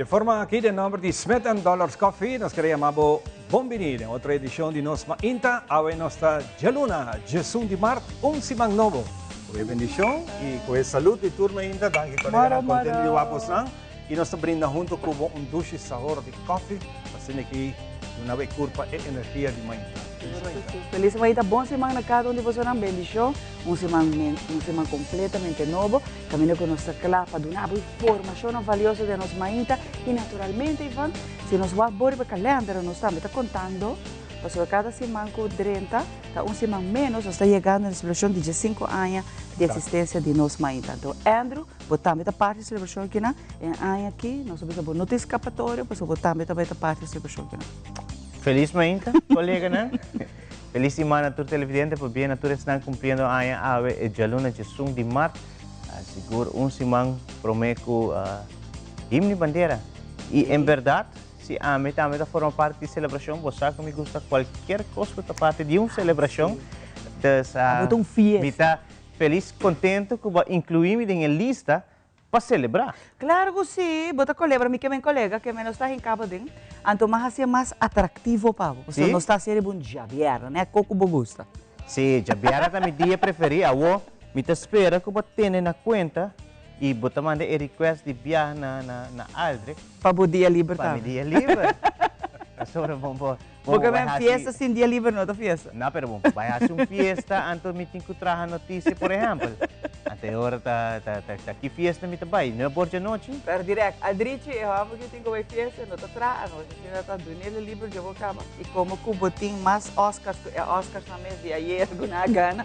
De forma aki den nomber di Smith and Dollars Coffee nos kere yama bo bon bini den otro edicion di Nos Mainta. Awe nos ta djaluna, djesun di mart, un siman nobo. Cu e bendicion y cu e salud di tur mainta, danki coleganan contento di wak bosnan y nos ta brinda hunto cu bo un dushi sabor di coffee pa asina aki duna bo e curpa e energia di mainta. Feliz mainta. Feliz mainta, bon siman na cada un di bosonan, bendicion, un siman un siman completamente nobo. Caminda cu nos ta cla pa duna bo informacionnan valioso den nos mainta y naturalmente, Ivan, si nos wak bo riba calender nos tambe ta contando pasobra cada siman cu drenta ta un siman menos, nos ta yegando na celebracion di diescinco aña di existencia di nos mainta. Anto Andrew, bo tambe ta parti di celebracion akinan, e aña aki nos ta bisa bo no tin escapatorio pasobra bo tambe ta bay ta parti di celebracion akinan. Feliz mainta, coleganan. Feliz siman na tur televidente, pabia na tur esnan cumpliendo aña awe e djaluna djesun di mart, sigur un siman prome cu Himno y Bandera. Y en berdad, si ami tambe ta forma parti di celebracion, bo sa cu mi gusta cualkier cos cu ta parti di un celebracion. Dus, mi ta feliz, contento cu bo a inclui mi den e lista Pa selebrá. Claro cu si, bo ta colebra, mi ke men colega ke men nos ta hinca bo den, anto mas hacié mas atractivo pa bo, pasobra nos ta hacié riba un djabièrnè, nè co cu bo gusta. Si, djabièrnè ta mi dia preferí, awo mi ta spera cu bo tene na cuenta y bo ta manda e request di biaha na na Aldrich. Pa bo dia liber tambe. Pa mi dia liber. Pasobra bo bo. Bo ke men fiesta sin dia liber no ta fiesta. No, pero bo bai haci un fiesta anto mi tin cu traha noticia por ehempel. Anto e ora ta ta ta ki fiesta mi ta bai? No e por djanochi? Pero direct, Aldrichi e homber cu tin cu bai fiesta no ta traha anochi, asina ta dunele liber djo bo caba. Y como cu bo tin mas Oscars cu e Oscarsnan mes di ayer cu nan a gana,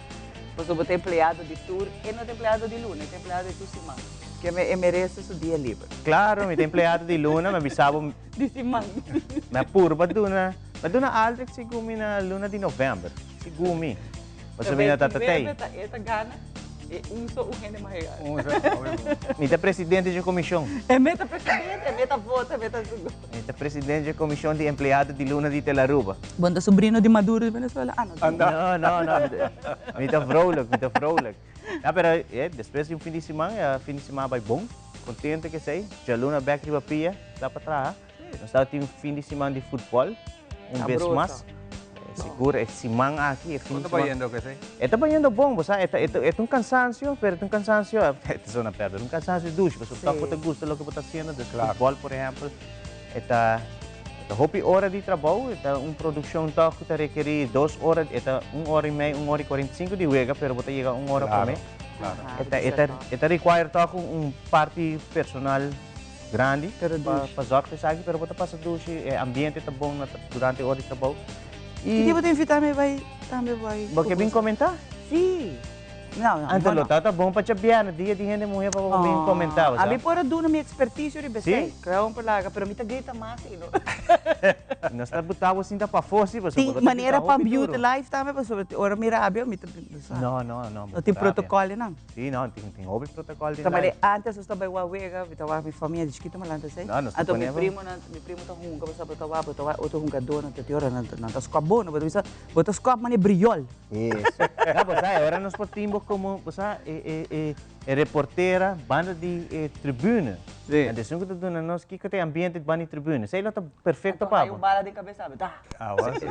pasobra bo ta empleado di tur, e no ta empleado di luna, e ta empleado di tur siman. Ke me e merece su dia liber. Claro, mi ta empleado di luna, mi a bisa bo. Di siman. Mi a purba duna, mi a duna Aldrich segun mi na luna di november, segun mi. Pasobra mi no ta tatei. Ta e ta gana e un so un hende mas e gana. Un so, oe. Mi ta presidente dje comision. E me ta presidente, e me ta vota, e me ta su. Mi ta presidente dje comision di empleado di luna di Telaruba. Bo no ta sobrino di Maduro di Venezuela? Ah, no. No, no, no. Mi ta vrolijk, mi ta vrolijk. No, pero despues di un fin di siman, e fin di siman a bai bon. Contento cu esey. Djaluna bek riba pia, ta pa traha. Nos tabata tin un fin di siman di futbol, un bes mas. Sigur e siman aki, e fin di siman. Con ta bayendo cu esey? E ta bayendo bon, bo sa, e ta, e ta un cansancio, pero e ta un cansancio, e ta sona perde, un cansancio dushi, pasobra tok bo ta gusta loke bo ta haciendo, dus futbol por ehempel, e ta, e ta hopi ora di trabou, e ta un produccion tok cu ta rekeri dos ora, e ta un ora y mei, un ora y 45 di wega, pero bo ta yega un ora prome. E ta require toch un parti personal grandi pa zorg pa esaki, pero bo ta pasa dushi, e ambiente ta bon durante ora di trabou. Ki dia bo ta invita mi bai tambe bai? Bo ke bin comenta? Si. No, no. Anto lo tabata bon pa djabièrnè, dia di hende muhé pa bo bin comenta, bo sa. Ami por a duna mi experticio riba esei. Creo un por laga, pero mi ta grita mas ei no. Nos ta buta bo sinta pafó si, pasobra bo ta Tin manera pa mute live tambe, pasobra ora mi rabia mi ta. No, no, no. No tin protocol di nan? Si, no, tin, tin hopi protocol di nan. Tambe antes nos ta bai wak wega, mi ta wak mi famia di chikito malanta esei. No, nos ta Anto pone mi primo nan, mi primo ta hunga, pasobra bo ta wak, bo ta wak otro hungadornan ta tin ora nan ta, nan ta skòp bo, no bo ta bisa, bo ta skòp manera briol. Eso. No, bo sa, e ora nos por tin bo como, bo sa, e, e, e. E reportera banda di e tribune. Sí. Anto esun ku ta duna nos kiko ta e ambiente banda di tribune. Esei lo ta perfecto pa Anto hay bo. un bala den cabeza bo, ta.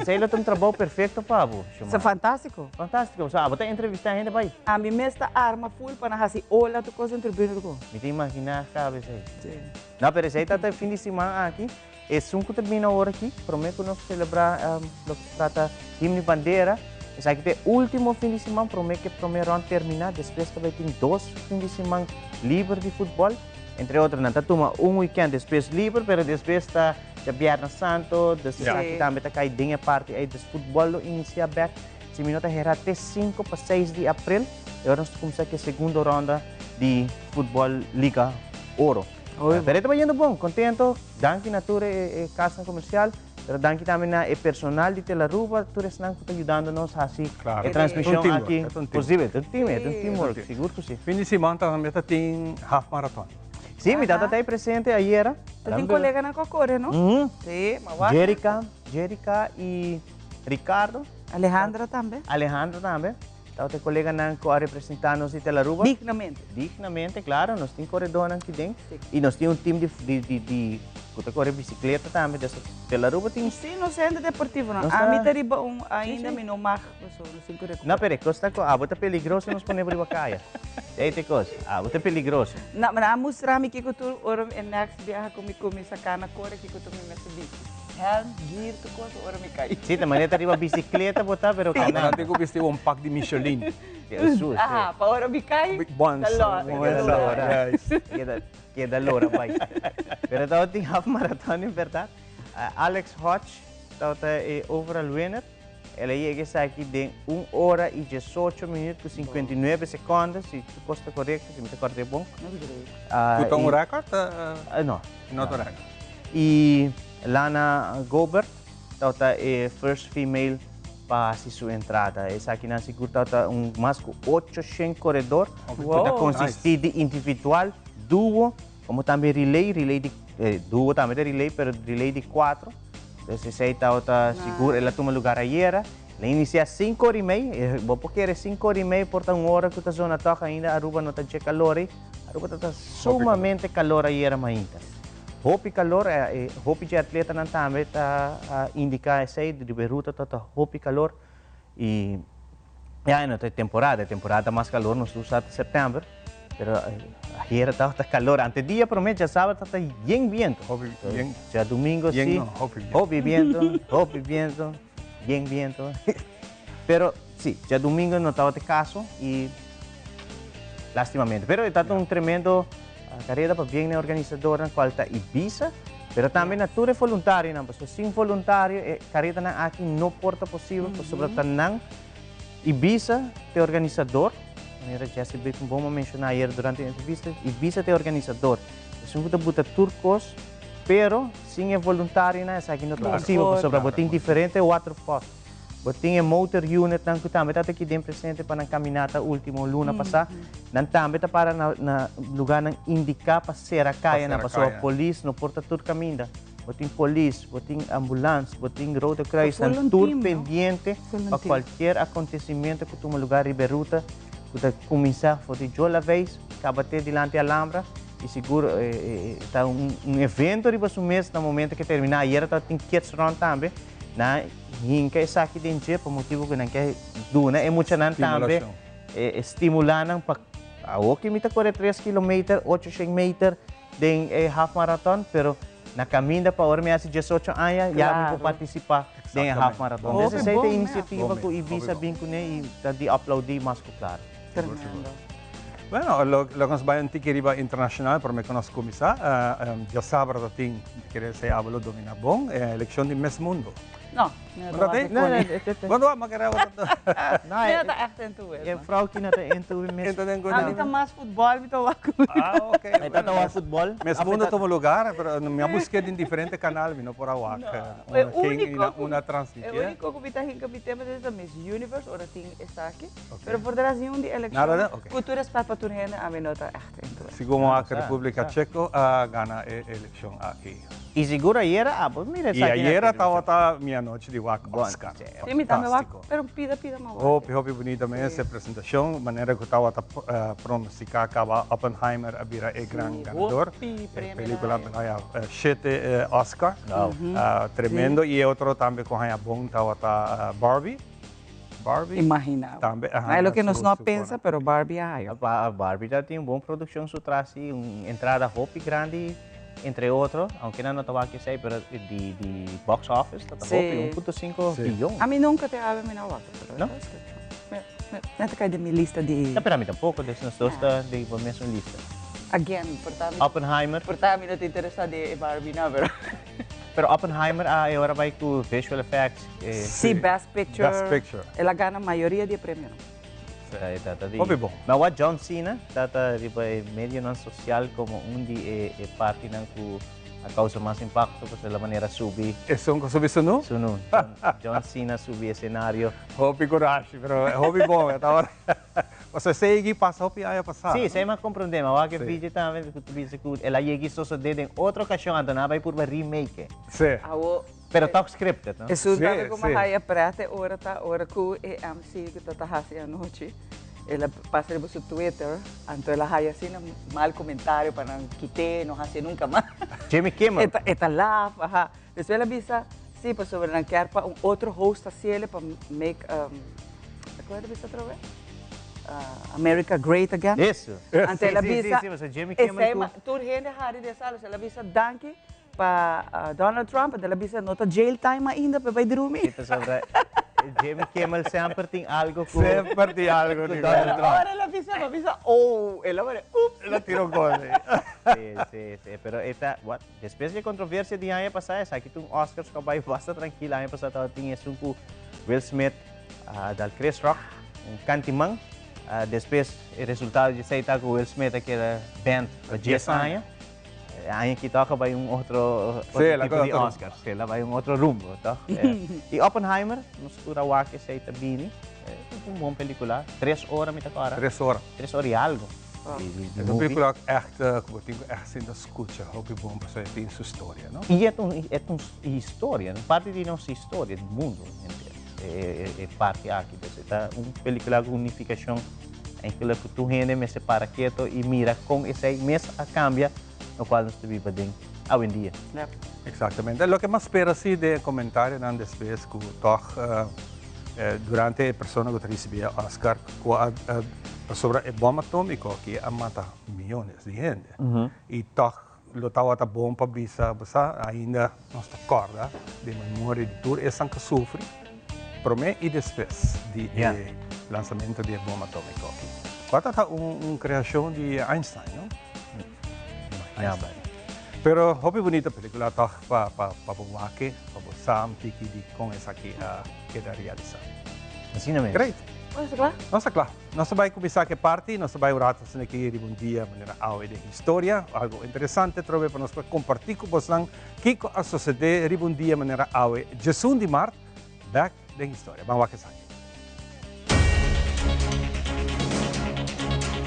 Esei lo ta un trabou perfecto pa bo, Xiomara. Sa fantastico. Fantastico. So abo ta entrevista hende bai. Ami mes ta arma full pa nan hasi ola tur cos den tribune tur cos. Mi ta imagina caba esei. Sí. No, pero esei ta ta e fin di siman aki. Esun ku ta bini awor aki, promé ku nos selebrá loke ta trata Himno i Bandera, esaki ta e último fin di siman promé ku e promé rònt terminá. Despues ta bai tin dos fin di siman liber di futbòl. Entre otro nan ta tuma un wikènt despues liber, pero despues ta djabièrnè santo, dus esaki tambe ta kai den e parti ei. Dus futbòl lo inisiá bèk, si mi no ta herá, te sinku pa seis di aprel. E ora nos ta kuminsá ku e segundo rònda di futbòl Liga Oro. Pero e ta bayendo bon, contento, danki na tur e casnan comercial, pero danki tambe na e personal di Telaruba, tur esnan cu ta yudando nos haci e transmision aki posibel. Ta un team, ta un teamwork, sigur cu si. Fin di siman tambe ta tin half marathon. Si, mi tata ta ey presente ayera. Ta tin coleganan cu a core, no? Si, ma wak. Jerica, Jerica y Ricardo. Alejandra tambe. Alejandra tambe. Tabata e koleganan ku a representá nos di Telaruba. Dignamente. Dignamente, klaro. Nos tin koredónan aki den. I nos tin un tim di di di di ku ta kore bisikleta tambe. Des Telaruba tin. Sí, nos hende deportivonan. Ami ta riba un ainda mi no mag pasobra nos tin ku rekuperá. No, pero e kos ta ku abo ta peligroso nos pone bo riba kaya. Ei ta e kos. Abo ta peligroso. No, nan a mustra mi kiko tur ora e next biaha ku mi kuminsá kana kore kiko tur mi mester bisti. Helm, gear, tur kos ora mi kai. Sí, ta manera ta riba bisikleta bo ta, pero Abo nan tin ku bisti un pak di Michelin. Jesus, sí. Aha, pa ora mi kai, ta lora. Keda lora. Keda, keda lora bai. Pero tabatin half marathon en berdad. Alex Hodge tabata e overall winner. El a yega esaki den un ora y diesocho minuut cu 59 seconde, si tur cos ta corecto, si mi ta corda bon. Cu ta un record? No. No ta un record. Y Lana Gobert tabata e first female pa haci su entrada. Esakinan sigur tabata un mas cu 800 coredor cu ta consisti di individual, duo, como tambe relay, relay di, duo tambe ta relay, pero relay di cuatro. Entonces esey tabata sigur, el a tuma lugar ayera. El a inicia cinco ora y mei, bo por kere cinco ora y mei por ta un ora cu ta zona toch ainda Aruba no ta dje calor ey. Aruba tabata sumamente calor ayera mainta. Hopi calor, hopi dje atletanan tambe ta indica esey, riba e ruta tabata hopi calor y ya no ta e temporada, e temporada mas calor nos usa ta september. Pero ayer tabata calor, ante dia prome djasabra tabata yen biento. Hopi yen. Djadomingo si. Yen no, hopi biento. Hopi biento, hopi biento, yen biento. Pero si, djadomingo no tabata e caso y lastimamente. Pero e tabata un tremendo careda pa bien na e organisadornan cual ta Ibiza, pero tambe na tur e voluntarionan, pasobra sin voluntario e caredanan aki no por ta posibel, pasobra ta nan. Ibiza ta e organisador, manera Jesse Bickenboom a menciona ayer durante e entrevista, Ibiza ta e organisador, esun cu ta buta tur cos, pero sin e voluntarionan esaki no ta posibel, pasobra bo tin diferente waterpost, bo tin e motor unitnan cu tambe ta aki den presente pa nan caminata ultimo luna pasa, nan tambe ta para na lugarnan indica pa cera cayanan, pasobra polis no por ta tur caminda. Bo tin polis, bo tin ambulans, bo tin Rode Kruis, nan tur pendiente pa cualkier acontecimiento cu tuma lugar riba e ruta cu ta cuminsa for di Jola Weis caba te dilanti Alhambra y sigur ta un evento riba su mes na momento cu termina. Ayera tabatin kids run tambe, nan hinca esaki den dje pa motibo cu nan ke duna e muchanan tambe stimula nan pa awo ki mi ta core tres kilometer, ocho shen meter, den e half marathon, pero na caminda pa ora mi haci diesocho aña ya mi por participa den e half marathon. Entonces esey ta e iniciativa cu Ibiza bin cune y ta di aplaudi mas cu claro. Tremendo. Bueno, lo nos bay un tiki riba internacional prome cu nos cuminsa. Diasabra ta tin, mi kere esey abo lo domina bon, e eleccion di Miss Mundo. No, mi no ta wak e koni. Bo no wak, mi kere abo ta. Mi no ta echt into it. E vrouw ki no ta into Miss. Ami ta mas futbol mi ta wak. Ah, ok. E ta wak futbol. Miss Mundo tuma lugar, pero mi a busk'é den diferente kanal, mi no por a wak. E úniko ku, Una transmitié. e úniko ku mi ta hinka mi tema ta Miss Universe, ora tin esaki. Pero por detrás niun di elekshon, Nada de? Ok. ku tur respet pa tur hende, ami no ta echt into it. Segun wak Republika Checo a gana e elekshon aki. Y sigur ayera abo mira Y esaki na ayera televisión. tabata mi anochi di wak Bon, Oscar. sí. Sí, mi tambe wak, Fantástico. pero pida pida ma wak. Hopi, hopi bunita mes e presentacion, manera cu tabata pronostica caba Oppenheimer a bira e gran Sí, ganador. hopi E premio pelicula na a haya shete Oscar. Wow. Tremendo. Y e otro tambe cu haya bon tabata Barbie. Barbie. Imagina. Tambe a Ma haya e loke nos su no a su pensa, corona. pero Barbie a haya. Barbie ta tin un bon produccion su tras y un entrada hopi grandi. Entre otro, aunke nan no ta wak esei, pero di di box office ta Sí. hopi, 1.5 Sí. biyon. Ami nunca te awe mi no wak, pero No? ta escucha. Me, me, me ta kai den mi lista di... No, pero ami tampoco, dus nos dos ta di bo mesun lista. Again, por ta mi... Oppenheimer. Por ta mi no ta interesa di e Barbie no, pero... Pero Oppenheimer a e ora bai cu visual effects. Eh, Sí, Best Picture. Best Picture. El a gana mayoria di e premionan. Hopi bon. Ma wak John Cena ta ta riba e medionan social como un di e e partinan cu a causa mas impacto pasobra la manera subi. Esun cu subi sunu? Sunu. John Cena subi escenario. Hopi curashi, pero hopi bon. E tabata. Pasobra esei a pasa hopi aña pasá. Sí, esei mi a komprondé. Mi a wak e video tambe ku ta bisa ku el a yega i sosodé den otro okashon, anto nan a bai purba remake e. Sí. Awo. Pero tòg scripted, no? Esun tambe ku mi a haya prèt e ora ta ora ku e MC ku ta ta hasi anochi, el a pasa riba su Twitter, anto el a haya asina mal komentario pa nan kit'é, no hasié nunka mas. Jimmy Kimmel. E ta laf, aha. Despues el a bisa, sí, pasobra nan kier pa un otro host hasiel pa make, kon el a bisa otra vez? America great again. Eso. Anto el a bisa, Sí, sí, sí, Jimmy Kimmel ku. Tur hende a hari di e sala, el a bisa danki pa Donald Trump, anto el a bisa no ta jail time ainda pa e bai drumi. Sí, pasobra Jimmy Kimmel semper tin algo ku. Semper tin algo ku Donald Trump. Ora el a bisa, el a bisa, oh, el a worde, ups. El a tira un kos ei. Sí, sí, sí, pero e ta, what? Despues di e kontroversia di aña pasá, esaki ta un Oscars ku a bai basta trankil. Aña pasá tabatin esun ku Will Smith a dal Chris Rock un kantiman. Despues e resultado di esei ta ku Will Smith a keda banned pa dies aña. E aña aki tòg a bai un otro tipo di Oscars. Sí, el a bai un otro rumbo, tòg. I Oppenheimer, nos tur a wak esei ta bini. Ta un bon pelikula. Tres ora mi ta kòrda. Tres ora. Tres ora i algu. E ta un pelikula ègt ku bo tin ku ègt sinta skucha hopi bon pasobra e tin su storia, no? I e ta un e ta un historia, un parti di nos historia di mundu henter e parti aki. Dus e ta un pelikula ku un nifikashon enkele ku tur hende mester para keto i mira kon esei mes a kambia lokual nos ta biba den awendia. Eksaktamente. Loke mas spera si den e komentarionan despues ku tòg Durante e persona ku ta risibí e Oscar ku a pasobra e bòm atómiko aki a mata miónes di hende i tòg lo tabata bon pa bisa bo sa ainda nos ta kòrda den memoria di tur esnan ku a sufri promé i despues di e lansamentu di e bòm atómiko aki. Ku a tabata un kreashon di Einstein, no? Einstein. Pero hopi bunita pelikula tòg pa pa bo wak pa bo sa un tiki di kon esaki a keda realisá. Asina mes. Great. Nos ta kla? Nos ta kla. Nos ta bai kuminsá ku e parti, nos ta bai un rato asina aki riba un dia manera awe den historia. Algu interesante atrobe pa nos por kompartí ku bosnan kiko a sosodé riba un dia manera awe djesun di mart bèk den historia. Ban wak esaki.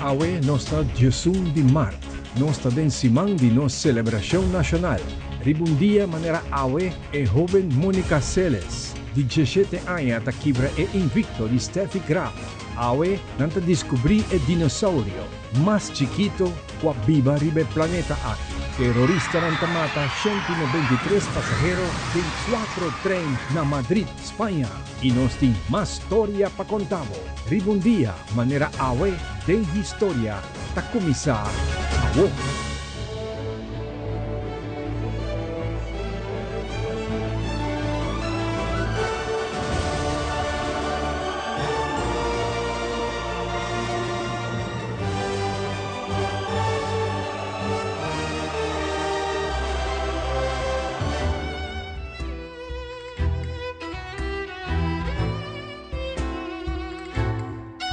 Awe nos ta djesun di mart. Nos ta den siman di nos selebrashon nashonal. Riba un dia manera awe e hoben Monica Seles, di djeshete aña ta kibra e invikto di Steffi Graf. Awe nan ta diskubrí e dinosaurio mas chikito ku a biba riba e planeta aki. Teroristanan ta mata 193 pasahero den kuatro trein na Madrid, Spaña. I nos tin mas storia pa konta bo. Riba un dia manera awe den historia ta kuminsá awor.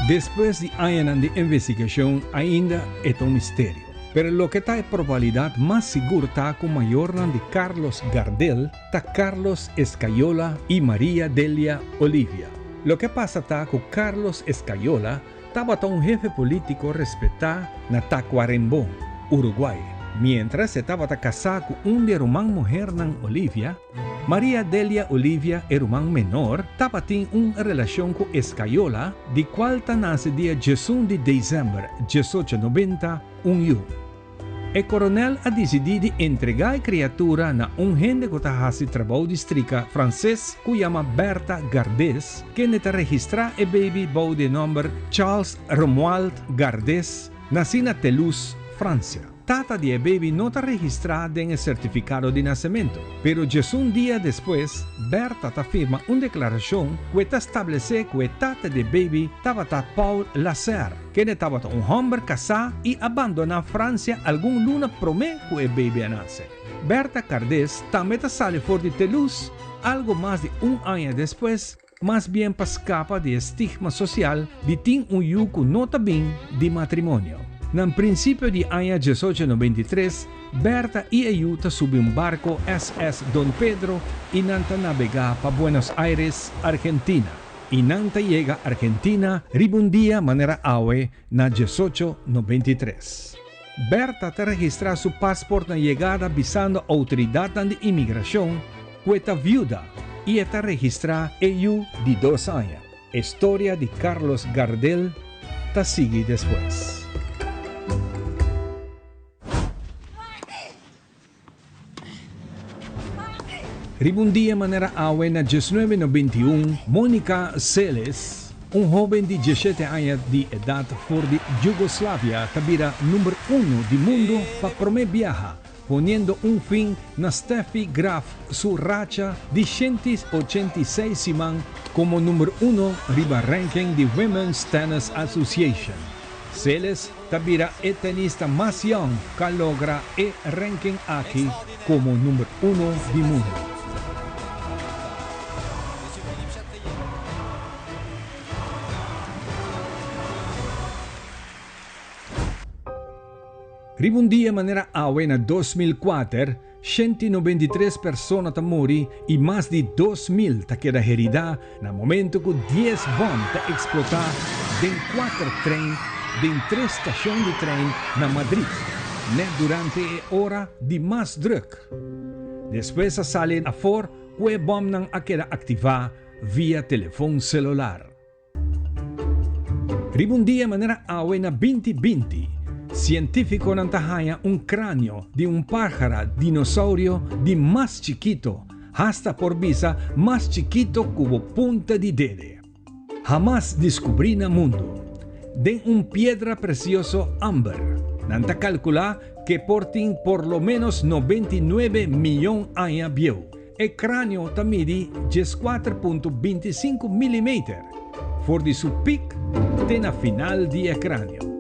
Despues di añanan di investigashon ainda e ta un misterio. Pero loke ta e probabilidat mas sigur ta ku mayornan di Carlos Gardel ta Carlos Escayola i Maria Delia Olivia. Loke a pasa ta ku Carlos Escayola tabata un hefe polítiko respetá na Tacuarembó, Uruguay. Miéntras e tabata kasá ku un di e ruman muhernan Olivia, Maria Delia Olivia, e ruman menor, tabatin un relashon ku Escayola, di kual ta nase dia 11 di desèmber 1890 un yu. E koronel a disidí di entregá e kriatura na un hende ku ta hasi trabou di strika franses ku yama Bertha Gardés, kende ta registrá e beibi bou di e nòmber Charles Romuald Gardés, nasí na Telús, Fransia. Tata di e baby no ta registrá den e sertifikado di nasementu, pero djesun dia despues Bertha ta firma un deklarashon ku e ta stablesé ku e tata di e baby tabata Paul Lasserre, kende tabata un hòmber kasá i a bandoná Fransia algun luna promé ku e baby a nase. Bertha Cardés tambe ta sali for di Telus algu mas di un aña despues, mas bien pa skapa di e stigma sosial di tin un yu ku no ta bin di matrimonio. Na prinsipio di aña 1893, Bertha i e yu ta subi un barko SS Don Pedro i nan ta nabegá pa Buenos Aires, Argentina. i nan ta yega Argentina riba un dia manera awe na 1893. Berta ta registrá su pasport na yegada bisando outoridatnan di imigrashon ku e ta viuda i e ta registrá e yu di dos aña. E storia di Carlos Gardel ta sigui despues. Riba un dia manera awe na 1991, Monica Seles, un hoben di 17 aña di edat for di Yugoslavia ta bira number uno di mundu pa promé biaha, poniendo un fin na Steffi Graf su racha di 186 siman komo number uno riba ranking di Women's Tennis Association. Seles ta bira e tenista mas yòn ku a logra e ranking aki komo number uno di mundu. Riba un dia manera awe na 2004, 193 persona ta muri i mas di 2000 ta keda heridá na momento ku 10 bòm ta eksplotá den kuater trein den tres stashon di trein na Madrid, nèt durante e ora di mas drùk. Despues a sali afor ku e bòmnan a keda aktivá via telefon selular. Riba un dia manera awe na 2020, sientífikonan ta haña un kráneo di un páhara dinosourio di mas chikito, hasta por bisa mas chikito ku bo punta di dede, hamas diskubrí na mundu, den un piedra presioso amber. Nan ta kalkulá ku e por tin por lo ménos 99 mion aña bieu. E kráneo ta midi 14.25 milimeter for di su pik te na final di e kráneo.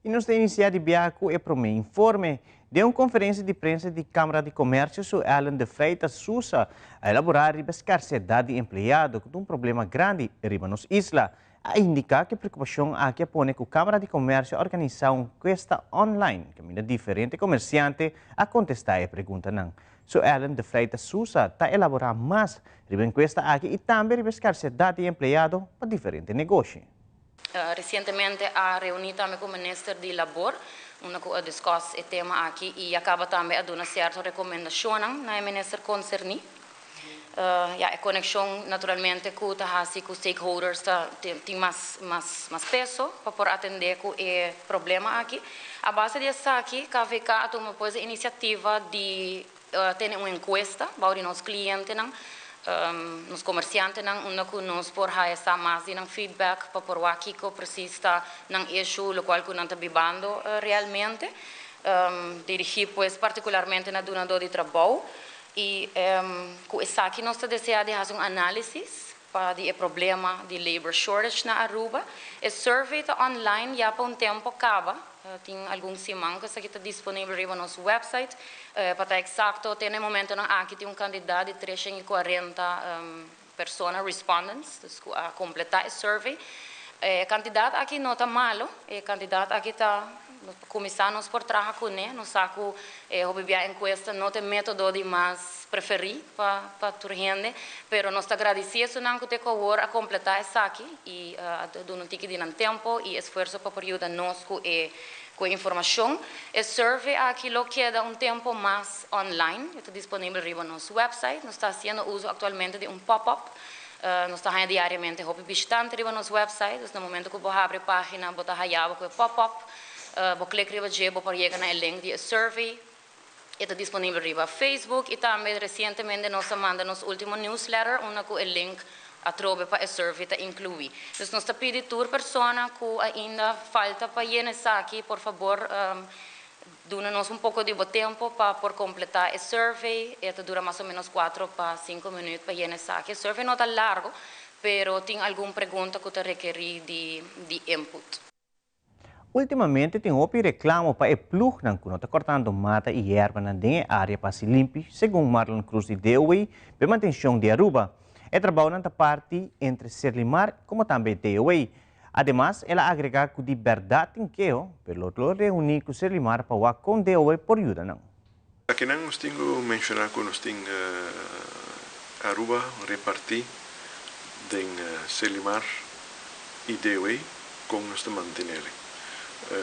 I nos ta inisiá di biaha ku e promé informe. Den un konferensia di prensa di Kámara di Komèrsio su Ellen de Freitas Sousa a elaborá riba e skarsedat di empleado ku ta un problema grandi riba nos isla. A indiká ku e preokupashon aki a pone ku Kámara di Komèrsio a organisá un enkuesta online kaminda diferente komersiante a kontestá e preguntanan. Su Ellen de Freitas Sousa ta elaborá mas riba e enkuesta aki i tambe riba e skarsedat di empleado pa diferente negoshi. Resientemente a reuní tambe ku Minister di Labor, unda ku a diskuss e tema aki i a kaba tambe a duna sierto rekomendashonnan na e minister konserní. Ya e konekshon naturalmente ku ta hasi ku stakeholders ta tin mas mas mas peso pa por atendé ku e problema aki. A base di esaki KVK a tuma pues e inisiativa di tene un enkuesta bou di nos klientenan, nos komersiantenan, unda ku nos por haya sa mas di nan feedback pa por wak kiko presis ta nan issue, lokual ku nan ta bibando realmente. Dirigí pues partikularmente na dunadó di trabou i ku esaki nos ta deseá di hasi un análisis pa di e problema di labor shortage na Aruba. E survey ta online ya pa un tempo kaba. Tin algun siman ku esaki ta disponibel riba nos website. Pa ta eksakto, te na e momentonan aki tin un kantidat di 340 persona, respondents, dus ku a kompletá e survey. E kantidat aki no ta malo, e kantidat aki ta kuminsá nos por traha kuné. Nos sa ku e hopi bia enkuesta no ta e método di mas preferí pa tur hende, pero nos ta gradisí esunnan ku te ku awor a kompletá esaki i a duna un tiki di nan tempu i esfuerso pa por yuda nos ku e ku e informashon. E survey aki lo keda un tempu mas online, e ta disponibel riba nos website. Nos ta hasiendo uso aktualmente di un pop-up. Nos ta haña diariamente hopi bishitante riba nos website, dus na momento ku bo habri e página bo ta haña bo ku e pop-up. Bo klik riba dje bo por yega na e link di e survey. E ta disponibel riba Facebook y tambe recientemente nos a manda nos ultimo newsletter, unda cu e link atrobe pa e survey ta inclui. Dus nos ta pidi tur persona cu ainda falta pa yena esaki, por fabor, duna nos un poco di bo tempo pa por completa e survey. E ta dura mas o menos 4 pa 5 minuut pa yena esaki. E survey no ta largo, pero tin algun pregunta cu ta rekeri di input. Ultimamente tin hopi reclamo pa e ploegnan cu no ta cortando mata y yerbanan den e area pa haci limpi, segun Marlon Cruz di DOW pa e mantencion di Aruba. E trabounan ta parti entre Serlimar como tambe DOW. Ademas, el a agrega cu di berdad tin keho, pero lo lo reuni cu Serlimar pa wak con DOW por yuda nan. Akinan nos tin cu menciona cu nos tin Aruba reparti den Serlimar y DOW con nos ta mantenele.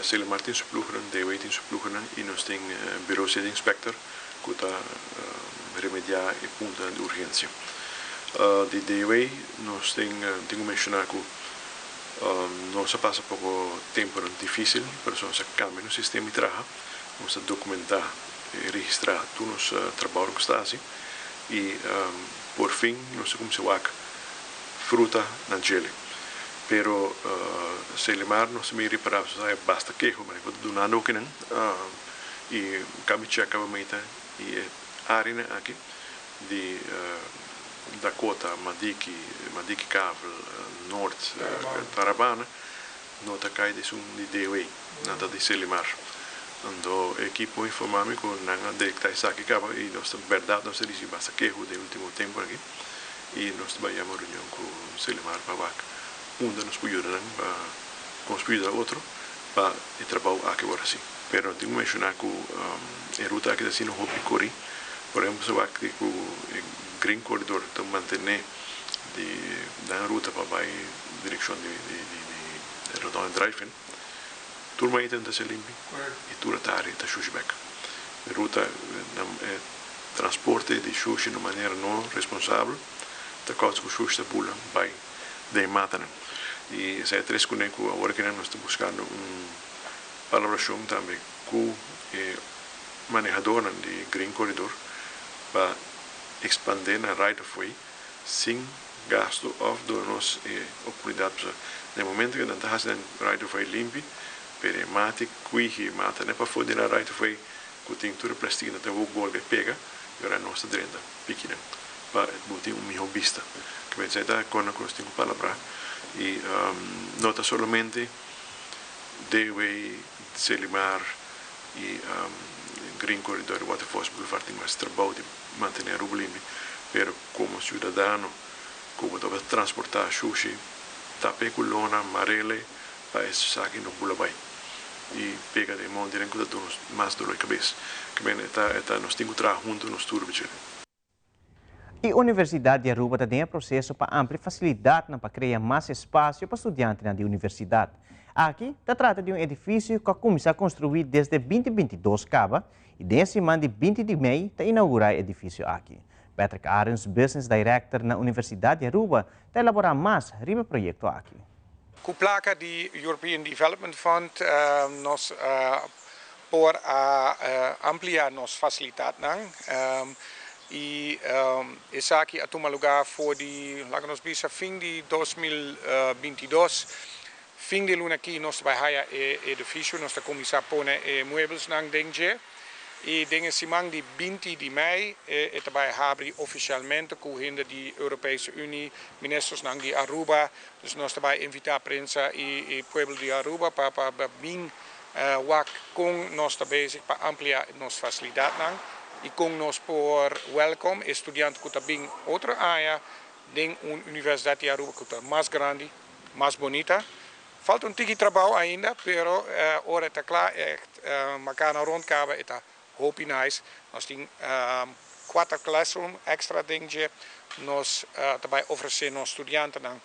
Serlimar tin su ploegnan, DOW tin su ploegnan y nos tin Bureau City Inspector cu ta remedia e puntonan di urgencia. Di DOW nos tin tin cu menciona cu nos a pasa poco temponan dificil, pero nos a cambia nos sistema di traha. Nos ta documenta y registra tur nos trabounan cu ta haci y por fin nos a cuminsa wak fruta na djele. Pero Serlimar nos a bin ripara pasobra ta basta keho manera cu ta dunando okinan y caba check caba meta y e areanan aki di Dakota, Madiki, Madiki Kavel, Noord, Tarabana no ta cay di esun di DOW, nan ta di Serlimar. Anto e ekipo informa mi cu nan a detecta esaki caba y nos ta berdad nos a ricibi basta keho den ultimo tempo aki y nos ta bay yama reunion cu Serlimar pa wak unda nos por yuda nan pa con nos por yuda otro pa e trabou aki wor haci. Pero tin cu menciona cu e ruta aki ta haciendo hopi cori, por ehemplo si wak di cu e Green Corridor ta mantene di nan ruta pa bay direccion di Rotonde Drive-In, tur mañana ta ser limpi y tur atardi ta shushi bek. E ruta, e transporte di shushi na un manera no responsabel ta causa cu shushi ta bula bay den e matanan. Y esei a tres cune cu awor aki nan nos ta buscando un palabracion tambe cu e manehadornan di Green Corridor pa expande nan right of way sin gasto of duna nos e oportunidad pasobra na e momento cu nan ta haci nan right of way limpi pero e mati cuihi mata net pafo di nan right of way cu tin tur e plastic nan ta bolbe pega y ora nos ta drenta piki nan pa bo tin un miho bista. Esei ta con cu nos tin cu palabra y no ta solamente DW, Serlimar y Green Corridor y Waterfalls Boulevard tin mas trabou di mantene Aruba limpi, pero como ciudadano cu bo ta transporta shushi tape cu lona marele pa e esaki no bula bay y pega den mon diren cu ta duna nos mas dolor di cabes. Ta nos tin cu traha hunto nos tur bichele. E Universidad di Aruba ta den proceso pa amplia facilidadnan pa crea mas espacio pa studiantenan di universidad. Aki ta trata di un edificio cu a cuminsa construi desde 2022 caba y den siman di 20 di mei ta inaugura e edificio aki. Patrick Arens, Business Director na Universidad di Aruba, ta elabora mas riba e proyecto aki. Cu placa di European Development Fund nos por a amplia nos facilidadnan y esaki a tuma lugar for di, laga nos bisa, fin di 2022. Fin di luna aki nos ta bay haya e edificio, nos ta cuminsa pone e mueblesnan den dje y den e siman di 20 di mei e ta bay habri oficialmente cu hende di Europese Unie, ministersnan di Aruba. Dus nos ta bay invita prensa y pueblo di Aruba pa bin wak con nos ta bezig pa amplia nos facilidadnan y con nos por welcome e studiante cu ta bin otro aña den un Universidad di Aruba cu ta mas grandi, mas bunita. Falta un tiki trabou ainda, pero ora ta cla, echt macana rond caba e ta hopi nice. Nos tin cuater classroom extra den dje. Nos ta bay ofrece nos studiantenan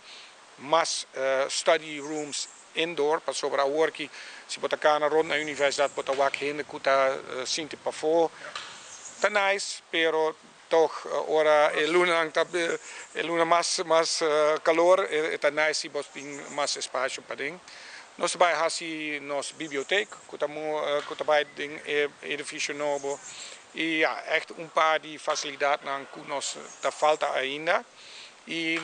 mas study rooms indoor, pasobra awor cu si bo ta cana rond na universidad, bo ta wak hende cu ta sinti pafo. Ta nice, pero toch ora e luna ta e luna mas calor, ta nice si bo tin mas espacio paden. Nos ta bay haci nos biblioteca cu ta bay den edificio nobo. Y ja, echt un paar di facilidadnan cu nos ta falta ainda. Y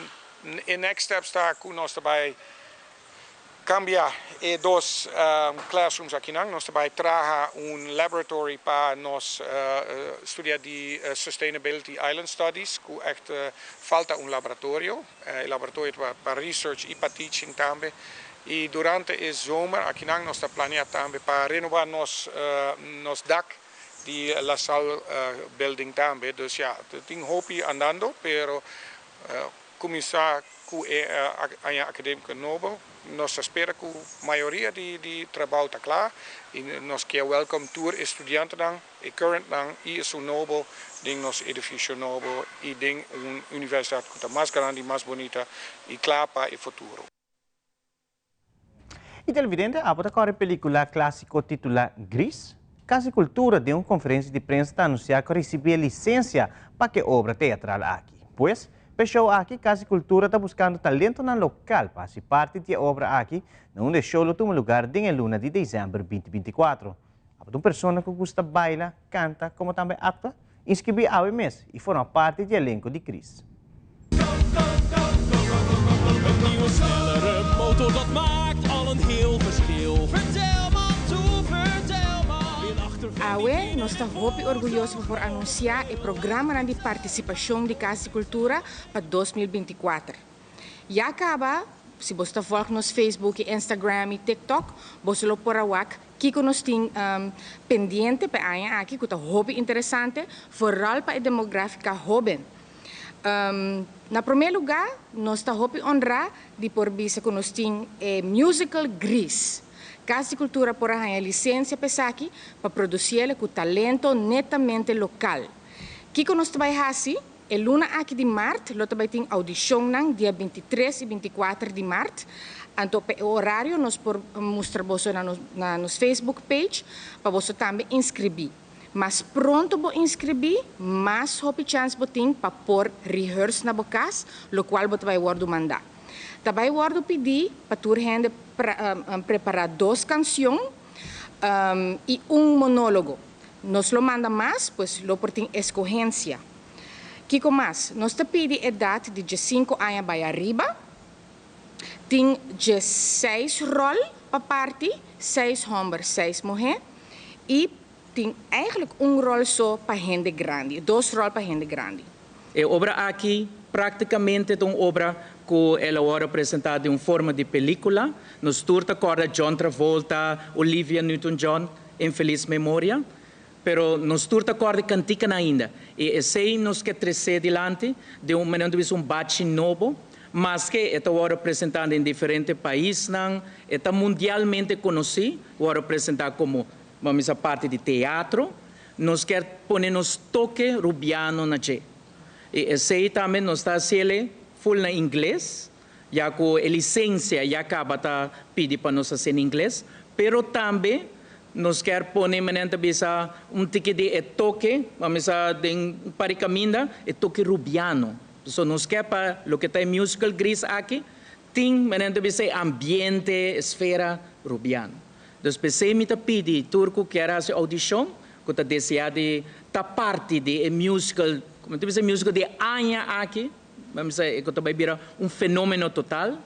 e next steps ta cu nos ta bay cambia e dos classrooms akinan. Nos ta bay traha un laboratory pa nos studia di Sustainability Island Studies, cu echt falta un laboratorio. E laboratorio pa research y pa teaching tambe. Y durante e zomer akinan nos ta planea tambe pa renoba nos dak di La Salle building tambe. Dus ja, tin hopi andando, pero cuminsa cu e aña academico nobo, nos ta spera cu mayoria di trabou ta cla y nos kier welcome tur studiantenan, e current nan y esun nobo den nos edificio nobo y den un universidad cu ta mas grandi, mas bunita y cla pa e futuro. Y televidente, abo ta corda e pelicula clasico titula Grease? Cas di Cultura den un conferencia di prensa ta anuncia cu a ricibi licencia pa e obra teatral aki. Pues, pa e show aki, Cas di Cultura ta buscando talentonan local pa haci parti di e obra aki, na unda e show lo tuma lugar den luna di december 2024. Abo ta un persona cu gusta baila, canta, como tambe actua, inscribi awe mes y forma parti di e elenco di Grease. Een nieuwe, snellere motor, dat maakt al een heel verschil. Vertel man toe, vertel man. Awe, nos ta hopi orguyoso pa anuncia e programa di participacion di Cas di Cultura pa 2024. Ya caba, si bo ta volg nos Facebook, Instagram y TikTok, bo lo por a wak kico nos tin pendiente pa aña aki, cu ta hopi interesante, vooral pa e demografica hoben. Na prome lugar, nos ta hopi honra di por bisa cu nos tin e musical Grease. Cas di Cultura por a gana licencia pa esaki pa produci cu talento netamente local. Kico nos ta bay haci? E luna aki di maart, lo tambe tin audicionnan dia 23 y 24 di maart. Anto, e horario nos por mustra bo na nos Facebook page pa bo tambe inscribi. Mas pronto bo inscribi, mas hopi chance bo tin pa por rehearse na bo cas, locual bo bay wordo manda. Tambe wordo pidi pa tur hende prepara dos cancion y un monologo. Nos lo manda mas, pues lo por tin escogencia. Kico mas, nos ta pidi edad di 5 aña bay ariba, tin 16 rol pa parti, 6 homber, 6 muher, y tin eigenlijk un rol so pa hende grandi, dos rol pa hende grandi. E obra aki practicamente ta un obra cu el a wordo presenta den un forma di pelicula. Nos tur ta corda John Travolta, Olivia Newton-John, en feliz memoria. Pero nos tur ta corda cantica ainda. Y esey nos kier trece dilanti di un manera di un bachi nobo, mas cu ta wordo presenta den diferente pais, ta mundialmente conoci, wordo presenta como, ban bisa, parti di teatro, nos kier pone nos toke rubiano na dje. Y esey tambe nos ta haciendo full na ingles, ya cu e licencia ya caba ta pidi pa nos haci na ingles, pero tambe nos kier pone manera bisa un tiki di e toke, ban bisa den paricaminda, e toke rubiano. So nos kier pa loke ta musical Grease aki, tin manera bisa ambiente, esfera rubiano. Dus p'esey mi ta pidi tur cu kier haci audicion, cu ta desea di ta parti di e musical, con ta bisa musical di aña aki, ban bisa cu ta bay bira un fenomeno total,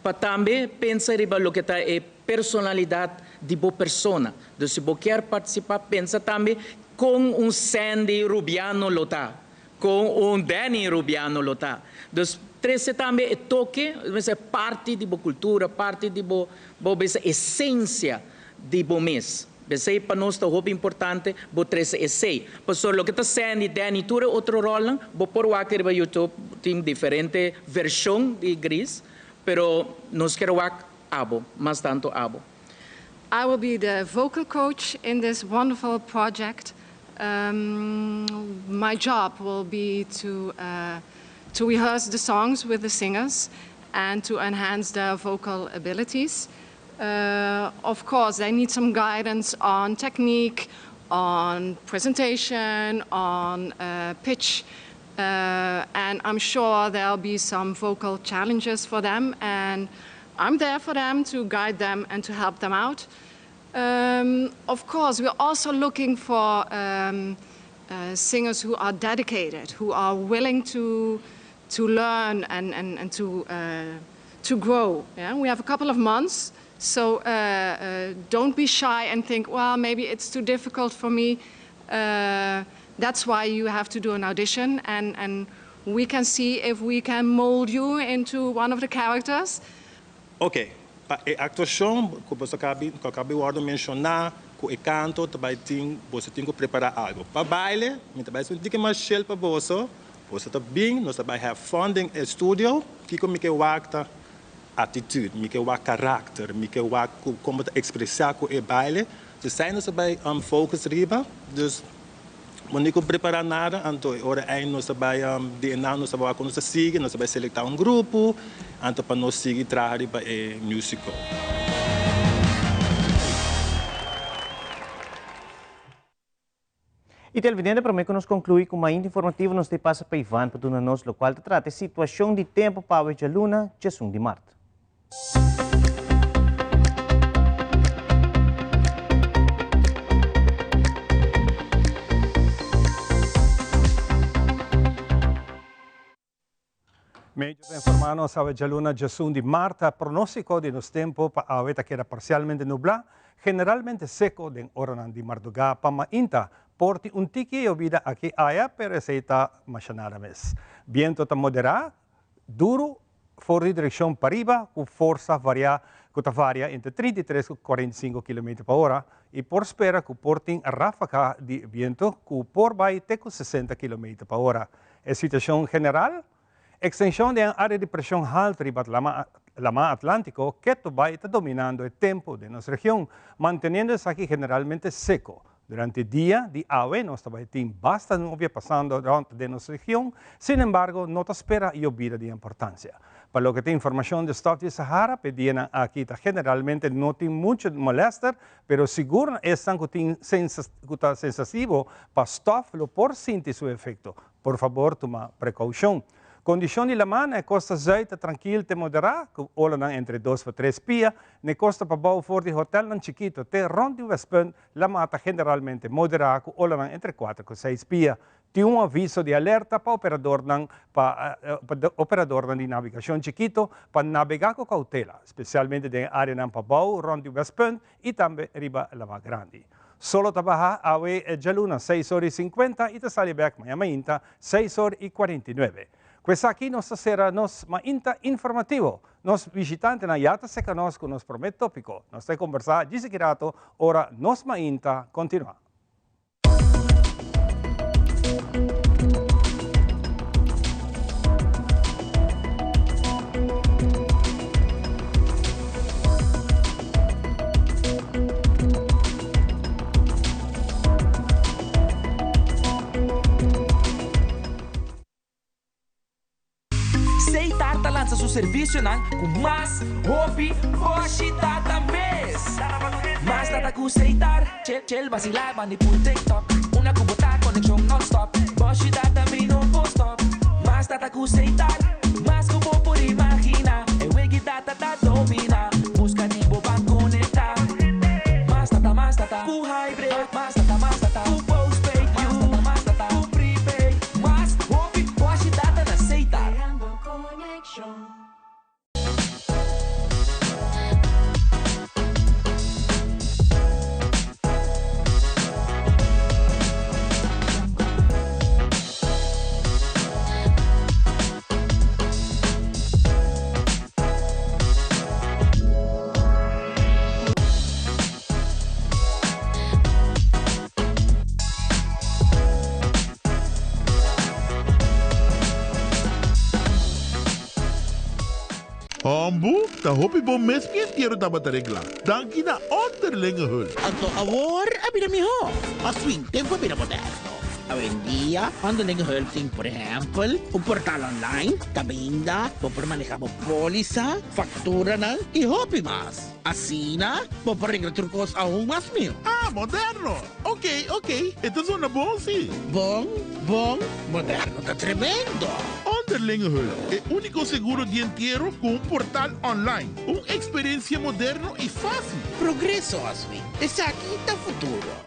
pa tambe pensa riba loke ta e personalidad di bo persona. Dus si bo kier participa, pensa tambe con un Sandy Rubiano lo ta, con un Danny Rubiano lo ta. Dus trece tambe e toke, e parti di bo cultura, parti di bo, bo esencia di bo mes. Esey pa nos ta hopi importante, bo trece esey. Pasobra loke ta Sandy, Danny, tur otro rol, bo por wak riba YouTube, tin diferente version di Grease, pero nos kier wak abo, mas tanto abo. I will be the vocal coach in this wonderful project. My job will be to rehearse the songs with the singers and to enhance their vocal abilities. Of course, they need some guidance on technique, on presentation, on pitch, and I'm sure there'll be some vocal challenges for them, and I'm there for them to guide them and to help them out. Of course, we're also looking for singers who are dedicated, who are willing to to learn and and and to to grow. Yeah? We have a couple of months, so don't be shy and think, well, maybe it's too difficult for me. That's why you have to do an audition and and we can see if we can mold you into one of the characters. Ok, pa e aktuashon ku boso a ku a kaba di wòrdu menshoná, ku e kanto ta bai tin, boso tin ku prepará algu. Pa baile, mi ta bai hasi un tiki mas shel pa boso. Boso ta bin, nos ta bai have fun den e studio. Kiko mi ke wak ta atitut, mi ke wak karakter, mi ke wak ku kon bo ta ekspresá ku e baile. Dus esei nos ta bai focus riba. Dus bo no ku prepará nada, anto e ora ei nos ta bai di e nan nos ta bai wak ku nos ta sigui, nos ta bai selektá un grupo, anto pa nos sigui traha riba e musical. Y televidente prome cu nos conclui cu Mainta Informativo nos ta pasa pa Ivan pa duna nos locual ta trata e situacion di tempo pa awe djaluna djesun di mart. Medio ta informá nos awe djaluna djesun di mart, pronóstiko di nos tempu pa awe ta keda parsialmente nublá, generalmente seko den oranan di mardugá pa mainta. Por tin un tiki yobida aki aya, pero esei ta masha nada mes. Biento ta moderá, duru for di direkshon pariba ku forsa variá ku ta varia entre 33 ku 45 kilometer pa ora i por spera ku por tin ráfaga di biento ku por bai te ku 60 kilometer pa ora. E situashon general, Ekstenshon di un área di preshon haltu riba Laman Atlántiko ketu bai ta dominando e tempu den nos region, manteniendo esaki generalmente seko. Durante dia di awe nos ta bai tin basta nubia pasando rònt den nos region, sin embargo no ta spera yobida di importansia. Pa loke ta informashon di stòf di Sahara, p'e dianan aki ta generalmente no tin muchu molèster, Pero sigur na esnan ku tin ku ta sensasivo pa stòf lo por sinti su efekto. Por fabor tuma prekoushon. Kondishon di laman na e kosta zùit ta trankil te moderá, ku olanan entre dos pa tres pia. Na e kosta pabou for di hotèlnan chikito te rònt di Westpunt, laman ta generalmente moderá ku olanan entre kuater ku seis pia. Tin un aviso di alerta pa operadornan pa operadornan di navegashon chikito pa nabegá ku koutela, spesialmente den e áreanan pabou rònt di Westpunt i tambe riba Lama Grandi. Solo ta baha awe djaluna seis or i sinkuenta i ta sali bèk maña mainta seis or i kuarenta i nuebe. Ku esaki nos ta sera nos mainta informativo. Nos bishitantenan ya ta seka nos ku nos promé tópiko. Nos ta kombersá djis aki rato ora nos mainta kontinuá. Seitar ta lansa su servisionan ku mas hopi boshi data mes. Mas data ku Seitar, chel chel basilá bandi pul TikTok. Una ku bo ta konekshon nònstòp, boshi data mi no por stòp. Mas data ku Seitar, mas ku bo por imaginá. E wegi data ta dominá, buska di bo ban konektá. Mas data, mas data ku hybrid, mas data, mas data ku postpaid, mas data, mas data ku prepaid. Mas hopi boshi data na Setar. Creando conexion. Hombu, ta hopi bon mes mi entiero tabata reglá. Danki na Onderlinge Hulp. Anto awor a bira mihó. Aswin tempu a bira moderno. Awendia, Onderlinge Hulp tin por ehèmpel un portal online kaminda bo por manehá bo pólisa, fakturanan i hopi mas. Asina, bo por regla tur kos aun mas mihó. Ah, moderno! Ok, ok, e ta zona bon si. Bon, bon, moderno ta tremendo! Onderlinge Hulp, e úniko seguro di entiero ku un portal online. Un eksperensia moderno i fásil. Progreso, Oswin. Esaki ta futuro.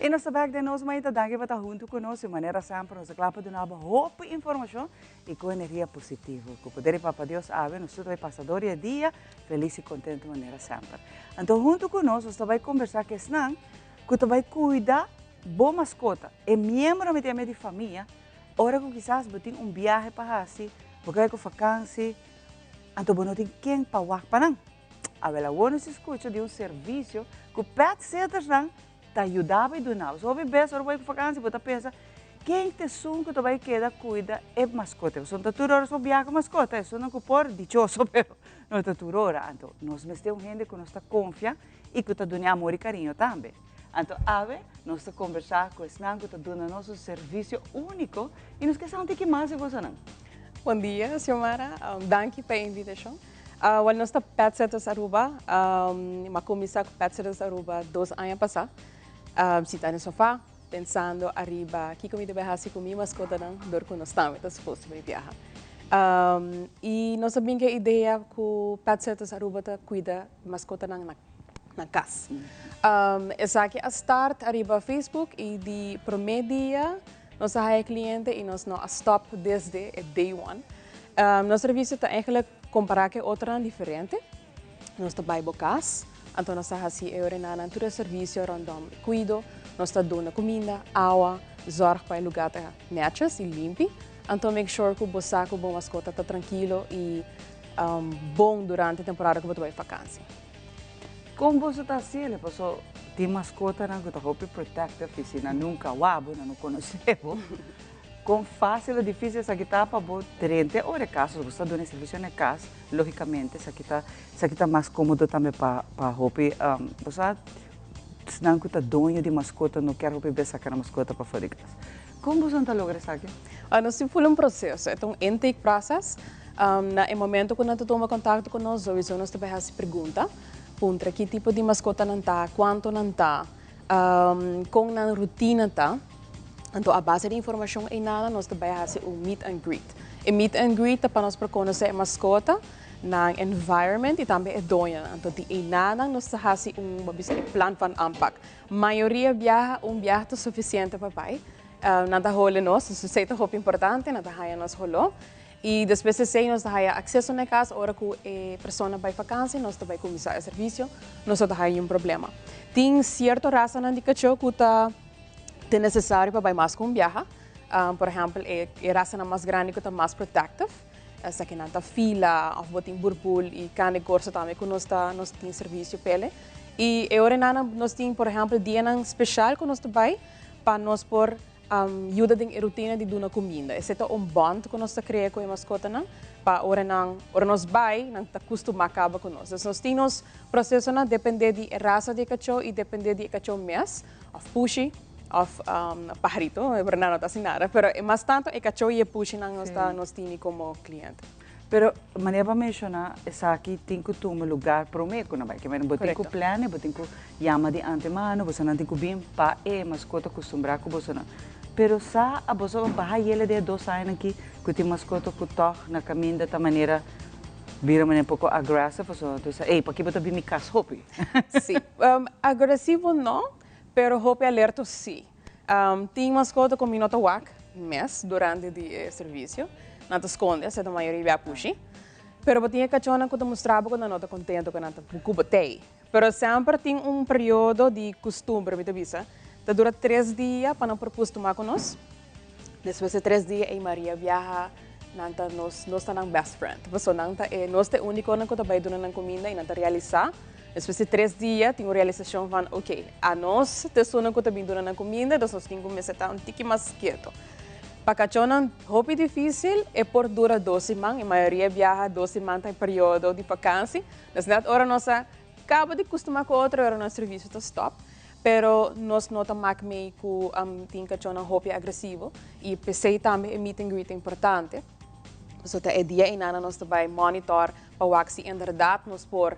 I nos ta bek den nos mainta. Danki pa ta huntu ku nos. Di manera semper nos ta kla pa duna bo hopi informashon i ku energia positivo. Ku poder di Papa Dios awe nos tur ta bai pasa dor di e dia felis i kontentu manera semper. Anto huntu ku nos nos ta bai kombersá ku esnan ku ta bai kuida bo maskota, e miembronan mi tin di famia, ora ku kisas bo tin un biahe pa hasi, bo ke bai ku fakansi, anto bo no tin ken pa wak pa nan. Awel awor nos skucha di un servisio ku pet sittersnan ta yuda bo i duna bo. So hopi bes ora bo bai ku fakansi bo ta pensa, ken ta esun ku ta bai keda kuida e maskota? Pasobra no ta tur ora bo biaha ku maskota, esunnan ku por, dichoso, pero no ta tur ora. Anto nos mester un hende ku nos ta konfia i ku ta duna e amor i kariño tambe. Anto awe nos ta kombersá ku esnan ku ta duna nos un servisio úniko i nos ke sa un tiki mas di bosonan. Bon dia, Xiomara. Danki pa e invitashon. Wel, nos ta Pet Sitters Aruba. Mi a kuminsá ku Pet Sitters Aruba dos aña pasá. Sintá den sofá, pensando ariba kiko mi ta bai hasi ku mi maskotanan dor ku nos tambe ta supos bai biaha. I nos a bin ku e idea ku Pet Sitters Aruba ta kuida maskotanan na na kas. Esaki a start ariba Facebook i di promé dia nos a haya kliente i nos no a stop desde e day one. Nos servisio ta eigenlijk kompará ku e otronan diferente. Nos ta bai bo kas, anto nos ta hasi e orenanan tur e servisio rondom e kuido. Nos ta duna kuminda, awa, zòrg pa e lugá ta nètjes i limpi. Anto make sure ku bo sa ku bo maskota ta trankilo i bon durante temporada ku bo ta bai fakansi. Kon boso ta hasiel? Paso tin maskotanan ku ta hopi protective i si nan nunka wak bo, nan no konosé bo. Kon fásil o difísil esaki ta pa bo drenta ora e kas, bo sta duna e servisio na e kas, lógikamente esaki ta esaki ta mas kómodo tambe pa pa hopi bo sa esnan ku ta doño di maskota no kier hopi bes saka nan maskota pafó di kas. Kon boso ta logra esaki? Nos tin ful un proseso, e ta un intake process. Na e momento ku nan ta tuma kontakto ku nos, souiso nos ta bai hasi pregunta, puntra ki tipo di maskota nan ta, kuantu nan ta, kon nan rutina ta. Anto a base di informashon einana nos ta bai hasi un meet and greet. E meet and greet ta pa nos por konosé e maskota, nan environment i tambe e doñonan. Anto di einana nos ta hasi un, bo bisa, e plan van aanpak. Mayoria biaha un biaha ta sufisiente pa bai. Nan ta hole nos, esei ta hopi importante, nan ta haña nos holó. I despues di esei nos ta haya akseso na e kas ora ku e persona bai fakansi nos ta bai kuminsá e servisio, nos no ta haya niun problema. Tin sierto rasanan di kachó ku ta ta nesesario pa bai mas ku un biaha. Por ehèmpel e rasanan mas grandi ku ta mas protective, esakinan ta fila òf bo tin burbul i kane gorso tambe ku nos ta nos tin servisio p'ele. I e ora einan nos tin por ehèmpel dianan speshal ku nos ta bai pa nos por Yuda den e rutina di duna kuminda. Esei ta un bond ku nos ta krea ku e maskotanan pa ora nan ora nos bai nan ta kustumá kaba ku nos. Dus nos tin nos prosesonan dependé di e rasa di e kachó i dependé di e kachó mes òf pushi òf paharito, e bèrdat no ta hasi nada, pero e mas tantu e kachó i e pushinan nos ta nos tini komo kliente. Pero manera bo a menciona esaki tin cu tuma lugar prome cu nan bay. Kimen bo tin cu plania, bo tin cu yama di antemano, bosonan tin cu bin pa e mascota custumbra cu bosonan. Pero sa a boso a baha yele den e dos añanan aki cu tin mascota cu tog na caminda ta manera bira manera poco aggressive of so, ta bisa ey paki bo ta bin mi cas hopi? Si, agresivo no, pero hopi alerto si. Tin mascota cu mi no ta wak mes durante di e servicio. Nan ta sconde, esei ta mayoria bia pushi. Pero bo tin e cachonnan cu ta mustra bo cu nan no ta contento cu nan ta cu bo tei. Pero semper tin un periodo di custumber, mi ta bisa. Ta dura tres dia pa nan por custuma cu nos. Despues di tres dia ei Maria biaha, nan ta nos, nos ta nan best friend. Pasobra nan ta e, nos ta e uniconan cu ta bay duna nan cuminda y nan ta realisa. Despues di tres dia tin un realisashon van ok, anos ta esunnan ku ta bin duna nan kuminda, dus nos tin ku mester ta un tiki mas keto. Pa kachónan hopi difísil, e por dura dos siman, e mayoria biaha dos siman ta e periodo di fakansi. Dus nèt ora nos a kaba di kustumá ku otro, ora nos servisio ta stòp. Pero nos no ta mak mei ku tin kachónan hopi agresivo i p'esei tambe e meet and greet ta importante. Pasobra ta e dia einan nos ta bai monitor pa wak si inderdat nos por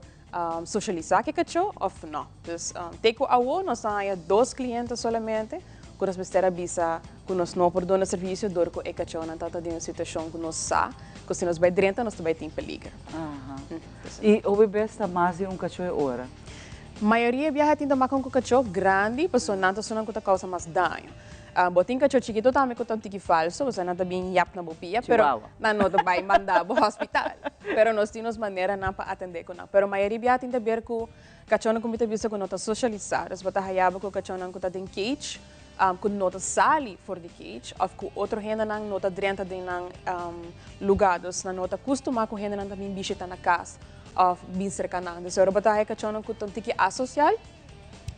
Socialisa ke kachó of no. Dus te ku awo nos a haña dos kliente solamente ku nos mester a bisa ku nos no por duna servisio dor ku e kachónan ta ta den un situashon ku nos sa ku si nos bai drenta nos ta bai tin peliger. I hopi bes ta mas di un kachó e ora? Mayoria biaha tin ta makan ku kachó grandi, pasobra nan ta esunnan ku ta kousa mas daño. Bo tin kachó chikito tambe ku ta un tiki falso, pasobra nan ta bin yap na bo pia, pero nan no ta bai manda bo hospital. Pero nos tin nos maneranan pa atendé ku nan. Pero mayoria biaha tin ta ber ku kachónan ku mi ta bisa ku no ta sosialisá. Dus bo ta haya bo ku kachónan ku ta den cage, ku no ta sali for di cage, òf ku otro hendenan no ta drenta den nan lugá. Dus nan no ta kustumá ku hendenan ta bin bishita na kas. Of bin serka nan. Dus ora bo ta haña kachónan ku ta un tiki asosial,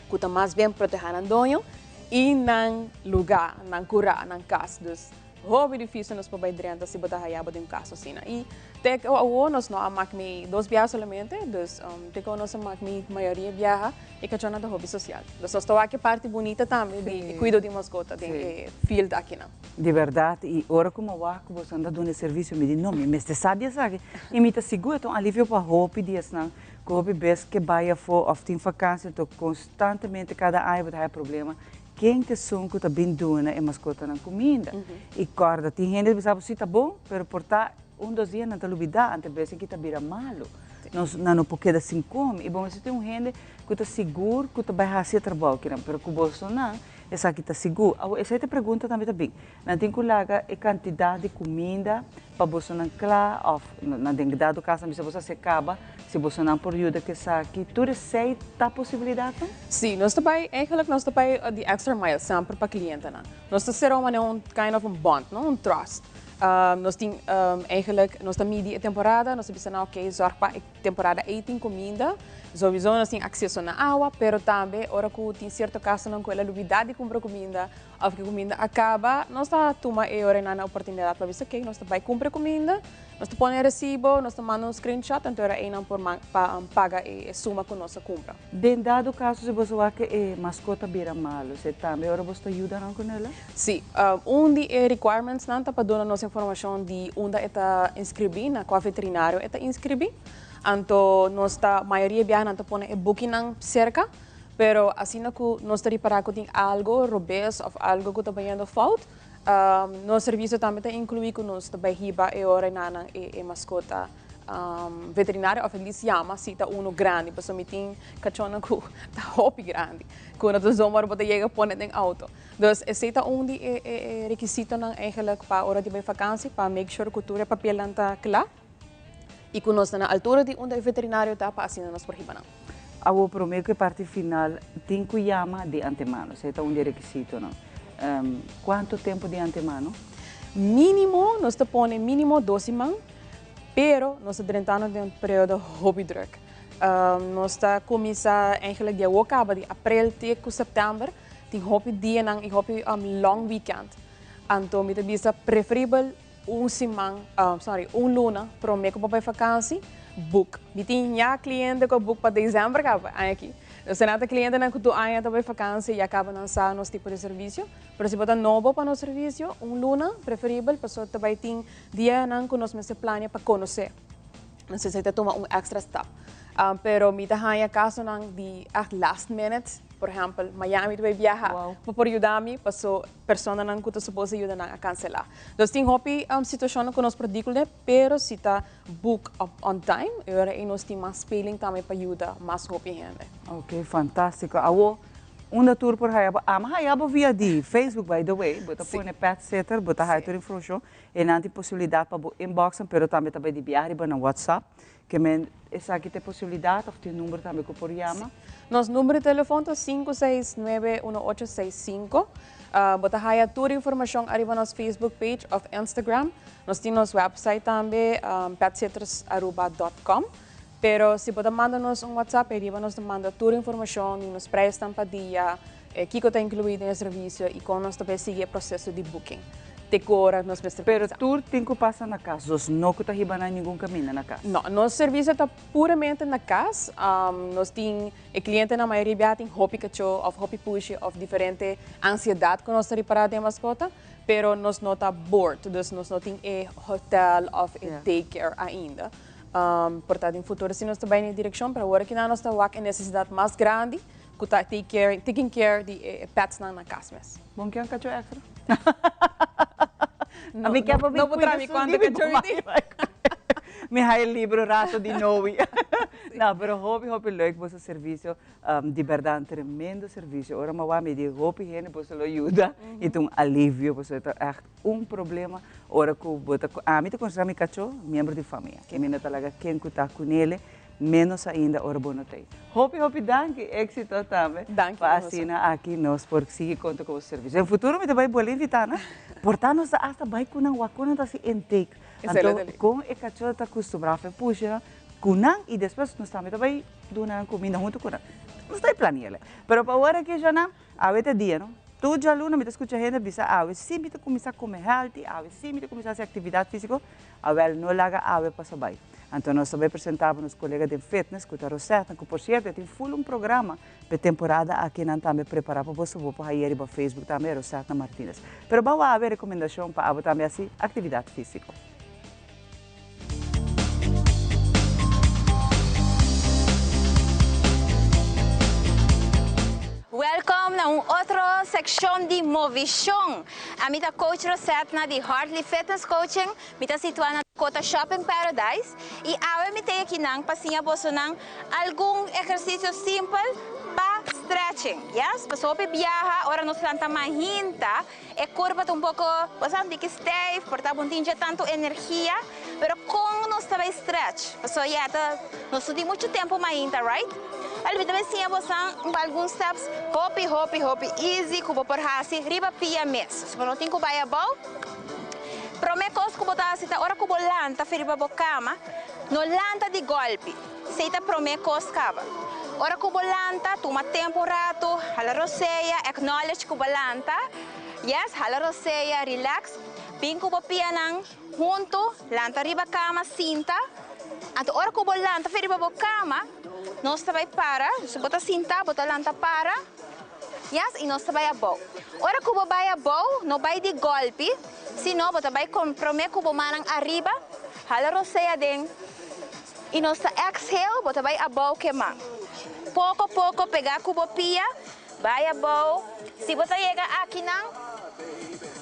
ku ta mas bien protehá nan doño i nan lugá, nan kurá, nan kas. Dus hopi difísil nos por bai drenta si bo ta haña bo den un kas asina. I te ku awor nos no a mak mi dos biaha solamente, dus te ku awor nos a mak mi mayoria biaha e kachónan ta hopi sosial. Dus nos ta wak e parti bunita tambe di e kuido di maskota den e field akinan. Di bèrdat, i ora ku mi a wak ku boso anda duna e servisio, mi di, No, mi mester sa di esaki. I mi ta sigur e ta un alivio pa hopi di esnan ku hopi bes ke bai afó òf tin fakansia, anto konstantemente kada aña bo ta haya problema ken ta esun ku ta bin duna e maskotanan kuminda. I kòrda, tin hende ta bisa bo, Si, ta bon, pero por ta un dos dia nan ta lubidá, anto bes aki ta bira malu. Nos, nan no por keda sin kome. I bo mester tin un hende ku ta sigur ku ta bai hasi e trabou kinan, pero ku bosonan Esaki ta sigur. Awor, esei ta pregunta tambe ta bin. Nan tin ku laga e kantidat di kuminda pa bosonan kla òf nan den dado kaso nan bisa boso a sekaba si bosonan por yuda ku esaki. Tur esei ta posibilidatnan? Sí, nos ta bai, eigenlijk nos ta bai di extra mile semper pa klientenan. Nos ta sera un manera un kind of un bond, no, un trust. Nos tin eigenlijk nos ta midi e temporada, nos ta bisa nan oké zorg pa e Temporada ei tin kuminda, souiso nos tin akseso na awa, pero tambe ora ku tin sierto kasonan ku el a lubidá di kumpra kuminda òf ku e kuminda a kaba, nos ta tuma e ora einan na oportunidat pa bisa oke, nos ta bai kumpra e kuminda, nos ta pone e resibo, nos ta manda un screenshot, anto ora einan por pa paga e suma ku nos a kumpra. Den dado kaso si boso wak e maskota bira malu, se tambe ora boso ta yuda nan ku nela? Si, un di e requirementsnan ta pa duna nos informashon di unda e ta inskribí, na kua veterinario e ta inskribí. Anto nos ta, mayoria biaha nan ta pone e bukinan serka, pero asina ku nos ta ripará ku tin algo robes òf algo ku ta bayendo fout, nos servisio tambe ta inkluí ku nos ta bai hiba e ora enanan e maskota veterinario òf at least yama si ta unu grandi, pasobra mi tin kachónan ku ta hopi grandi, ku no ta zomaar bo ta yega pone den outo. Dus esei ta un di e rekisitonan eigenlijk pa ora di bai vakansi, pa make sure ku tur e papelnan ta kla i ku nos ta na altura di unda e veterinario ta pa asina nos por hiba nan. Awor prome ku e parti final tin ku yama di antemano, esei ta un di e rekisitonan. Kuantu tempu di antemano? Minimo nos ta pone minimo dos siman, pero nos ta drentando den un periodo hopi druk. Nos ta kuminsá eigenlijk di awor kaba di aprel te ku sèptèmber. Tin hopi dianan y hopi long weekend. Anto mi ta bisa preferibel un siman, sorry, un luna prome cu bo bay vakantie, book. Mi tin ya cliente cu a book pa december caba aña aki. Nos ta nata clientenan cu tur aña ta bay vakantie y a caba nan sa nos tipo di servicio. Pero si bo ta nobo pa nos servicio, un luna preferibel pasobra ta bay tin dianan cu nos mester plania pa conoce. Nos mester ta tuma un extra stap. Pero mi ta haya casonan di echt last minute. Por ehempel, Miami ta bay biaha, bo por yuda mi? Paso personanan cu ta suppose yuda nan a cancela. Dus tin hopi situacionnan cu nos por deal cune, pero si ta book up on time, e ora ey nos tin mas speling tambe pa yuda mas hopi hende. Ok, fantastico. Awo, unda tur por haya bo? Ama haya bo via di Facebook, by the way. Bo ta pone pet sitter, bo ta haya tur informacion. E nan tin posibilidad pa bo inboxen, pero tambe ta bay di biaha riba nan WhatsApp. Ke men esaki ta e posibilidat of tin number tambe ku por yama? Nos number di telefon ta 5691865. Bo ta haya tur informashon ariba nos Facebook page of Instagram. Nos tin nos website tambe petsittersaruba dot com. Pero si bo ta manda nos un WhatsApp ariba nos ta manda tur informashon di nos prijsnan pa dia, Kiko ta inkluí den e servisio i kon nos ta por sigui e proseso di booking? Te ku ora nos mester Pero kuminsá? tur tin ku pasa na kas, dus no ku ta hiba na ningun kaminda na kas? No, nos servisio ta puramente na kas. Nos tin e klientenan mayoria bia tin hopi kachó òf hopi pushi òf diferente ansiedat ku nos ta ripará den e maskota, pero nos no ta board, dus nos no tin e hotel òf e daycare ainda. Por ta den futuro si nos ta bai den e direkshon, pero awor aki nan nos ta wak e nesesidat mas grandi Cu ta take care, taking care di e petsnan na cas mes. Bon kier un cacho extra? No, no, no por traha mi cuanto cacho mi tin. Mi haya libro rato di Noe. No, pero hopi hopi leuk boso servicio. Di berdad un tremendo servicio. Ora mi a wak mi di hopi hende boso lo yuda y ta un alivio pasobra ta echt un problema ora cu bo ta ami ta considera mi cacho miembro di famia. Ke mi no ta laga ken cu ta cunele menos ainda ora bo no ta ey. Hopi hopi danki, exito tambe pa asina aki nos por sigui conta cu boso servicio. Den futuro mi ta bay bolbe invita nan, por ta nos ta hasta bay cu nan wak con nan ta haci intake. Anto con e cacho ta custumbra of e pusha cu nan y despues nos tambe ta bay duna nan cuminda hunto cu nan. Nos ta e planiele. Pero pa ora aki Jana, awe ta dia no. Tur djaluna mi ta scucha hende bisa awe si mi ta cuminsa come healthy, awe si mi ta cuminsa haci actividad fisico, awel no laga awe pasa bay. Anto nos ta bay presenta pa nos colega den fitness cu ta Rosetta, cu por cierto e tin full un programa p'e temporada aki nan tambe prepara pa boso, bo por haya riba Facebook tambe Rosetta Martinez. Pero bao awe recomendacion pa abo tambe haci actividad fisico. Welkom na un otro seccion di Movishon. Ami ta Coach Rosetna di Hartley Fitness Coaching. Mi ta situa na Dakota Shopping Paradise y awe mi ta akinan pa siña bosonan algun ehercicio simpel pa stretching. Yes, pasobra hopi biaha ora nos lanta mahinta E kurpa ta un poko, bo sa, un tiki stijf, por ta bo no tin dje tantu energia, pero kon nos ta bai stretch? Pasobra ya ta, nos no tin muchu tempu mainta, right? Wel, mi ta bai siña bosan algun steps hopi, hopi, hopi easy ku bo por hasi riba pia mes. So bo no tin ku bai abou. Promé kos ku bo ta hasi ta ora ku bo lanta for riba bo kama, no lanta di gòlpi. Esei ta promé kos kaba. Ora ku bo lanta, tuma tempu un ratu, hala rosea, acknowledge ku bo lanta. Yes, hala rosea, relax. Bin ku bo pianan huntu, lanta riba kama, sinta. Anto ora ku bo lanta for riba bo kama, nos ta bai para. Si bo ta sinta, bo ta lanta para. Yes, i nos ta bai abou. Ora ku bo bai abou, no bai di gòlpi, sino bo ta bai promé ku bo mannan ariba, hala rosea den. I nos ta exhale, bo ta bai abou ke man. Poko poko pega ku bo pia, bai abou. Si bo ta yega akinan,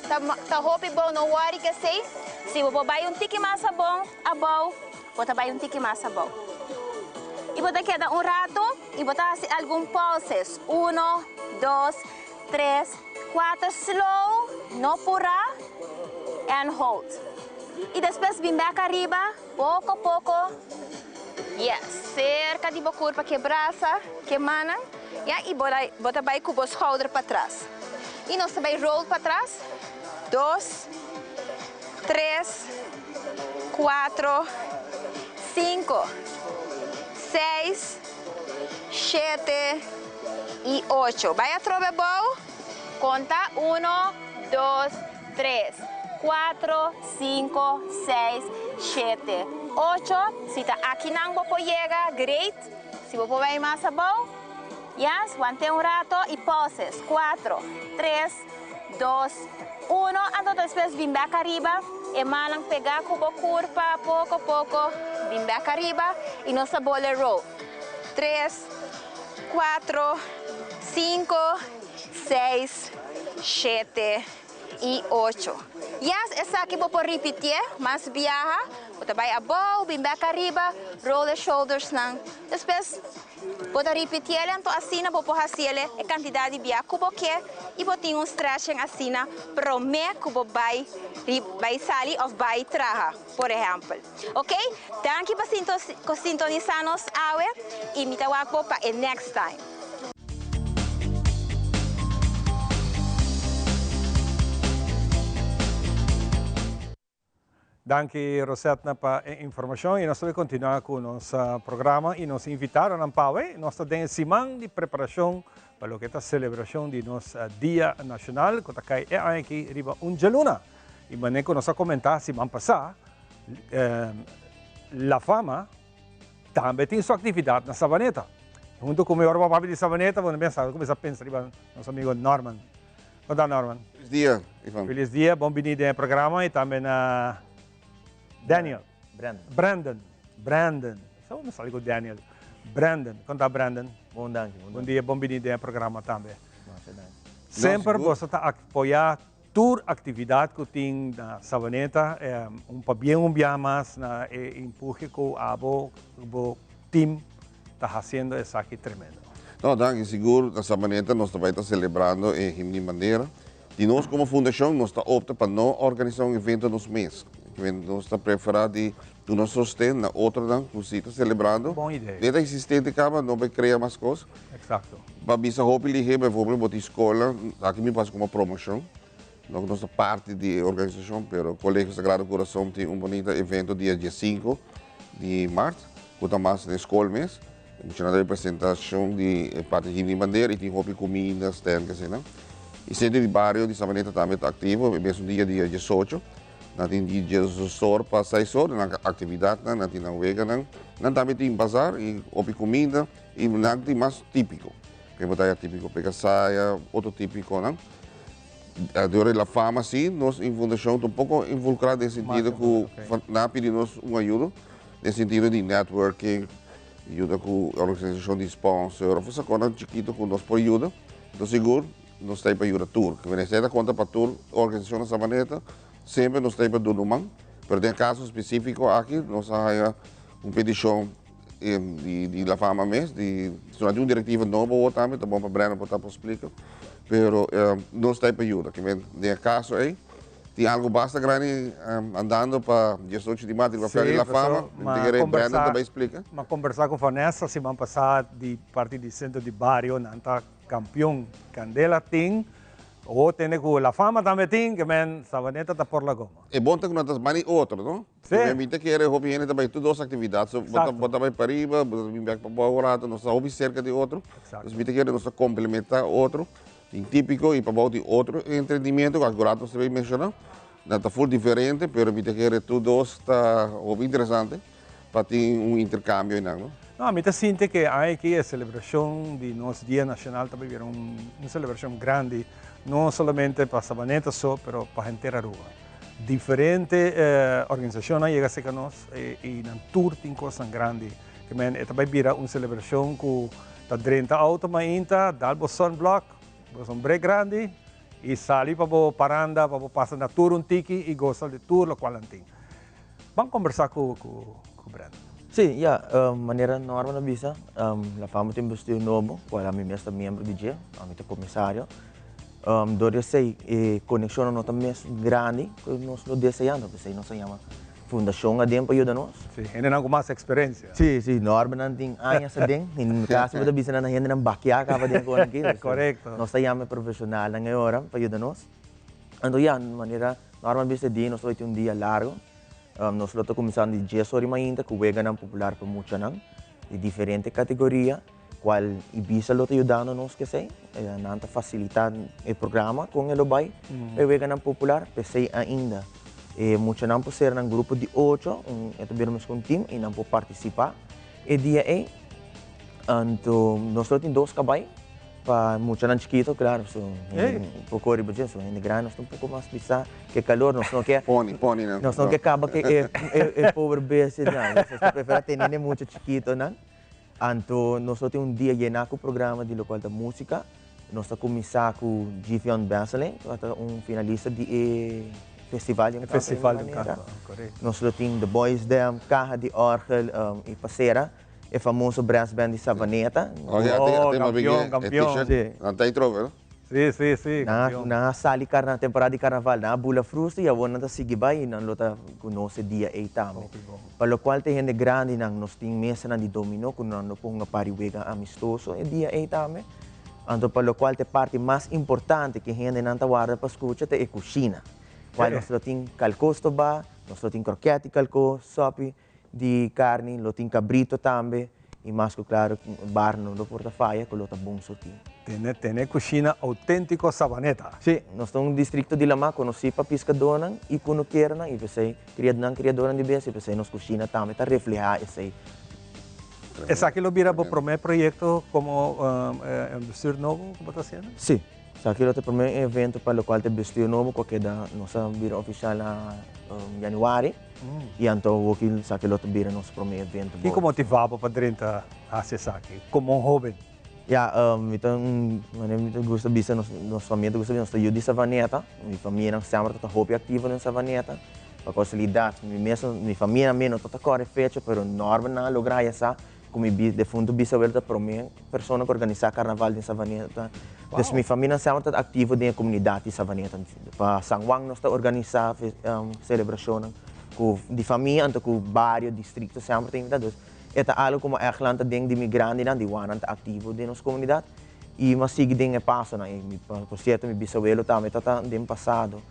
ta ta hopi bon, no worry ke esei. Si bo por bai un tiki mas abon, abou, bo ta bai un tiki mas abou. I bo ta keda un ratu i bo ta hasi algun pulses, uno, dos, tres, kuater, slow, no purá, and hold. I despues bin bek ariba. Poko poko, yes, serka di bo kurpa ke brasa, ke mannan, ya, i bo bo ta bai ku bo skouder patras. I nos ta bai roll patras, dos, tres, kuatro, sinku, seis, shete i ocho. Bai atrobe abou, konta, uno, dos, Tres, cuatro, cinco, seis, shete, ocho. Si ta akinan bo por yega, great. Si bo por bay mas abou, yes, wante un rato y pauses. Cuatro, tres, dos, uno. Anto despues bin bek ariba, e mannan pega cu bo curpa poco poco, bin bek ariba y nos ta bole roll. Tres, cuatro, cinco, Seis, shete i ocho. Yes, esaki bo por ripitié mas biaha. Bo ta bai abou, bin bek ariba, roll e shouldersnan. Despues bo ta ripitié anto asina bo por hasiel e kantidat di bia ku bo ke i bo tin un stretching asina promé ku bo bai bai sali òf bai traha, por ehèmpel. Ok, danki pa sintonisá nos awe i mi ta wak bo pa e next time. Danki Rosetna pa e informacion y nos ta bay continua cu nos programa y nos invitadonan pa awe. Nos ta den e siman di preparacion pa loke ta celebracion di nos Dia Nacional cu ta cay e aña aki riba un djaluna. Y manera cu nos a comenta siman pasa, La Fama tambe tin su actividad na Savaneta. Hunto cu mi ora bo papia di Savaneta, bo no pensa, bo cuminsa pensa riba nos amigo Norman. Con ta Norman? Feliz dia, Ivan. Feliz dia, bon bini den e programa y tambe na Daniel. Brandon. Brandon, Brandon. Sa bo mi sali cu Daniel. Brandon, con ta Brandon? Bon danki, bon Bon dia, bon bini den e programa tambe. Masha danki. Semper boso ta apoya. Tur actividad cu tin na Savaneta, un pabien un biaha mas na e empuje cu abo, bo team ta haciendo esaki tremendo. No, danki. Sigur na Sabaneta nos ta bai ta celebrando e Himno di Bandera. Di nos como fundacion nos ta opta pa no organisa un evento nos mes. Nos ta prefera di duna sosten na otronan cu si ta celebrando. Bon idea. Den ta existente caba no bai crea mas cos. Exacto. Pa bisa hopi lihe, bijvoorbeeld bo tin scola, aki mi pasa como promocion. No cu nos ta parti di e organisacion, pero Colegio Sagrado Corazon tin un bonita evento dia diescinco di maart, cu ta mas den scol mes. E muchanan ta bay presentacion di e parti Himno di Bandera y tin hopi cuminda, stand, asina. Y Centro di Bario di Sabaneta tambe ta activo, e mesun dia, dia diesocho. Nan tin di diesdos or pa seis or, nan actividadnan, nan tin nan weganan. Nan tambe tin bazar y hopi cuminda y nan tin mas tipico. Ke bo ta haya tipico pega saya, otro tipiconan. Dor la fama si, nos in fundacion ta un poco involucra den sentido cu nan a pidi nos un ayudo den sentido di networking, yuda cu organisacion di sponsor of esaki cosnan chikito cu nos por yuda. Enton sigur nos ta ahí pa yuda tur. Venecia ta conta pa tur organisacion na Sabaneta, semper nos ta ahí pa duna un man, pero den e caso specifico aki nos a haya un peticion di La Fama mes, di si no tin un directiva nobo awor tambe ta bon pa Brandon por ta por splica, pero nos ta ahí pa yuda. Den e caso ey tin algo basta grandi andando pa diesocho di maart riba Feria di La Fama, mi ta kere Brandon ta bay splica. Mi a conversa cu Vanessa siman pasa di parti di Centro di Bario, nan ta campeon candela tin. Awor tende cu La Fama tambe tin, ke men Sabaneta ta por la goma. E bon ta cu nan ta bani otro, no? Sí. Mi ta kere hopi hende ta bai tur dos actividad. So, bo ta bai pariba, bo ta bin bek pa bou un rato, nos ta hopi cerca di otro. Entonces mi ta kere nos ta complementa otro. Tin tipico y pa bou tin otro entretenimiento cu algun rato nos ta bay menciona. Nan ta full diferente, pero mi ta kere tur dos ta hopi interesante pa tin un intercambio eynan, no? No, mi ta sinti cu aña aki e celebracion di nos Dia Nacional ta bay bira un celebracion grandi, no solamente pa Sabaneta so, pero pa henter Aruba. Diferente organisacionnan yega cerca nos y nan tur tin cosnan grandi. Ke men e ta bay bira un celebracion cu ta drenta auto mainta, dal bo sunblock, bo sombré grandi y sali pa bo paranda pa bo pasa na tur un tiki y gosa di tur locual nan tin. Ban combersa cu Brandon. Sí, ya, manera Norman a bisa, La Fama tin bestuur nobo, cual ami mes ta miembro di dje, ami ta comisario. Dor di esei e konekshonnan no ta mes grandi ku nos lo deseá, anto p'esei nos a yama fundashon aden pa yuda nos. Sí, hendenan ku mas eksperensia. Sí, sí, Norbernan tin añas aden, i kasi bo ta bisa nan ta hendenan bakiá kaba den kon aki. Korekto. Nos ta yama e profeshonalnan e ora pa yuda nos. Anto ya, manera Norman bisa e dia nos lo tin un dia largu. Nos lo ta kuminsando di dies ora di mainta ku weganan popular pa muchanan di diferente kategoria. Cual Ibisa lo ta yudando nos kesey, nan ta facilita e programa con e lo bay e weganan popular, pesey ainda e muchanan por ser nan grupo di ocho, e ta bira mescon team y nan por participa e dia ey. Anto nos lo tin dos cabay pa muchanan chikito, claro, so hende por core riba dje, so hende grandi nos ta un poco mas pisa ke calor, nos no ke Pony, pony nan. Nos no ke caba ke e pober bestia nan, nos ta prefera tene e mucha chikitonan. Anto nos lo tin un dia yená ku programa di lokual ta músika. Nos ta kuminsá ku Givion Besseling, ku ta un finalista di e Festival di un Kanto di Festival di un Manera. Kanto, korekto. Nos lo tin The Boys Dem, Kaha di Orgel i Pasera, e famoso brass band di Savaneta. Oh, ya, Oh, te mabigé kampion, e kampion. t-shirt. Sí. Nan ta ei trobe, no? Sí, sí, sí, Nan a, campeón. nan a sali carna, temporada di carnaval, nan a bula frustro y awor nan ta sigui bai y nan lo ta cu nos e dia ey tambe. Hopi bon. Pa locual ta e hende grandinan, nos tin mesanan di dominó cu nan lo por hunga par di wega amistoso e dia ey tambe. Anto pa locual ta e parti mas importante cu e hendenan ta warda pa scucha ta e cushina, cual nos lo tin calcó stobá, nos lo tin croquet di calcó, sopi di carni, lo tin cabrito tambe y mas cu claro bar no lo por ta faya cu lo ta bon surti. Tene tene cushina autentico Sabaneta. Sí, nos ta un districto di Lamá conoci pa piscadornan y cunukeronan y p'esey criadnan criadornan di bes y p'esey nos cushina tambe ta refleha esey. Esaki lo bira bo prome proyecto como bestuur nobo cu bo ta haciendo? Sí, esaki lo ta e prome evento pa locual ta e bestuur nobo cu a keda nos a bira oficial na januari. I anto awoki sa ke lo ta bira nos prome evento. Kiko motiva bo pa drenta hasi esaki komo un hoben? Ya, mi ta un, manera mi ta gusta bisa, nos nos famia ta gusta bisa, nos ta yu di Savaneta. Mi famianan semper ta hopi aktivo den Savaneta. Pa kasualidat, mi mes, mi famianan mes no ta kòrda e fecha, pero Norman nan a logra haya sa ku mi defuntu bisawelo ta promé persona ku organisá karnaval den Savaneta. Dus mi famianan semper ta aktivo den e komunidat di Savaneta. Pa San Juan nos ta organisá selebrashonnan ku di famia anto ku bario, distrikto semper ta invitá. Dus E ta algo como echt lanta den di mi grandinan, di wanan ta activo den nos comunidad y mi a sigui den e pasonan ey. Mi, por cierto, mi bisabuelo tambe ta den pasado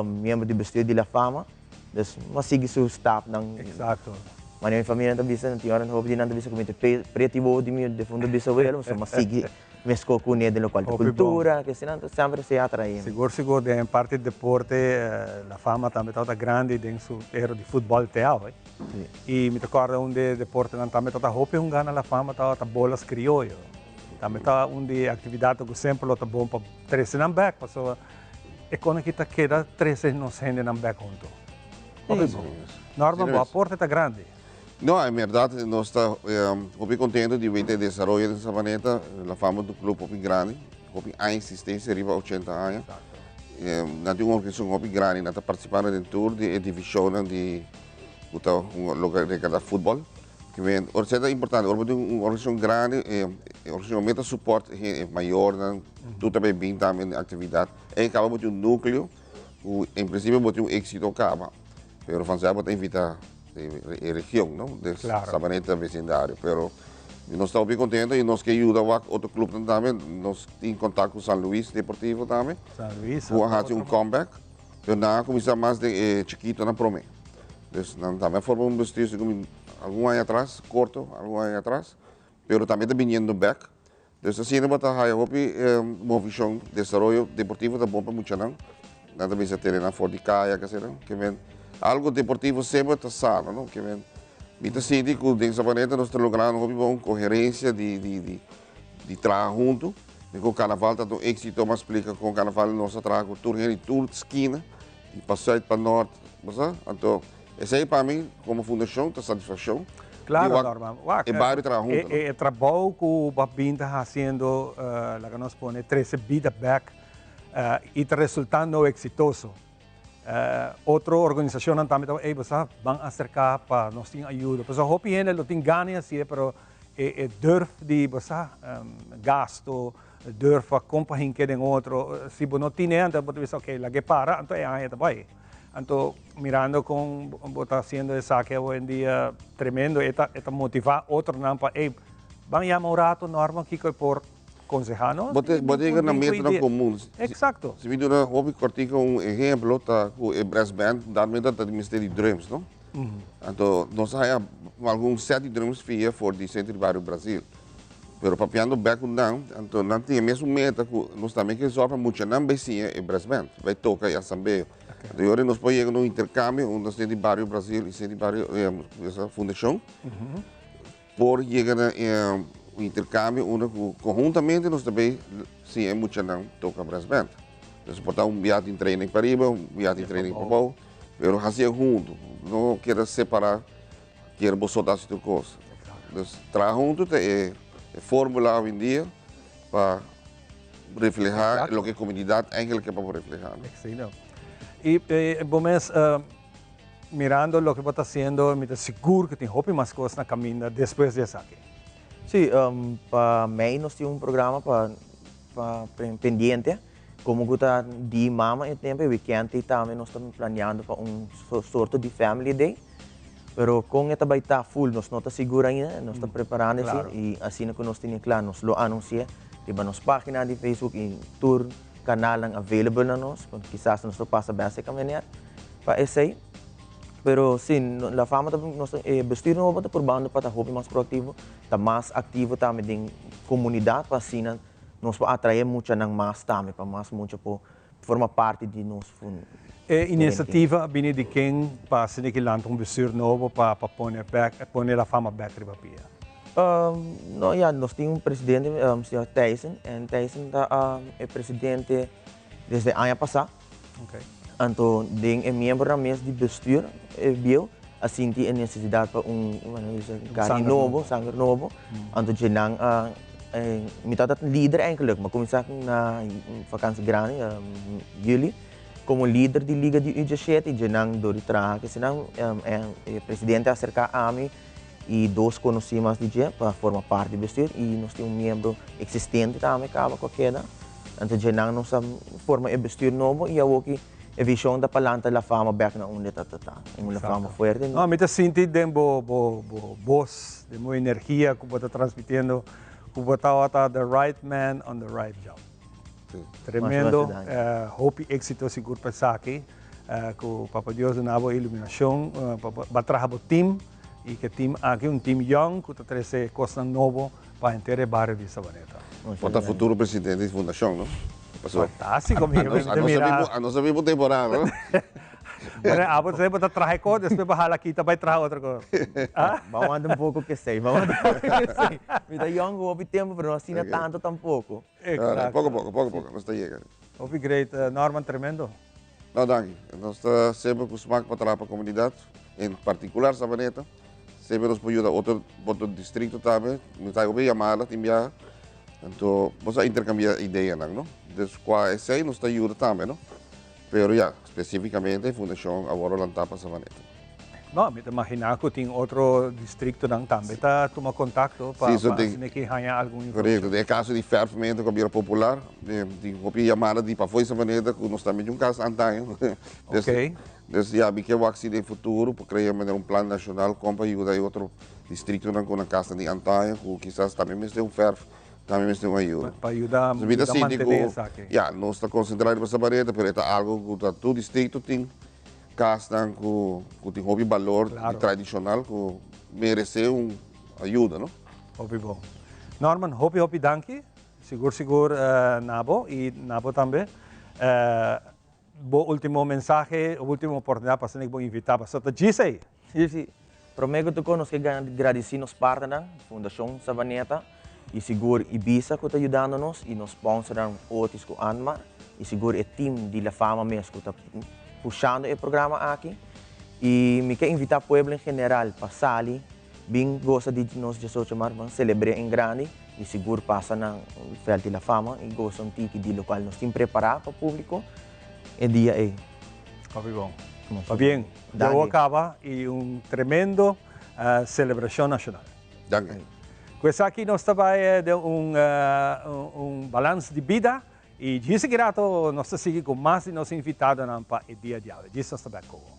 miembro di bestuur di La Fama, dus mi a sigui su stapnan. Manera mi familianan ta bisa, nan tin ora hopi di nan ta bisa cu mi ta preti wowo di mi defunto bisabuelo, so mi a sigui Mesco cu ne den locual ta cultura, que asina, entonces semper esey a atrae mi. Sigur sigur den parti di deporte La Fama tambe tabata grandi den su ero di futbol te awe. Y mi ta corda un di e deportenan tambe tabata hopi hunga na La Fama tabata bolas crioyo. Tambe ta un di e actividadnan cu semper lo ta bon pa trece nan bek pasobra e con aki ta keda trece nos hendenan bek hunto. Hopi bon. Norman bo aporte ta grandi. No, en berdad nos ta hopi contento di weta e desaroyo den Savaneta. La Fama ta un club hopi grandi, hopi aña existencia, riba ochenta aña. Nan tin un organisacion hopi grandi, nan ta participando den tur di e divisionnan di cu ta loke regarda futbol. Ora esei ta importante, ora bo tin un organisacion grandi, e organisacion mester support e mayornan, tur ta bay bin tambe den actividad. Ey caba bo tin un nucleo cu en principio bo tin un exito caba, pero vanzelf bo ta invita e region, no? De Sabaneta vecindario. Pero nos ta hopi contento y nos ke yuda wak otro clubnan tambe. Nos tin contact cu San Luis Deportivo tambe. San Luis. Cu a haci un comeback. Pero nan a cuminsa mas den e chikitonan prome. Dus nan tambe a forma un bestuur segun algun aña atras, corto, algun aña atras. Pero tambe ta biniendo bek. Dus asina bo ta haya hopi movishon, desaroyo deportivo ta bon pa muchanan. Nan ta bisa tene nan for di kaya ke asina. Ke men algo deportivo semper ta sano, no? Ke men mi ta sinti ku den Sabaneta nos ta logrando hopi bon koherensia di di di di traha huntu. Mi ku karnaval ta un éksito, m'a splika kon karnaval nos a traha ku tur hende di tur skina, di pa sùit pa nòrt, bo sa. Anto esei pa mi komo fundashon ta satisfakshon. Claro, Norman. Wak, e bario traha hunto, no? E trabou ku bo a bin ta hasiendo, laga nos pone, trese bida bek i ta resultando eksitoso. Otro organisashonnan tambe ta, ey, bo sa, ban aserká pa nos tin ayudo. Pasobra hopi hende lo tin gana di hasié, pero e durf di, bo sa, gasto, durf pa kon pa hinke den otro, si bo no tine, anto bo ta bisa, ok, lag'é para, anto e aña ta bai. Anto mirando con bo ta haciendo esaki awendia tremendo, e ta e ta motiva otronan pa ey ban yama un rato Norman kico e por conseha nos. Bo ta bo ta yega na metanan comun. Exacto. Si mi duna hopi cortico un ehemplo ta cu e brass band darmenta ta mester di drums no. Anto nos a haya algun set di drums fia for di Centro di Barrio Brasil. Pero papiando bek ku nan, anto nan tin e mesun meta ku nos tambe ke zorg pa muchanan bai siña e brass band, bai toka e asambeo. Anto e ora nos por yega na un interkambio unda Centro di Bario Brasil i Centro di Bario esa fundashon por yega na un interkambio unda ku konhuntamente nos ta bai siña e muchanan toka brass band. Entonces por ta un bia tin training pariba, un bia tin training pabou, pero hasié huntu, no keda separá. Kier bo so ta haci tur cos. Dus traha hunto ta e formula awendia pa refleha loke e comunidad eigenlijk ke pa bo refleha. Excelente. Y bo mes mirando loke bo ta haciendo mi ta sigur cu tin hopi mas cos na caminda despues di esaki. Si, pa mei nos tin un programa pa pa pendiente. Como cu ta di mama e tempo e weekend ey tambe nos ta planeando pa un sorto di family day. Pero con e ta bay ta full nos no ta sigur ainda, nos ta preparando esi y asina cu nos tene cla nos lo anuncia riba nos pagina di Facebook y tur canalnan available na nos, kisas nos lo pasa best e meneer pa esey. Pero si, La Fama ta, nos ta, e bestuur nobo ta purbando pa ta hopi mas proactivo, ta mas activo tambe den comunidad pa asina Nos por atraé muchanan mas tambe pa mas mucha por forma parti di nos fun. E inisiativa a bini di ken pa asina ki lanta un bestuur nobo pa pa pone bek pone La Fama bek riba pia? No ya nos tin un presidente señor Thijssen en Thijssen ta e presidente desde aña pasá. Anto den e miembronan mes di bestuur e bieu a sinti e nesesidat pa un carni nobo, sanger nobo, anto dje nan a. Mi tabata lider eigenlijk, mi a kuminsá na vakantie grandi, juli, komo lider di liga di U diesshete i djenan dor di traha kesinan e presidente a aserká ami i dos konosí mas di dje pa forma parti di bestuur i nos tin un miembro eksistente tambe kaba ku a keda. Anto djenan nos a forma e bestuur nobo i awoki e vishon ta pa lanta La Fama bèk na unda e ta ta, un La Fama fuerte. No, mi ta sinti den bo bo bo bos, den bo energia ku bo ta transmitiendo ku bo tabata the right man on the right job. Tremendo, hopi éxito sigur pa esaki, ku Papa Dios duna bo iluminashon pa bo traha bo team i ku e team aki un team yòn ku ta trese kosnan nobo pa henter e bario di Sabaneta. Bo ta futuro presidente di fundashon, no? Fantástiko, mi ta mira. Anos a biba un temporada, no? Bueno, abo ta bo ta traha e kos, despues bo hala kita bai traha otro kos. Bo a wanta un poko kesei, bo a wanta un poko kesei. Mi ta yòn ku hopi tempu, pero no asina tantu tampoko. Exacto. Poco poco, poco poco, nos ta yega. Hopi great, Norman, tremendo. No, danki. Nos ta semper cu smaak pa traha pa comunidad, en particular Sabaneta. Semper nos por yuda otro, otro districto tambe. Mi ta hopi yamada tin biaha. Anto, bo sa intercambia ideanan, no? Dus cua esey nos ta yuda tambe, no? Pero ya, specificamente Fundacion awor a lanta pa Savaneta. No, mi ta imagina cu tin otro districtonan tambe ta tuma contacto pa Sí, so pa den asina ki haña algun informacion. Correcto, den e caso di verfmento cu a bira popular, tin hopi yamada di pafó di Savaneta cu nos tambe tin un cas antaño. Dus, Ok. dus ya, mi ke wak si den futuro por crea manera un plan nacional con pa yuda e otro districtonan cu nan casnan di antaño cu kisas tambe mester un verf. Tambe mester un ayuda. Pa yuda Mi ta yuda sinti mantené ku, esaki. ya, nos ta konsentrá riba Sabaneta, pero e ta algu ku ta tur distrikto tin kasnan ku ku tin hopi balor di Klaro. tradishonal ku meresé un ayuda, no? Hopi bon. Norman, hopi hopi danki. Sigur sigur na bo i na bo tambe. Bo ultimo mensahe, ultimo oportunidat pa asina ku bo invitá pasobra ta djis ei. Sí, sí. Promé ku tur nos ke gradisí nos partnernan, Fundashon Savaneta i sigur Ibisa ku ta yudando nos i nos sponsornan Otis ku Anmar i sigur e team di La Fama mes ku ta pushando e programa aki. I mi ke invitá pueblo en general pa sali Bin gosa di nos diesocho mart, ban selebr'é en grandi i sigur pasa na Veld di la Fama i gosa un tiki di lokual nos tin prepará pa públiko e dia ei. Hopi bon. Pabien. Danki. Djawo kaba i un tremendo selebrashon nashonal. Danki. Ku esaki nos ta bai den un un balans di bida i djis aki rato nos ta sigui ku mas di nos invitadonan pa e dia di awe. Djis nos ta bèk ku bo.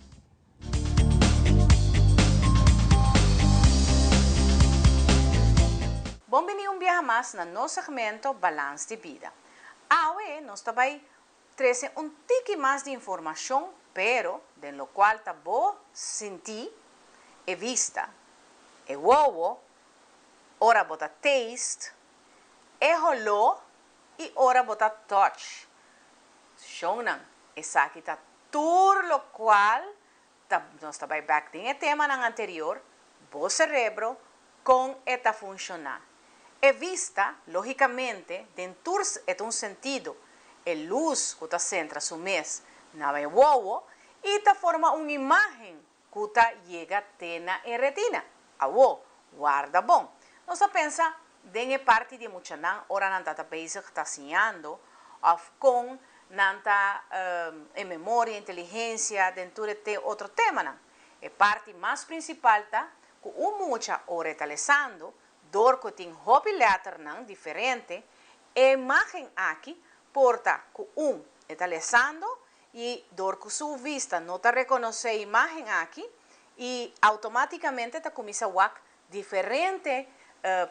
Bon bini un biaha mas na nos segmento Balans di Bida. Awe nos ta bai trece un tiki mas di informacion pero den locual ta bo sinti, e vista, e wowo, ora bo ta taste, e holó y ora bo ta touch. Shownan, esaki ta Tur locual ta, nos ta bay bek den e temanan anterior, bo cerebro, con e ta funciona. E vista, logicamente, den tur e ta un sentido, e luz cu ta centra su mes na e wowo y ta forma un imagen cu ta yega te na e retina. Awo, warda bon. Nos ta pensa den e parti di e muchanan ora nan ta ta bezig ta siñando of con nan ta e memoria, inteligencia, den tur e otro temanan. E parti mas principal ta cu un mucha ora e ta lesando, dor cu tin hopi letternan diferente, e imagen aki por ta cu un e ta lesando I dor ku su vista no ta rekonosé e imágen aki i outomátikamente ta kuminsá wak diferente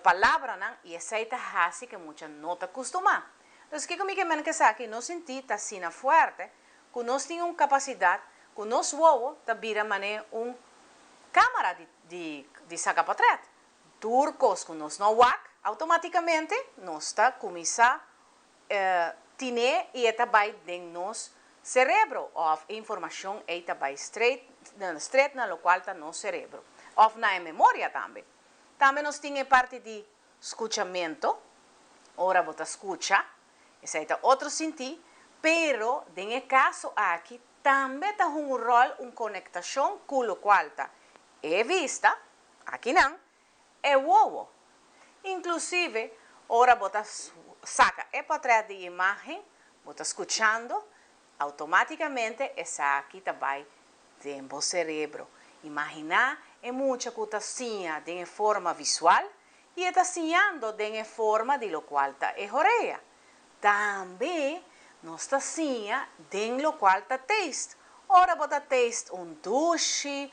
palabranan i esei ta hasi ku e mucha no ta kustumá. Entonces kiko mi ke men ku esaki? Nos sintí ta asina fuerte ku nos tin un kapasidat ku nos wowo ta bira manera un kámara di di saka potrèt. Tur kos ku nos no wak outomátikamente nos ta kuminsá Tine i e ta bai den nos cerebro of e informacion ei ta bai straight straight na locual ta nos cerebro of na e memoria tambe. Tambe nos tin e parti di scuchamento, ora bo ta scucha, esei ta otro sinti, pero den e caso aki tambe ta hunga un rol un conectacion cu locual ta e vista, akinan, E wowo. Inclusive, Ora bo ta saka e pòrtrèt di imágen, bo ta skuchando, outomátikamente esaki ta bai den bo serebro. Imaginá e mucha ku ta siña den e forma visual i e ta siñando den e forma di lokual ta e horea. Tambe nos ta siña den lokual ta taste. Ora bo ta taste un dushi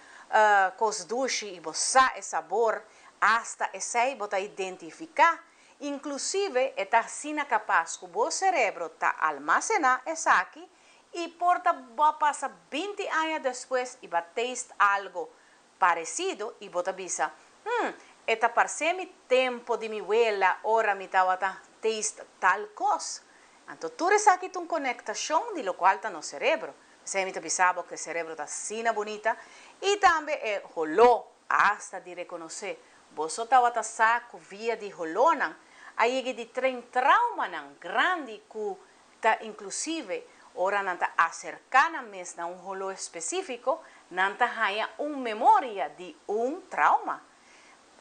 kos dushi i bo sa e sabor, asta esei bo ta identifiká. Inklusive e ta asina kapas ku bo serebro ta almasená esaki i por ta bo a pasa binti aña despues i bo a taste algo paresido i bo ta bisa, Hm, e ta parse mi tempo di mi wela ora mi tabata taste tal kos. Anto tur esaki ta un konektashon di lokual ta nos serebro. P'esei mi ta bisa bo ku e serebro ta asina bunita i tambe e holó, asta di rekonosé. Boso tabata sa ku via di holónan a yega di train traumanan grandi ku ta inklusive ora nan ta aserká nan mes na un holó espesífiko, nan ta haña un memoria di un trauma.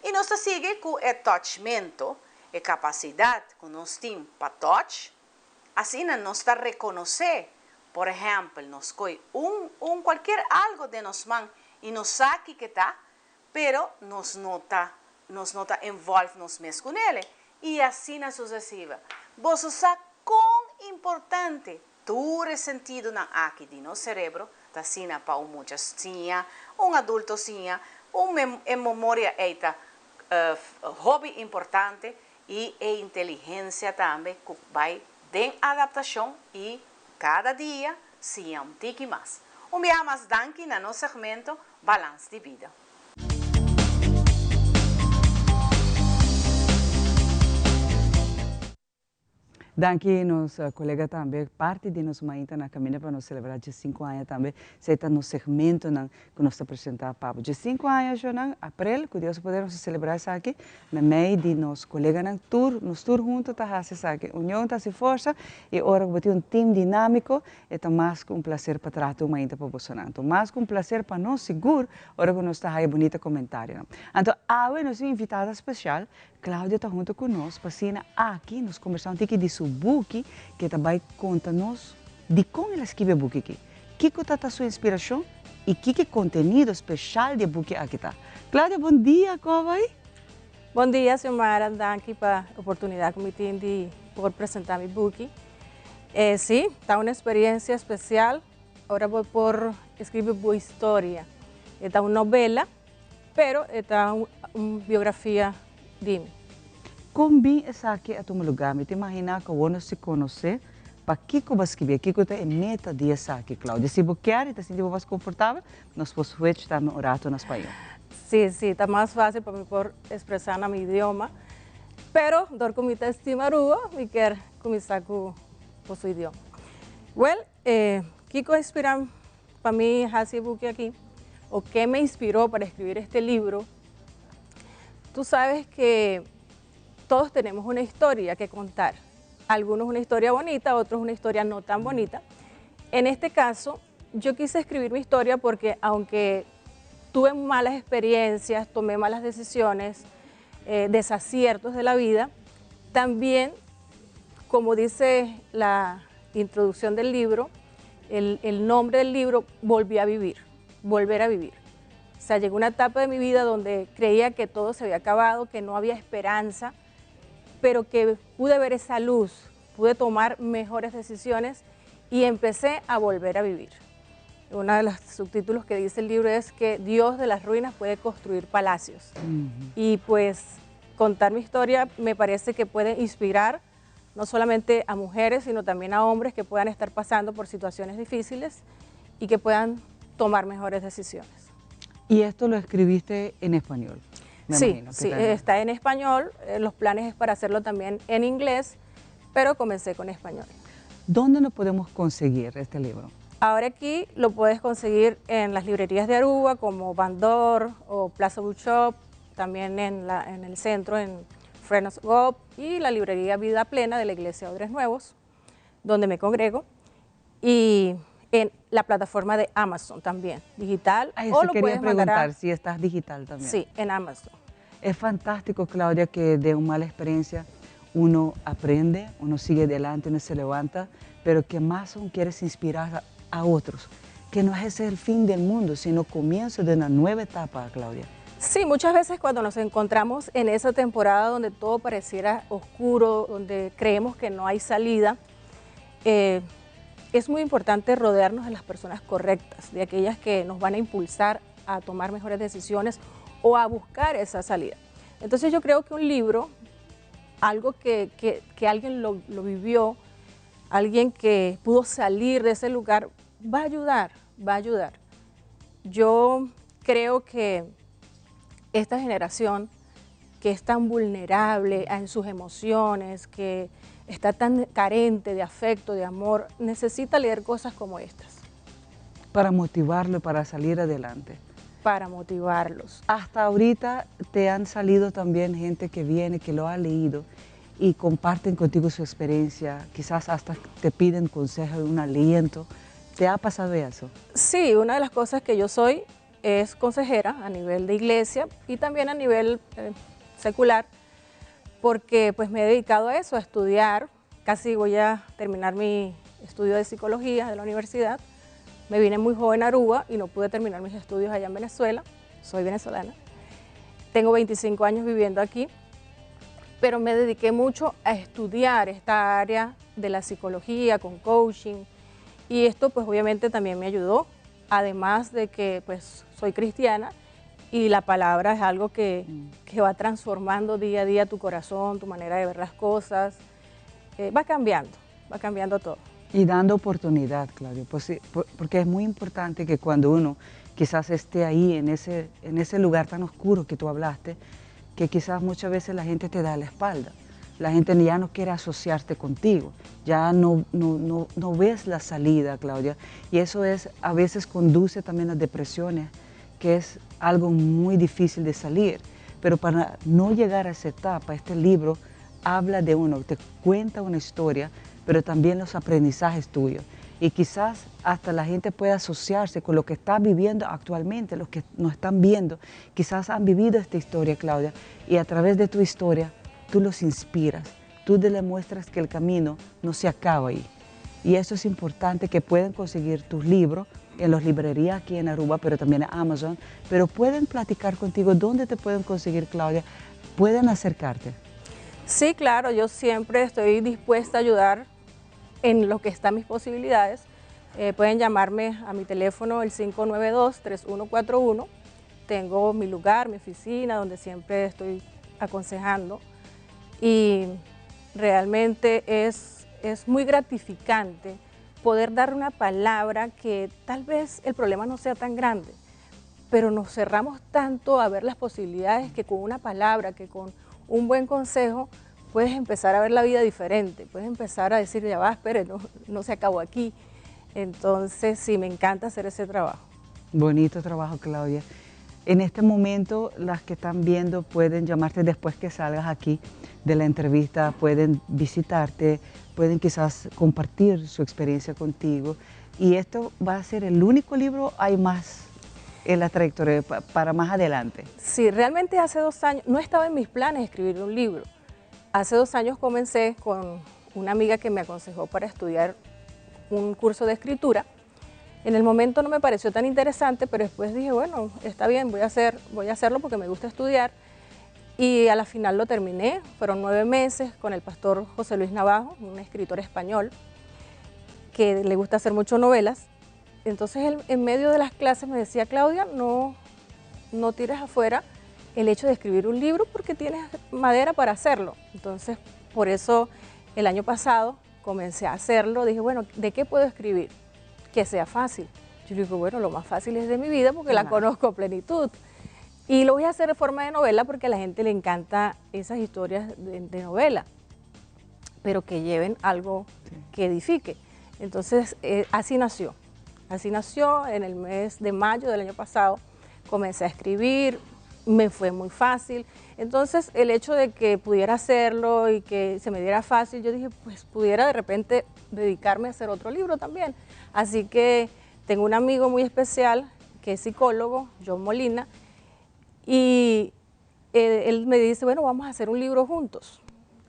I nos ta sigui ku e touchmento, e kapasidat ku nos tin pa touch, asina nos ta rekonosé, por ehèmpel, nos koi un un kualkier algu den nos man i nos sa kiko ta, pero nos no ta nos no ta envolve nos mes ku nele, i asina susesiva. Boso sa kon importante tur e sentidonan aki di nos serebro ta asina pa un mucha siña, un adulto siña, un mem e memoria ei ta hopi importante i e inteligensia tambe ku bai den adaptashon i kada dia siña un tiki mas. Un biaha mas danki na nos segmento Balans di Bida. Danki nos colega tambe, parti di nos mainta na caminda pa nos celebra diescinco aña tambe, esey ta nos segmentonan cu nos ta presenta pa bo. Diescinco aña shownan, april, cu Dios a poder nos ta celebra esaki, Memey di nos coleganan tur, nos tur hunto ta haci esaki. Union ta haci forsa y ora cu bo tin un team dinamico e ta mas cu un placer pa traha tur mainta pa bosonan. Anto mas cu un placer pa nos sigur ora cu nos ta haya bunita comentarionan. Anto awe nos tin un invitada special, Claudia ta hunto cu nos pa asina aki nos combersa un tiki di su buki cu e ta bay conta nos dicon el a skibi e buki aki, kico ta ta su inspiracion y kico e contenido special di e buki aki ta. Claudia bon dia, con a bay? Bon dia Xiomara, danki pa e oportunidad cu mi tin di por presenta mi buki. E si, ta un experiencia special ora bo por escribi bo historia. E ta un novela, pero e ta un biografia di mi. Con bin esaki a tuma lugar? Mi ta imagina cu awor nos si conoce pakico bo a scribi, kico ta e meta di esaki, Claudia. Si bo kier y ta sinti bo mas confortabel, Nos por switch tambe un rato na spañó. Sí, sí, ta mas fácil pa mi por expresá na mi idioma. Pero dor ku mi ta estima Aruba, mi kier kuminsá ku boso idioma. Well, eh, kiko a inspirá pa mi hasi e buki aki? O ke me inspiró para escribir este libro? Tú sabes que todos tenemos una historia que contar. Algunos una historia bonita, otros una historia no tan bonita. En este caso, yo quise escribir mi historia porque aunque tuve malas experiencias, tomé malas decisiones, eh, desaciertos de la vida, también, como dice la introducción del libro, el, el nombre del libro, volví a vivir, volver a vivir. O sea, llegó una etapa de mi vida donde creía que todo se había acabado, que no había esperanza, pero que pude ver esa luz, pude tomar mejores decisiones y empecé a volver a vivir. Uno de los subtítulos que dice el libro es que Dios de las ruinas puede construir palacios. Y pues contar mi historia me parece que puede inspirar no solamente a mujeres, sino también a hombres que puedan estar pasando por situaciones difíciles y que puedan tomar mejores decisiones. Y esto lo escribiste en español. Me sí, imagino, sí, está en español. Eh, los planes es para hacerlo también en inglés, pero comencé con español. ¿Dónde lo podemos conseguir este libro? Ahora aquí lo puedes conseguir en las librerías de Aruba como Bandor o Plaza Bookshop, también en, la, en el centro, en Frenos Gop y la librería Vida Plena de la Iglesia Odres Nuevos, donde me congrego. Y en la plataforma de Amazon también, digital. Ah, o lo quería puedes preguntar si estás digital también. Sí, en Amazon. Es fantástico, Claudia, que de una mala experiencia Uno aprende, uno sigue adelante, uno se levanta, pero que más aún quieres inspirar a otros, que no es el fin del mundo, sino comienzo de una nueva etapa, Claudia. Sí, muchas veces cuando nos encontramos en esa temporada donde todo pareciera oscuro, donde creemos que no hay salida, eh, es muy importante rodearnos de las personas correctas, de aquellas que nos van a impulsar a tomar mejores decisiones o a buscar esa salida. Entonces yo creo que un libro, algo que, que, alguien lo, lo vivió, alguien que pudo salir de ese lugar, va a ayudar, va a ayudar. Yo creo que esta generación que es tan vulnerable en sus emociones, que está tan carente de afecto, de amor, necesita leer cosas como estas. Para motivarlo, para salir adelante. Para motivarlos. Hasta ahorita te han salido también gente que viene, que lo ha leído y comparten contigo su experiencia, quizás hasta te piden consejo, un aliento. ¿Te ha pasado eso? Sí, una de las cosas que yo soy es consejera a nivel de iglesia y también a nivel eh, secular, porque pues me he dedicado a eso, a estudiar. Casi voy a terminar mi estudio de psicología de la universidad. Me vine muy joven a Aruba y no pude terminar mis estudios allá en Venezuela. Soy venezolana. Tengo 25 años viviendo aquí, pero me dediqué mucho a estudiar esta área de la psicología con coaching y esto pues obviamente también me ayudó, además de que pues soy cristiana y la palabra es algo que, que va transformando día a día tu corazón, tu manera de ver las cosas, eh, va cambiando, va cambiando todo. Y dando oportunidad, Claudio, pues porque es muy importante que cuando uno quizás esté ahí en ese, en ese lugar tan oscuro que tú hablaste, que quizás muchas veces la gente te da la espalda. La gente ya no quiere asociarte contigo, ya no, no, no, no ves la salida, Claudia. Y eso es, a veces conduce también a depresiones, que es algo muy difícil de salir. Pero para no llegar a esa etapa, este libro habla de uno, te cuenta una historia, pero también los aprendizajes tuyos. Y quizás hasta la gente pueda asociarse con lo que está viviendo actualmente, los que nos están viendo, quizás han vivido esta historia, Claudia, y a través de tu historia tú los inspiras, tú le muestras que el camino no se acaba ahí. Y eso es importante que puedan conseguir tus libros en las librerías aquí en Aruba, pero también en Amazon, pero pueden platicar contigo dónde te pueden conseguir, Claudia, pueden acercarte. Sí, claro, yo siempre estoy dispuesta a ayudar en lo que están mis posibilidades. Eh, pueden llamarme a mi teléfono el 592-3141. Tengo mi lugar, mi oficina, donde siempre estoy aconsejando. Y realmente es, es muy gratificante poder dar una palabra que tal vez el problema no sea tan grande, pero nos cerramos tanto a ver las posibilidades que con una palabra, que con un buen consejo, puedes empezar a ver la vida diferente, puedes empezar a decir, ya va, espere, no, no se acabó aquí. Entonces, sí, me encanta hacer ese trabajo. Bonito trabajo, Claudia. En este momento, las que están viendo pueden llamarte después que salgas aquí de la entrevista, pueden visitarte, pueden quizás compartir su experiencia contigo. Y esto va a ser el único libro, hay más en la trayectoria para más adelante. Sí, realmente hace dos años, no estaba en mis planes escribir un libro. Hace dos años comencé con una amiga que me aconsejó para estudiar un curso de escritura. En el momento no me pareció tan interesante, pero después dije, bueno, está bien, voy a, hacer, voy a hacerlo porque me gusta estudiar. Y a la final lo terminé, fueron nueve meses con el pastor José Luis Navajo, un escritor español que le gusta hacer mucho novelas. Entonces él, en medio de las clases me decía, Claudia, no, no tires afuera el hecho de escribir un libro porque tienes madera para hacerlo. Entonces, por eso el año pasado comencé a hacerlo. Dije, bueno, ¿de qué puedo escribir? Que sea fácil. Yo le digo, bueno, lo más fácil es de mi vida porque la conozco a plenitud. Y lo voy a hacer de forma de novela porque a la gente le encanta esas historias de, novela, pero que lleven algo que edifique. Entonces, eh, así nació. Así nació en el mes de mayo del año pasado. Comencé a escribir, me fue muy fácil. Entonces, el hecho de que pudiera hacerlo y que se me diera fácil, yo dije, pues pudiera de repente dedicarme a hacer otro libro también. Así que tengo un amigo muy especial que es psicólogo, John Molina, y eh, él me dice, bueno, vamos a hacer un libro juntos.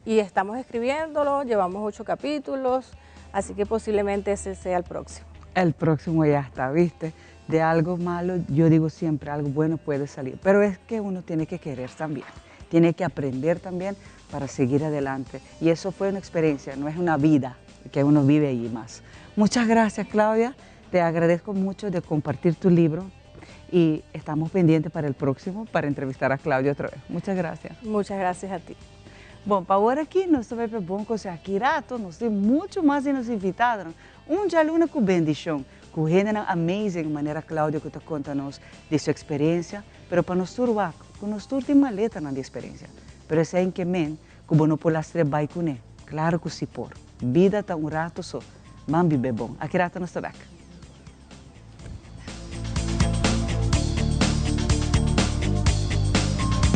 Y estamos escribiéndolo, llevamos ocho capítulos, así que posiblemente ese sea el próximo. El próximo ya está, ¿viste? De algo malo, yo digo siempre, algo bueno puede salir, pero es que uno tiene que querer también, tiene que aprender también para seguir adelante. Y eso fue una experiencia, no es una vida que uno vive allí más. Muchas gracias, Claudia. Te agradezco mucho de compartir tu libro y estamos pendientes para el próximo, para entrevistar a Claudia otra vez. Muchas gracias. Muchas gracias a ti. Bon, pa awor aki nos ta bai pa bon kos aki rato, nos tin mucho mas di nos invitadonan. Un djaluna ku bendishon, ku hendenan amazing manera Claudia ku ta konta nos di su eksperensia, pero pa nos tur wak ku nos tur tin maletanan di eksperensia. Pero esei ke men ku bo no por lastr'é bai kuné. Klaro ku si por. Bida ta un rato so. Ban bib'é bon. Aki rato nos ta bèk.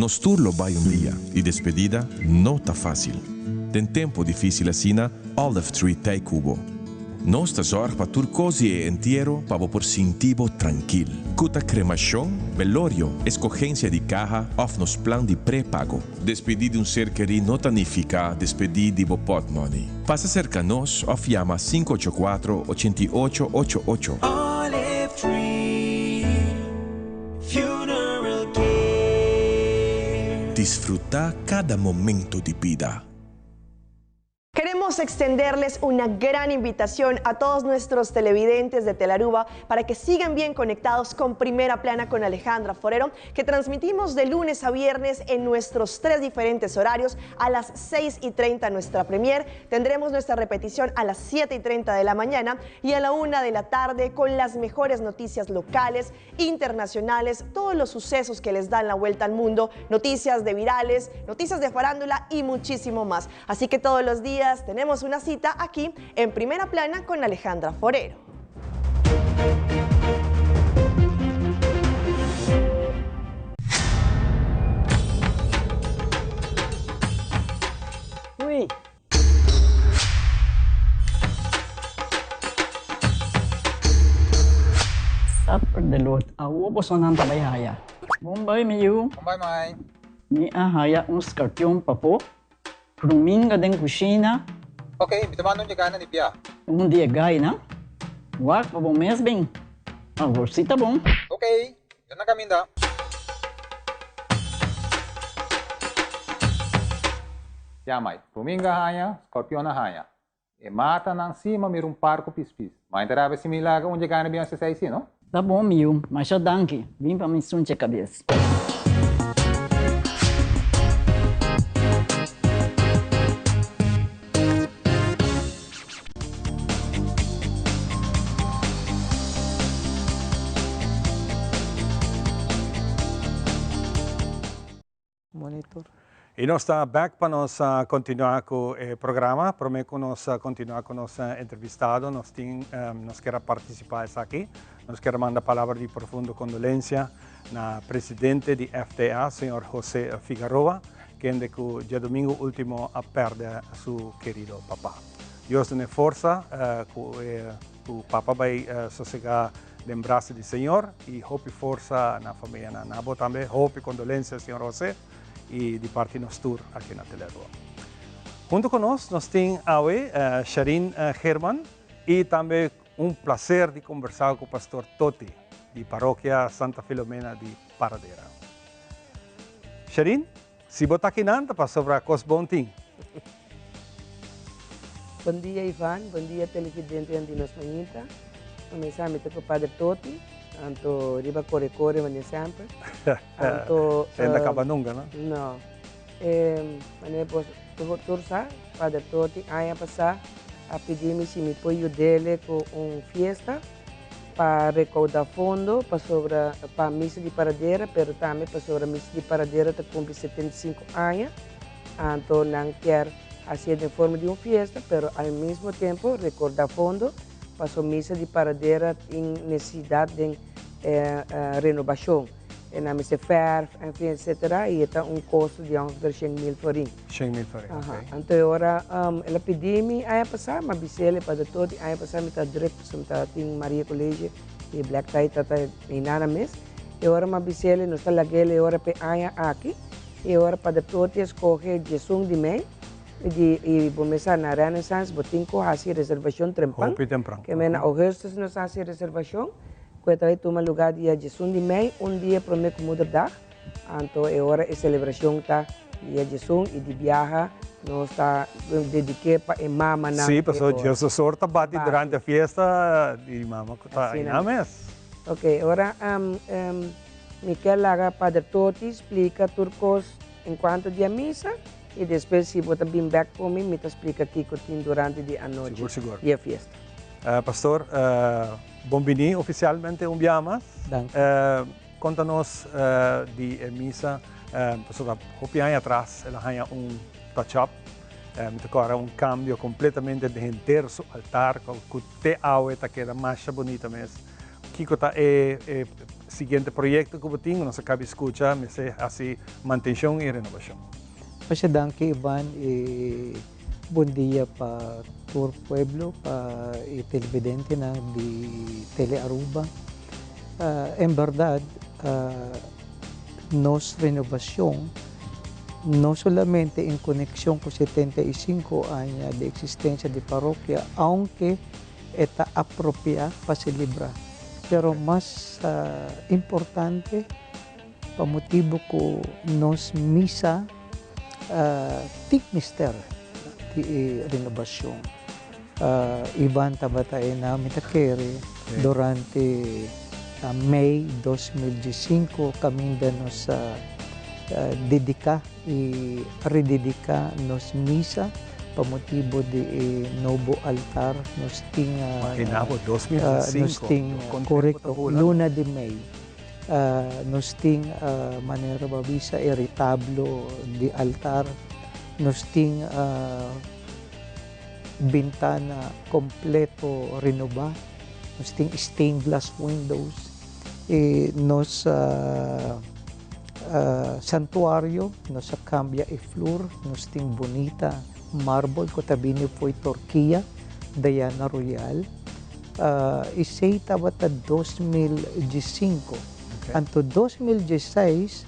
Nos tur lo bai un dia y despedida no ta facil. Den tempo dificil asina, Olive Tree t'ey cu bo. Nos ta zorg pa tur cos di e entiero pa bo por sinti bo trankil. Cu ta cremacion, velorio, escogencia di caha of nos plan di prepago. Despedí di un ser kerí no ta nifiká despedí di bo pòtmòni. Pasa serka nos òf yama sinku ocho kuatro, ochenta i ocho, ocho ocho. Olive Tree Funeral Care. Disfrutá kada momento di bida. Queremos extenderles una gran invitación a todos nuestros televidentes de Telaruba para que sigan bien conectados con Primera Plana con Alejandra Forero, que transmitimos de lunes a viernes en nuestros tres diferentes horarios a las 6 y 30 nuestra premier. Tendremos nuestra repetición a las 7 y 30 de la mañana y a la 1 de la tarde con las mejores noticias locales, internacionales, todos los sucesos que les dan la vuelta al mundo, noticias de virales, noticias de farándula y muchísimo más. Así que todos los días tenemos una cita aquí en Primera Plana con Alejandra Forero. Uy. Suffer the Lord. Awo boso nan ta bai haya. Bon bai mi yu. Bon bai mai. Mi a haya un skarpion pafó. Pruminga den kushina. Ok, mi ta manda un yegana di bia. Un di e gainan. Wak pa bo mes bin. Awor si ta bon. Ok, mi ta na kaminda. Ya mai, pruminga haña, skorpion a haña. E matanan si ma mira un par ku pispis. Ma e ta rabia si mi laga un yegana bin hasi esei si, no? Ta bon mi yu, masha danki. Bin pa mi sunche kabes. Monitor. Y nos ta back pa nos continua cu e programa. Prome cu nos continua cu nos entrevistado, nos tin, nos kier a participa esaki. Nos kier a manda palabra di profundo condolencia na presidente di FTA, señor Jose Figaroa, kende cu diadomingo ultimo a perde su querido papa. Dios dune forsa cu cu papa bay sosega den brasa di Señor y hopi forsa na famianan. Na bo tambe hopi condolencia señor Jose y di parti nos tur aki na Telearuba. Hunto cu nos, nos tin awe Sharin Geerman y tambe un placer di conversa cu Pastor Toti di Parokia Santa Filomena di Paradera. Sharin, si bo ta akinan ta pasobra cos bon tin. Bon dia Ivan, bon dia televidentenan di nos mañita. Kuminsá mi ta ku Pader Toti, anto riba kore kore manera semper. Anto Senda kaba nunka no? No. Manera bos tur sa, Pader Toti aña pasá a pidi mi si mi por yud'ele ku un fiesta pa rekoudá fondo pasobra pa Misa di Paradera, pero tambe pasobra Misa di Paradera ta kumpli 75 aña. Anto nan kier hacié den forma di un fiesta, pero al mismo tempo recorda fondo, paso misa di Paradera tin necesidad den renovacion. E nan mester verf, en fin, etcetera, y e ta un costo di ongeveer shen mil florin. Shen mil florin, ok. Anto e ora el a pidi mi aña pasá, m'a bis'el e pa todo di aña pasá mi ta druk pasobra mi ta tin Maria College y Black Tie ta ta hinana mes. E ora m'a bis'el nos ta lag'el e ora p'e aña aki. E ora Pader Toti a scoge diesun di mei. Di i bo mesa na Renaissance bo tin ku hasi reservashon trempan. Hopi tempran. Ke men na ougùstùs nos a hasi reservashon ku e ta bai tuma lugá dia diesun di mei, un dia promé ku Moederdag. Anto e ora e selebrashon ta dia diesun i di biaha nos ta dedik'é pa e mamanan Sí, e pasobra ora. Dios su or ta bati Bati. durante fiesta di mama ku ta Asina einan mes. mes. Oke, ora mi ke laga Pader Toti splika tur kos enkuanto di a misa. I despues si bo ta bin bek ku mi, mi ta splika kiko tin durante di anochi Sigur, sigur. di e fiesta. Pastor, bon bini ofisialmente un bia mas. Danki. Konta nos di e misa, pasobra hopi aña atras el a haña un touch up. Mi ta kòrda un kambio kompletamente den henter su altar ku te awe ta keda masha bunita mes. Kiko ta e siguiente proyekto ku bo tin? Nos a kabi skucha mester hasi mantenshon i renobashon. Masha danki Ivan i bon dia pa tur pueblo, pa e televidentenan di Tele Aruba. En berdad nos renobashon no solamente en konekshon ku 75 aña di eksistensia di parokia, aunke E ta apropiá pa selebrá. Pero mas importante, pa motibu ku nos misa tin mester di e renobashon. Ivan tabata einan, mi ta kere, durante mei 2015 kaminda nos a dediká i redediká nos misa pa motibu di e nobo altar nos tin Imagina bo, 2005, nos tin kon tempu ta korekto, bula. luna di mei nos tin manera bo a bisa e retablo di altar, nos tin bentana kompleto renobá, nos tin stained glass windows i nos Santuario, nos a cambia e flur, nos tin bunita marbol cu ta bini fo'i Turkia, Diana Royal. Esey tabata 2015. Anto 2016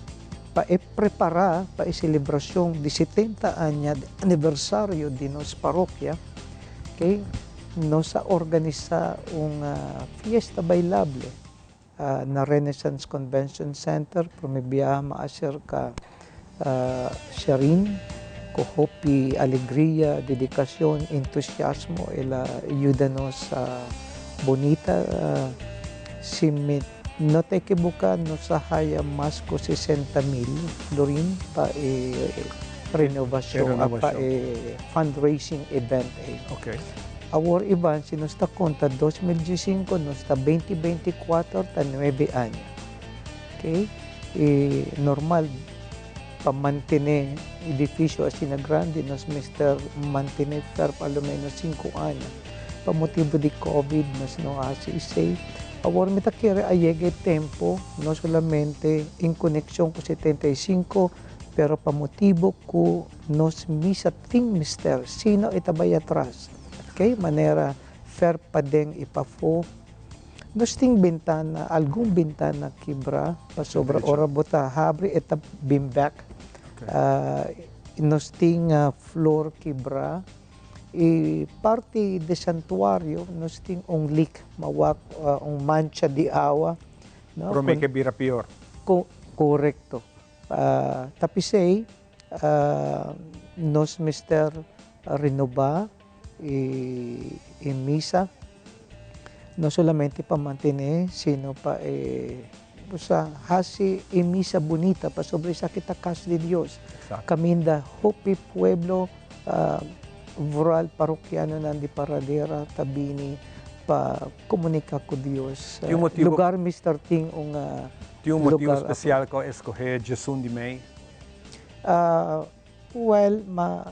pa e prepara pa e celebracion di 70 aña di aniversario di nos parokia, okay, nos a organisa un fiesta bailable. Na Renaissance Convention Center prome biaha ma aserka Sherine ku hopi alegria, dedikashon, entusiasmo el a yuda nos bunita. Si mi no ta ekiboká nos a haya mas ku 60,000 florin pa e renovashon, pa e fundraising event ei. Awor Ivan, si nos ta konta 2015 nos ta 2024 ta nuebe aña. Ok, i normal pa mantené edifisio asina grandi nos mester mantené fer pa lo menos sinku aña. Pa motibu di covid nos no a hasi esei. Awor mi ta kere a yega e tempu no solamente en konekshon ku 75 pero pa motibu ku nos misa tin mester, sino e ta bai atras. Ok, manera fer paden i pafó. Nos tin bentana, algun bentana kibrá, pasobra ora bo ta habri e ta bin bèk. Nos tin flor kibrá. I parti di santuario nos tin un leak, mawak un mancha di awa. Promé ke bira pior. Korekto. Ta p'esei nos mester renobá e misa, no solamente pa mantené, sino pa e hasi e misa bunita, pasobra esaki ta kas di Dios, kaminda hopi pueblo, vooral parokianonan di Paradera ta bini pa komuniká ku Dios. Lugar mester tin un Tin un motibu spesial ku a eskohé djesun di mei? Wèl, ma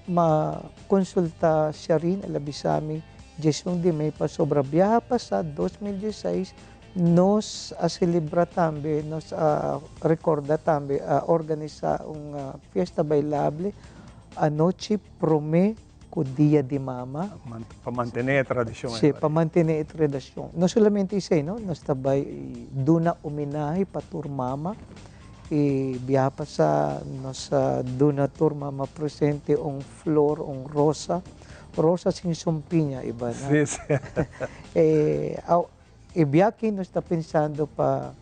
ma konsultá Sharine, el a bisa mi djesun di mei pasobra biaha pasá, 2016, nos a selebrá tambe, nos a rekordá tambe, a organisá un fiesta bailable anochi promé ku Dia di Mama. Pa mantené e tradishon. Sí, pa mantené e tradishon. No solamente esei, no, nos ta bai duna homenahe pa tur mama. I biaha pasá nos a duna tur mama presente un flor, un rosa, rosa sin sumpiña iba na. Sí, sí. E biaha aki nos ta pensando pa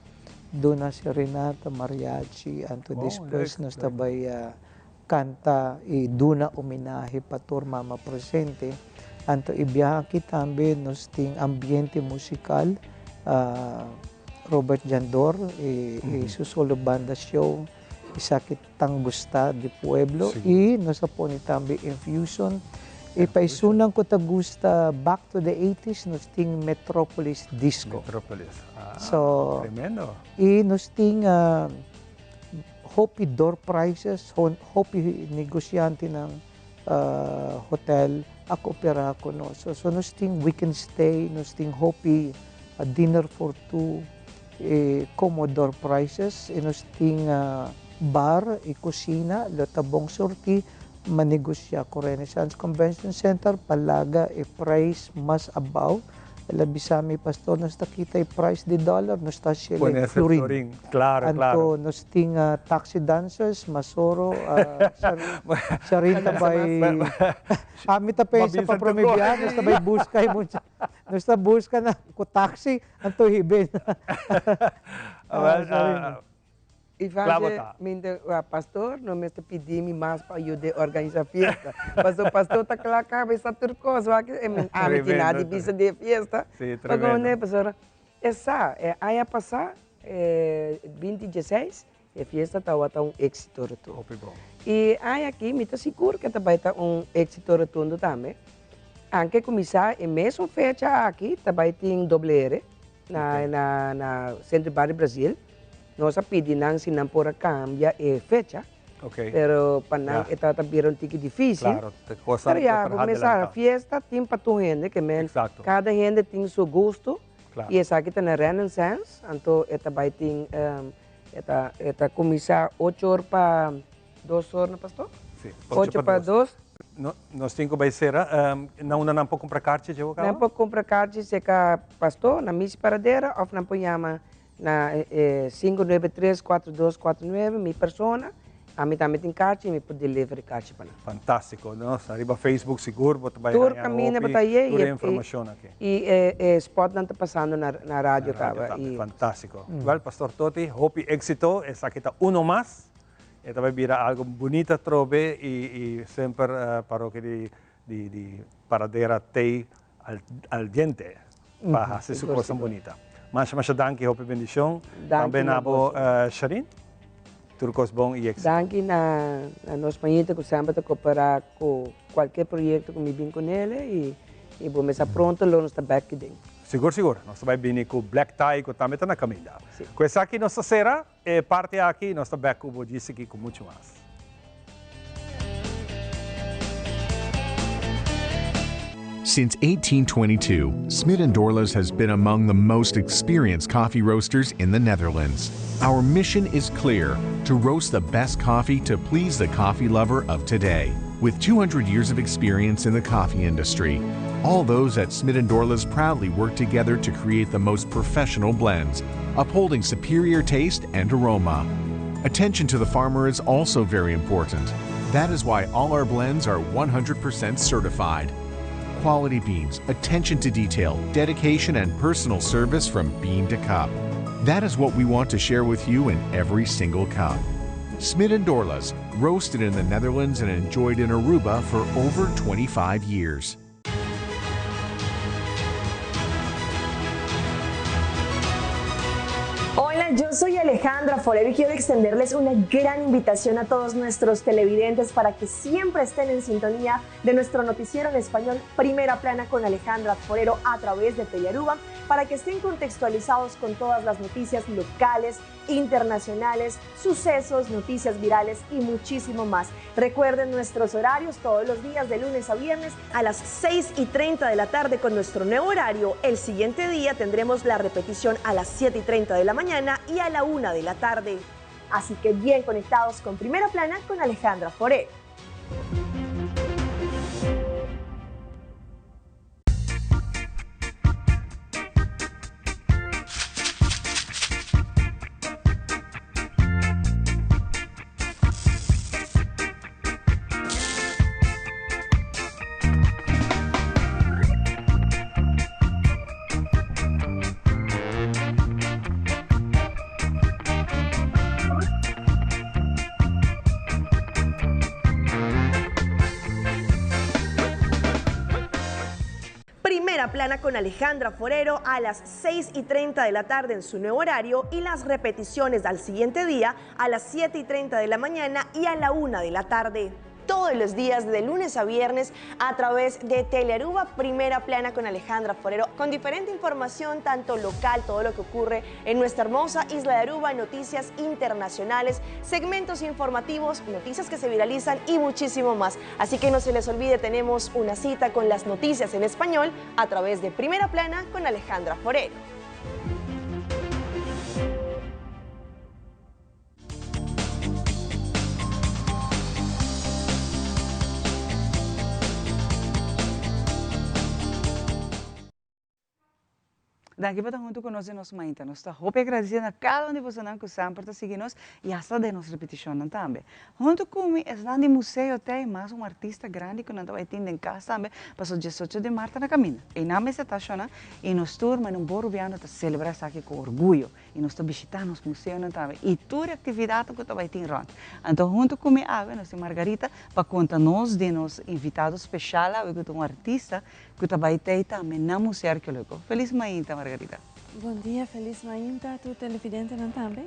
duna serenata, mariachi, anto despues nos ta bai kanta i duna homenahe pa tur mama presente. Anto e biaha aki tambe nos tin ambiente musical, Robert Jandor i su solo banda show, esaki tan gusta di pueblo. I nos a pone tambe Infusion. I pa esunnan ku ta gusta back to the eighties nos tin Metropolis Disco. Metropolis, ah, tremendo. I nos tin hopi door prizes, hopi negosiantenan hotel a koperá ku nos. So nos tin weekend stay, nos tin hopi dinner for two komo door prizes i nos tin bar i kusina lo ta bon surtí ma negosiá ku Renaissance Convention Center pa laga e prijs mas abou. El a bisa mi, Pastor, nos ta kita e prijs di dollar, nos ta haciel e florin. Claro, claro. Anto nos tin taxi dancers, Masoro, Sharin ta bay, ami ta pensa pa prome biaha nos ta bay busca e mucha, nos ta busca nan cu taxi, anto hibe nan. Well, I fase mi ta pastor no mester pidi mi mas pa yuda organisa fiesta pasobra pastor ta kla kaba e sa tur kos wak e ami tin nada di bisa di e fiesta pasobra e sa e aña pasa binti dieseis e fiesta tabata un exito rotundo i e aña aki mi ta sigur ke ta bai ta un exito rotundo tambe anke ku mi sa e mesun fecha aki ta bai tin doble ere na Centro Barrio Brasil. Nos a pidi nan si nan por a cambia e fecha, pero pa nan e tabata bira un tiki dificil. Pero ya, bo mes sa, fiesta tin pa tur hende, ke men cada hende tin su gusto, y esaki ta na Renaissance, anto e ta bay tin, e ta cuminsa ocho or pa dos or, no pastor? Si, ocho pa dos. Nos tin cu bay cera, na unda nan por cumpra carchi, Djego Cabo? Nan por cumpra carchi cerca pastor, na Misi Paradera, of nan por yama Na e 593 4249 mi persona, ami tambe tin kachi y mi por deliver e kachi pa nan. Fantastico, nos ariba Facebook sigur bo ta bay Tur haña caminda bo hopi ta haye tur y e informacion aki. Y e spotnan ta pasando na na radio Na radio caba tambe, y fantastico. Wel Pastor Toti, hopi exito, esaki ta uno mas, e ta bay bira algo bunita atrobe y y semper parokia di di di Paradera tey al al diente pa hasi su cosnan bunita. Masha masha danki hopi bendicion. Danki Tambe na na bo boso. Sharin. Tur cos bon y exito. Danki na na nos pañita cu semper ta coopera cu cualkier proyecto cu mi bin cu nele y y bo mesa pronto lo nos ta bek kiden. Sigur sigur. Nos ta bay bini cu Black Tie cu tambe ta na caminda. Cu esaki nos ta cera e parti aki y nos ta bek cu bo djis aki cu mucho mas. Since 1822, Smit & Dorlas has been among the most experienced coffee roasters in the Netherlands. Our mission is clear, to roast the best coffee to please the coffee lover of today. With 200 years of experience in the coffee industry, all those at Smit & Dorlas proudly work together to create the most professional blends, upholding superior taste and aroma. Attention to the farmer is also very important. That is why all our blends are 100% certified. Quality beans, attention to detail, dedication, and personal service from bean to cup. That is what we want to share with you in every single cup. Smit & Dorlas, roasted in the Netherlands and enjoyed in Aruba for over 25 years. Hola, yo soy Alejandra Forero y quiero extenderles una gran invitación a todos nuestros televidentes para que siempre estén en sintonía de nuestro noticiero en español Primera Plana con Alejandra Forero a través de Telearuba, para que estén contextualizados con todas las noticias locales, internacionales, sucesos, noticias virales y muchísimo más. Recuerden nuestros horarios todos los días de lunes a viernes a las 6:30 de la tarde con nuestro nuevo horario. El siguiente día tendremos la repetición a las 7:30 de la mañana y a la 1 de la tarde. Así que bien conectados con Primera Plana con Alejandra Forero. Primera Plana con Alejandra Forero a las 6 y 30 de la tarde en su nuevo horario y las repeticiones al siguiente día a las 7 y 30 de la mañana y a la 1 de la tarde todos los días de lunes a viernes a través de Telearuba Primera Plana con Alejandra Forero, con diferente información, tanto local, todo lo que ocurre en nuestra hermosa isla de Aruba, noticias internacionales, segmentos informativos, noticias que se viralizan y muchísimo más. Así que no se les olvide, tenemos una cita con las noticias en español a través de Primera Plana con Alejandra Forero. Danki pa ta huntu ku nos den nos mainta. Nos ta hopi agradesido na kada un di bosonan ku semper ta sigui nos i hasta den nos repetishonnan tambe. Huntu ku mi esnan di Museo t'ei mas un artista grandi ku nan ta bai tin den kas tambe pasobra diesocho di mart ta na kaminda. Einan mester ta shona i nos tur manera un bon rubiano ta selebrá esaki ku orguyo. I nos ta bishitá nos museonan tambe i tur e aktividatnan ku ta bai tin rònt. Anto huntu ku mi awe nos tin Margarita pa konta nos di nos invitado speshal awe ku ta un artista ku ta bai tei tambe na Museo Arkeológiko. Felis mainta Margarita. Bon dia, felis mainta tur televidentenan tambe.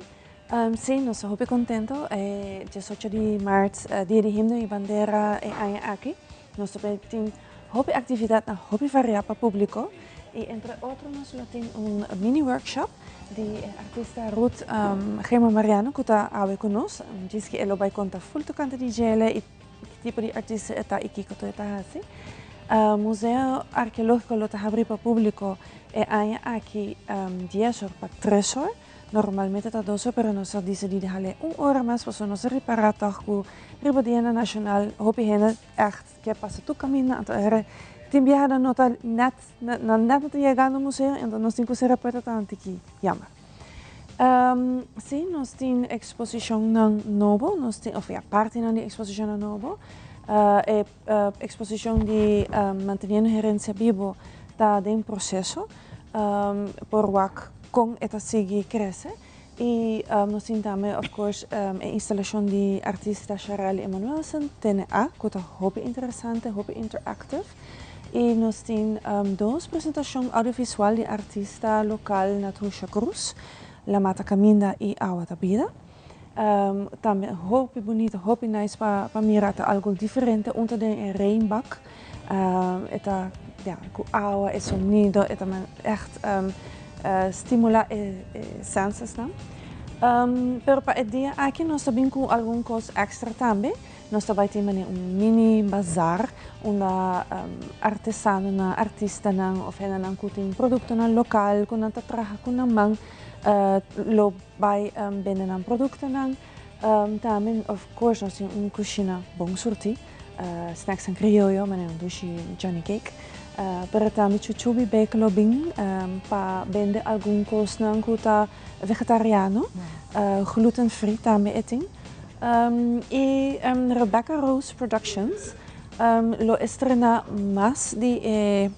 Sí, nos ta hopi kontento e diesocho di mart dia di himno i bandera e aña aki. Nos ta bai tin hopi aktividatnan hopi variá pa públiko i entre otro nos lo tin un mini workshop di e artista Ruth Gema Mariano ku ta awe ku nos. Djis ki e lo bai konta ful tokante di djele i ki tipo di artista e ta i kiko tur e ta hasi. Museo Arkeológiko lo ta habrí pa públiko e aña aki dies or pa tres or. Normalmente ta dos or pero nos a disidí di hal'é un ora mas pasobra nos a ripará tòg ku riba Dianan Nashonal hopi hende ègt ke pasa tur kaminda anto e tin biaha nan no ta nèt nan nèt no ta yega na museo enton nos tin ku sera puerta tantu ki yama. Si nos tin eksposishonnan nobo nos tin òf ya partinan di eksposishonnan nobo e eksposishon di Manteniendo Herensia Bibo ta den proseso por wak kon e ta sigui krese i nos tin tambe of course e instalashon di artista Sharelly Emanuelson TNA ku ta hopi interesante hopi interactive i nos tin dos presentashon audiovisual di artista lokal Natrusha Cruz La Mata Kaminda i Awa ta Bida tambe hopi bunita hopi nice pa mira ta algo diferente un ta den e reinbak E ta ya ku awa e sonido e ta echt stimula e sensesnan. Pero pa e dia aki nos ta bin ku algun kos extra tambe. Nos ta bai tin manera un mini bazar unda artesanonan, artistanan of hendenan ku tin produktonan lokal ku nan ta traha ku nan man lo bai bende nan produktonan. Tambe of course nos tin un kushina bon surti. Snacks en crioyo manera un dushi johnny cake. Pero tambe Chuchubi Bake lo bin pa bende algun kosnan ku ta vegetariano, gluten free tambe e tin. I Rebecca Rose Productions lo estrena mas di e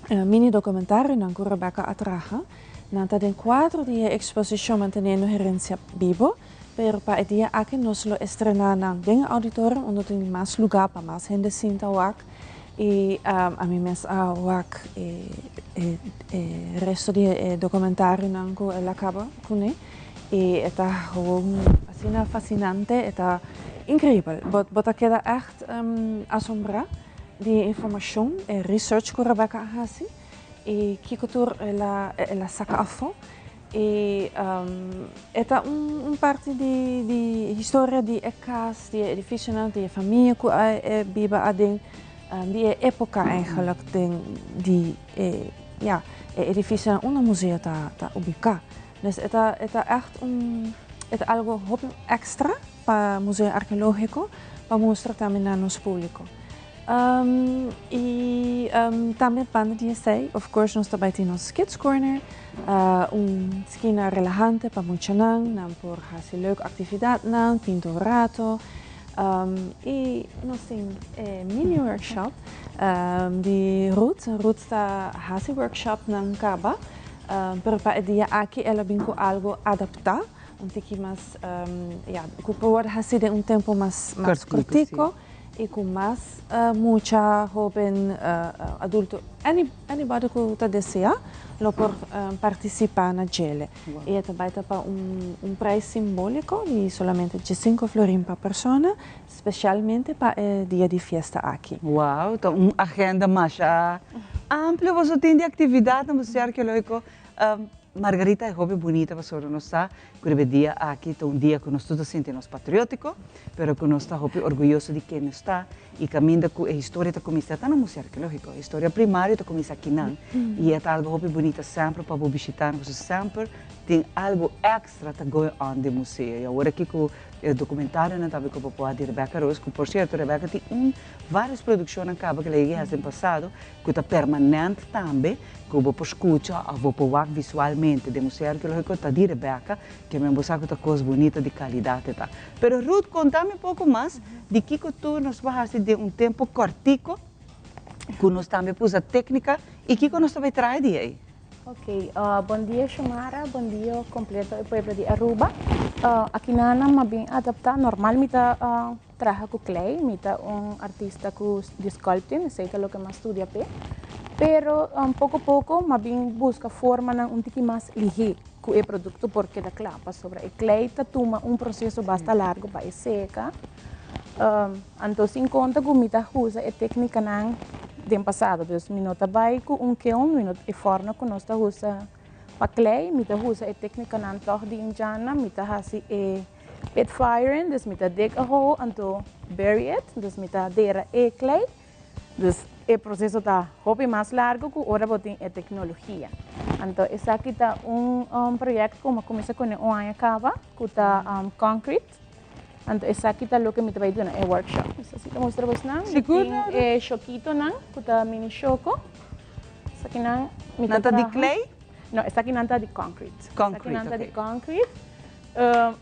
mini dokumentarionan ku Rebecca a traha. Nan ta den kuadro di e eksposishon Manteniendo Herencia Bibo. Pero pa e dia aki nos lo estrená nan den e auditorium unda tin mas lugá pa mas hende sinta wak i ami mes a wak e resto di e dokumentarionan ku el a kaba kuné i e ta gewoon asina fasinante, e ta inkreibel. Bo ta keda ègt asombrá di e informashon, e research ku Rebecca a hasi i kiko tur el a saka afó. E e ta un parti di di historia di e kas, di e edifisionan, di e famia ku a biba aden, di e epoka eigenlijk den di e ya e edifisionan unda museo ta ta ubiká. Dus e ta e ta ègt un e ta algu hopi èkstra pa Museo Arkeológiko pa mustra tambe na nos públiko. I tambe banda di esei, of course nos ta bai tin nos kids corner, un skina relahante pa muchanan, nan por hasi leuk aktividatnan, pinta un rato. I nos tin e mini workshop di Ruth. Ruth ta hasi workshopnan kaba, pero pa e dia aki el a bin ku algu adaptá, un tiki mas, ya, ku por wòrdu hasi den un tempu mas kortiko. y cu mas mucha, hoben, adulto, anybody cu ta desea lo por participa na djele. Y e ta bay ta pa un prijs simbolico di solamente diescinco florin pa persona, specialmente pa e dia di fiesta aki. Wow, ta un agenda masha amplio boso tin di actividad na Museo Arqueologico. Margarita e hopi bunita pasobra nos sa cu riba e dia aki ta un dia cu nos tur ta sinti nos patriotico, pero cu nos ta hopi orguyoso di ken nos ta y caminda cu e historia ta cuminsa ta na Museo Arqueologico. E historia primario ta cuminsa akinan y e ta algo hopi bunita semper pa bo bishita nos pasobra semper tin algo extra ta going on den museo y awor aki cu e documentarionan tambe cu bo por wak di Rebecca Roos cu por cierto Rebecca tin un varios produccionnan caba cu el a yega haci den pasado ku ta permanent tambe, ku bo por skucha òf bo por wak visualmente den Museo Arkeológiko ta di Rebecca, ke men bo sa ku ta kos bunita di kalidat e ta. Pero Ruth, konta mi poko mas di kiko tur nos por hasi den un tempu kòrtiko ku nos tambe por usa téknika i kiko nos ta bai traha di ei. Ok, bon dia Xiomara, bon dia kompleto e pueblo di Aruba. Aki nan a bin adaptá, normal mi ta Traha ku klei, mi ta un artista ku di sculpting, esei ta loke m'a studia p'e. Pero poko poko m'a bin buska formanan un tiki mas lihé ku e produkto por keda kla, pasobra e klei ta tuma un proseso basta largu pa e seka. Anto sin konta ku mi ta usa e teknikanan den pasado, dus mi no ta bai ku un kiln, mi no e fòrno ku nos ta usa pa klei, mi ta usa e teknikanan tòg di indjannan, mi ta hasi e. Pit firing, dus mi ta dig a hole anto bury it, dus mi ta dera e klei. Dus e proceso ta hopi mas largo cu ora bo tin e tecnologia. Anto esaki ta un project cu mi a cuminsa cune un aña caba cu ta concrete. Anto esaki ta loke mi ta bay duna e workshop. Esaki ta mustra bosnan. Mi tin e shokitonan cu ta mini shoko. Esakinan mi ta Nan ta di traha. klei? No, esakinan ta di concrete. Concrete, Esakinan ta di oké. concrete.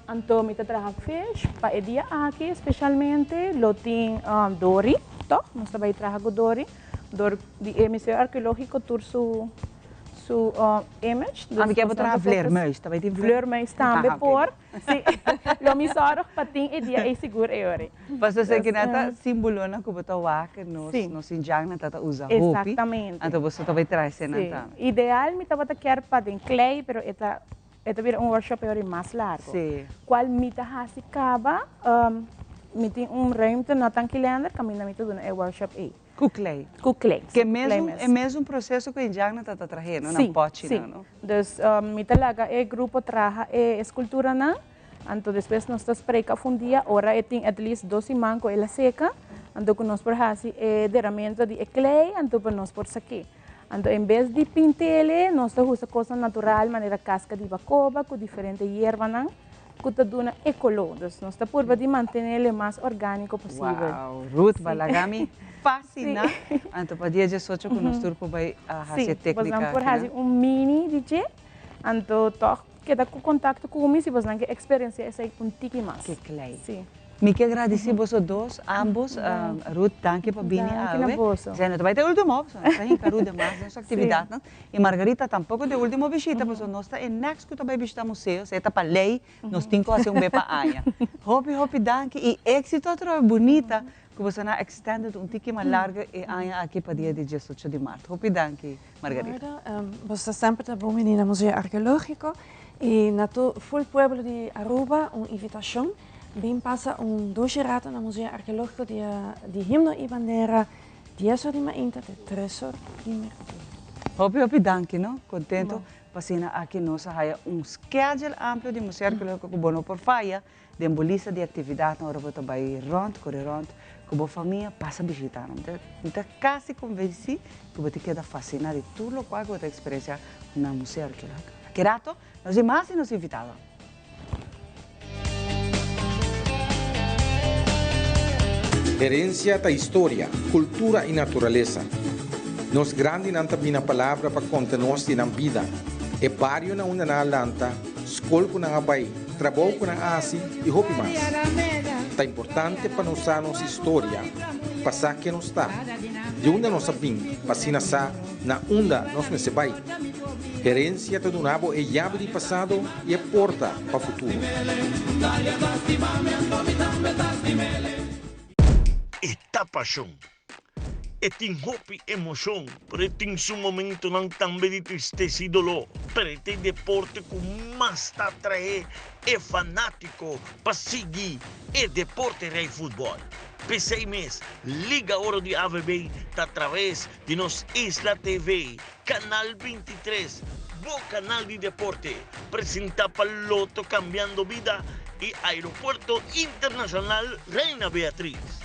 Anto mi ta traha fish pa e dia aki specialmente lo tin dori toch nos ta bay traha cu dori dor di e museo arqueologico tur su su image. Ami kier bo traha vleermuis ta bay tin vleermuis tambe por si lo mi zorg pa tin e dia ey sigur e ora. Pasobra esaki nan ta simbolonan cu bo ta wak nos nos indjannan ta ta usa hopi anto boso ta bay traha esenan tambe. Ideal mi tabata kier pa den klei pero e ta E ta bira un workshop e ora mas largo. Sí. Cual mi ta haci caba, mi tin un ruimte na Tanki Leander caminda mi ta duna e workshop ey. Cu klei? Cu klei, sí. Ke mesun, e mesun proceso cu e djangnan ta ta trahe, no? Nan pochinan, no? Sí, sí. Dus mi ta laga e grupo traha e esculturanan, anto despues nos ta spreek af un dia ora e tin at least dos siman cu el a seca, anto cu nos por haci e deramento di e klei, anto pa nos por sake. Anto en bes di pintele nos ta usa kosnan natural manera kaska di bakoba ku diferente yerbanan ku ta duna e koló. Dus nos ta purba di mantenele mas orgániko posibel. Wow, Ruth Balagami fasina. Anto pa dia diesocho ku nos tur por bai hasi e téknika Sí, bosnan por hasi un mini di dje, anto tòg keda ku kontakto ku mi si bosnan ke eksperensia esei un tiki mas. Ke klei. Sí. Mi ke gradisí boso dos, ambos. Ruth, danki pa bini Danki na awe. boso. Esei no ta bai ta e ultimo, pasobra nos ta hinka Ruth den mas den su aktividatnan. I Margarita tampoko ta e ultimo bishita, pasobra nos ta e next ku ta bai bishita museo, esei ta pa lei, nos tin ku hasi un be pa aña. Hopi, hopi danki i éksito atrobe bunita ku boso nan a extended un tiki mas largo e aña aki pa dia di diesocho di mart. Hopi danki, Margarita. Boso ta semper ta bon bini na Museo Arkeológiko i na tur ful pueblo di Aruba un invitashon. Bin pasa un dushi rato na Museo Arkeológiko dia di Himno i Bandera, dies or di mainta te tres or di merdia. Hopi hopi danki no, contento pa asina aki nos a haya un schedule amplio di Museo Arkeológiko ku bo no por faya den bo lista di actividadnan ora bo ta bai rond, kore rond ku bo famia, pasa bishita nan. Mi ta kasi konvensí ku bo ta keda fasina di tur lokual ku bo ta eksperensiá na Museo Arkeológiko. Aki rato nos di mas di nos invitadonan. Herencia ta historia, cultura y naturalesa. Nos grandinan ta bina palabra pa conta nos di nan bida, e bario na unda nan a lanta, scol cu nan a bay, trabou cu nan a haci y hopi mas. Ta importante pa nos sa nos historia, pa sa ken nos ta, di unda nos a bin, pa asina sa na unda nos mester bay. Herencia ta duna bo e yabi di pasado y e porta pa futuro. E ta pashon. E tin hopi emoshon, pero e tin su momentonan tambe di tristesa i doló. Pero e ta e deporte ku mas ta atraé e fanátiko pa sigui e deporte rei futbòl. P'esei mes, Liga Oro di AVB ta atraves di nos Isla TV, Kanal 23, bo kanal di deporte, presentá pa Lotto Cambiando Bida i Aeropuerto Internacional Reina Beatriz.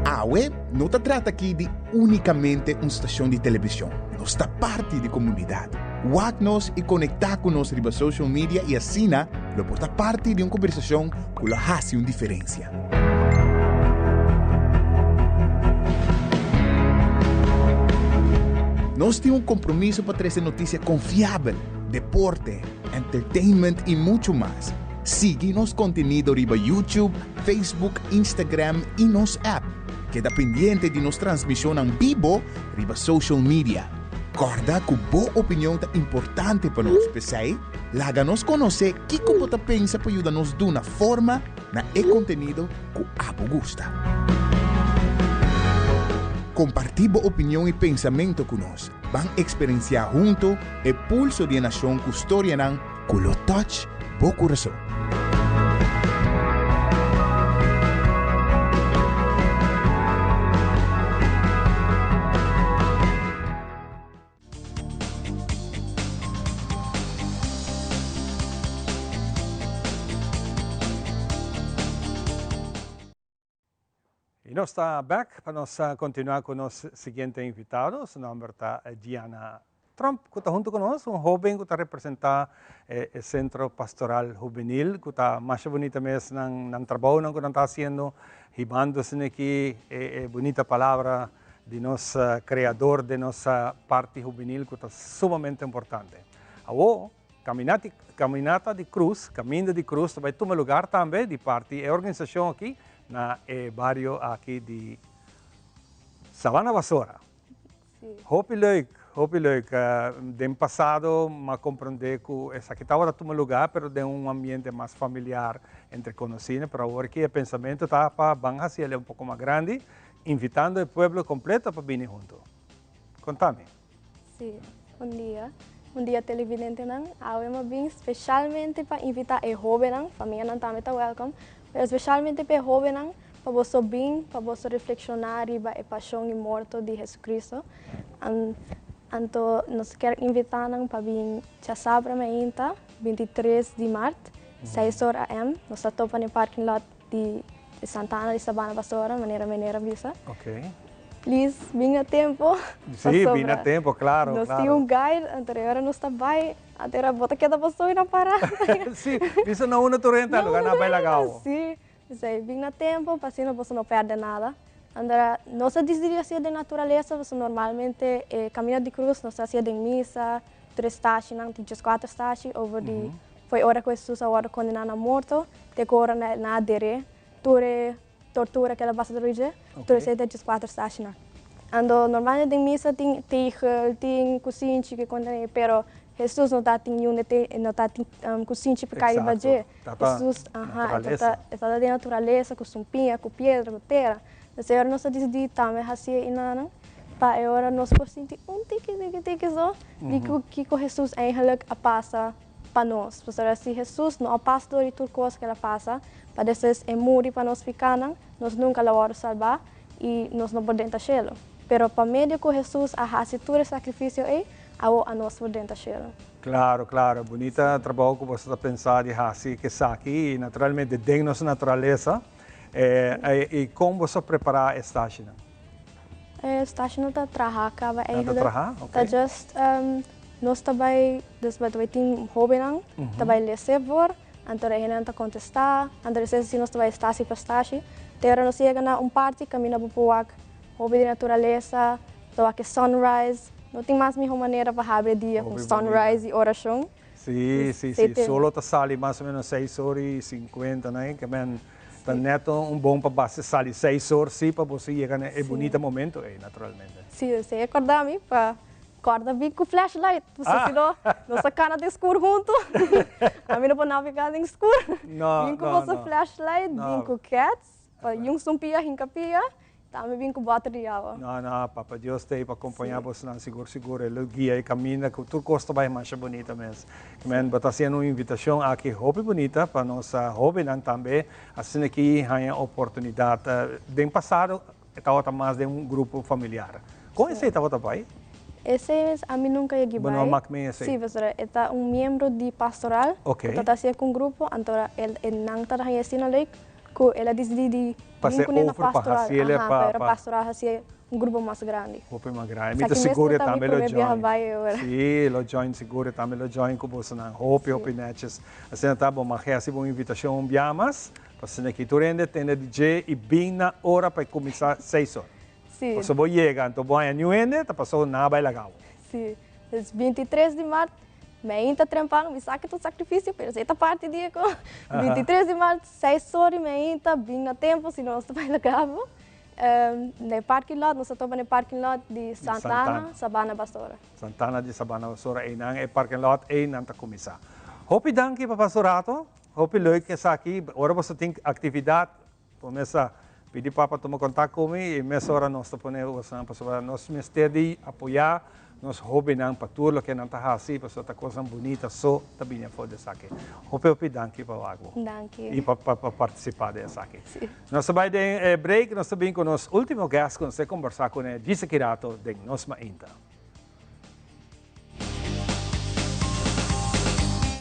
Awe no ta trata aki di únikamente un stashon di televishon, nos ta parti di komunidat. Wak nos i konektá ku nos riba social media i asina lo por ta parti di un kombersashon ku lo hasi un diferensia. Nos tin un kompromiso pa trese notisia konfiabel, deporte, entertainment i muchu mas. Sigui nos kontenido riba YouTube, Facebook, Instagram i nos app. Keda pendiente di nos transmishonnan bibo riba social media. Kòrda ku bo opinion ta importante pa nos, p'esei laga nos konosé kiko bo ta pensa pa yuda nos duna forma na e kontenido ku abo gusta. Kompartí bo opinion i pensamentu ku nos. Ban eksperensiá huntu e pulso di e nashon ku storianan ku lo touch bo kurason. Y nos ta back pa nos continua cu nos siguiente invitado. Su nomber ta Gianna Tromp, cu ta hunto cu nos, un hoben cu ta representa e Centro Pastoral Juvenil, cu ta masha bunita mes nan nan trabounan cu nan ta haciendo, hibando asina aki e bunita palabra di nos Creador den nos parti juvenil cu ta sumamente importante. Awo, Caminati, Caminata di Cruz, Caminda di Cruz ta bai tuma lugar tambe di parti e organisacion aki na e bario aki di Sabana Basora. Hopi leuk, hopi leuk. Den pasado m'a comprende cu esaki tabata tuma lugar pero den un ambiente mas familiar entre conocine, pero awor aki e pensamento ta pa ban haci el un poco mas grandi, invitando e pueblo completo pa bini hunto. Contami. Sí, bon dia. Bon dia televidentenan. Awe mi a bin specialmente pa invita e hobennan, famianan tambe ta welcome, pero specialmente pa e hobennan pa boso bin, pa boso reflexiona riba e pasion y morto di Jesucristo. Anto nos kier invita nan pa bin djasabra mainta, 23 di maart, seis or AM. Nos ta topa na e parking lot di Santa Ana di Sabana Basora, manera meneer a bisa. Please, bin na tempo. Sí, bin na tempo, claro, Nos tin un guide, anto e ora nos ta bai, anto e ora bo ta keda bo so i na para. Sí, bisa na unda tur hende ta lugar nan a bai laga awo. Sí, p'esei bin na tempo pa asina boso no perde nada. Anto nos a disidí hasié den naturalesa, pasobra normalmente e Camino di Cruz nos ta hasié den misa, tur e stashinan, tin djeskuater stashi over di fo'i ora ku Hesus a wòrdu kondená na morto te ku ora nan a der'é, tur e tortura ku el a pasa dor dje, tur esei ta djeskuater stashinan. Anto normalmente den misa tin tegel, tin kusinchi ku kontené, pero Hesus no ta tin niun de no ta tin kusinchi pa kai riba dje. Hesus, aha, e ta e ta den naturalesa ku sumpiña, ku piedra, ku tera. P'esei ora nos a disidí tambe hasié inanan pa e ora nos por sinti un tiki tiki tiki so di ku kiko Hesus eigenlijk a pasa pa nos. Pasobra si Hesus no a pasa dor di tur kos ku el a pasa, pa despues e muri pa nos pikánan, nos nunka lo wòrdu salbá i nos no por drenta shelu. Pero pa medio ku Hesus a hasi tur e sakrifisio ei, awo anos por drenta shelu. Claro, claro. Bunita trabou ku boso ta pensa di hasi esaki i naturalmente den nos naturalesa. I kon boso a prepará e stashinan? E stashinan ta traha kaba Nan ta eigenlijk. traha? Ta Oké. just nos ta bai, dus bai tin hóbennan ta bai lese voor, anto e hendenan ta kontestá, anto despues asina nos ta bai stashi pa stashi. Te ora nos yega na un parti kaminda bo por wak hopi di naturalesa, bo ta wak e sunrise. No tin mas mihó manera pa habri e dia ku Hopi bonita. sunrise i orashon. Sí, sí, sí. Solo ta sali mas o menos seis or i sinkuenta, no? Ke men ta net un bon pa base sali seis or, sí, pa boso yega na e bunita momento ei, naturalmente. Sí, esei a kòrda mi pa. Kòrda bin ku flashlight, pasobra si no, nos ta kana den skur huntu. Ami no por navegá den skur. Bin ku boso flashlight, bin ku kèts, pa yun sumpia hinka pia, tambe bin ku bòter di awa. No, no, Papa Dios ta ei pa kompañá bosonan sigur sigur. E lo guia e kaminda ku tur kos ta bai masha bunita mes. Men, bo ta hasiendo un invitashon aki hopi bunita pa nos hóbennan tambe asina ki haña oportunidat. Den pasado E tabata mas den un grupo familiar. Kon esei tabata bai? Esei mes ami nunka yegi Bo bai. no a mak mee esei? Sí, pasobra e ta un miembro di pastoral ku ta ta hasié ku un grupo, anto el e nan ta haña asina leuk ku el a disidí di Pas'é bin kuné na over pa pastoral. hasiel Aha, pa pero pa pastoral hasié un grupo mas grandi. Hopi mas grandi. Mi ta Esaki mes sigur lo e ta mi tambe lo promé biaha join. bai e ora. Sí, lo join sigur e tambe lo join ku bosonan. Hopi, hopi nètjes. Asina ta bo mag hasi bo invitashon un biaha mas. Pasobra aki tur hende tende di dje i bin na ora pa e kuminsá seis or. Sí. Pasobra bo yega anto bo haña niun hende ta pasó nan a bai laga bo. Sí. Es bintitres di mart, mi ainda ta trempan, mi sa ke ta un sakrifisio, pero esei ta parti di e ko. Bintitres di mart, seis or i mi ainda bin na tempu, si no nos ta bai laga bo. Na e parking lot, nos ta topa na e parking lot di Santana, Sabana Basora. Santana di Sabana Basora, einan e parking lot ei nan ta kuminsá. Hopi danki pa pasa un rato. Hopi leuk esaki, ora boso tin actividad bo mester pidi papa tuma contact cu mi y mesora nos ta pone bosonan pasobra nos mester di apoya nos hobennan pa tur loke nan ta haci pasobra ta cosnan bunita so ta bini afo di esaki. Hopi hopi danki pa wak bo Danki. y pa pa participa den esaki. Nos ta bay den e break, nos ta bin cu nos ultimo guest cu nos ta combersa cune djis aki rato den nos mainta.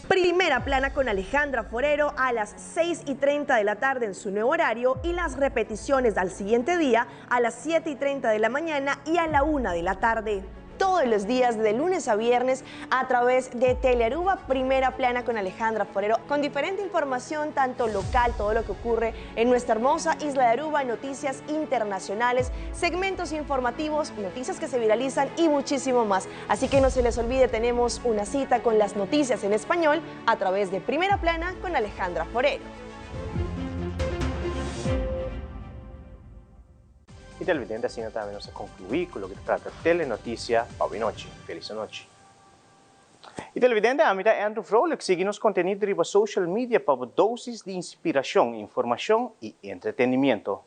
Primera Plana con Alejandra Forero a las 6 y 30 de la tarde en su nuevo horario y las repeticiones al siguiente día a las 7 y 30 de la mañana y a la 1 de la tarde todos los días de lunes a viernes a través de Telearuba Primera Plana con Alejandra Forero, con diferente información, tanto local, todo lo que ocurre en nuestra hermosa isla de Aruba, noticias internacionales, segmentos informativos, noticias que se viralizan y muchísimo más. Así que no se les olvide, tenemos una cita con las noticias en español a través de Primera Plana con Alejandra Forero. Y televidente asina tambe nos a conclui cu loke ta trata Telenoticia pa awe nochi. Feliz anochi. Y televidente ami ta Andrew Vrolijk sigui nos contenido riba social media pa bo dosis di inspiracion, informacion y entretenimiento.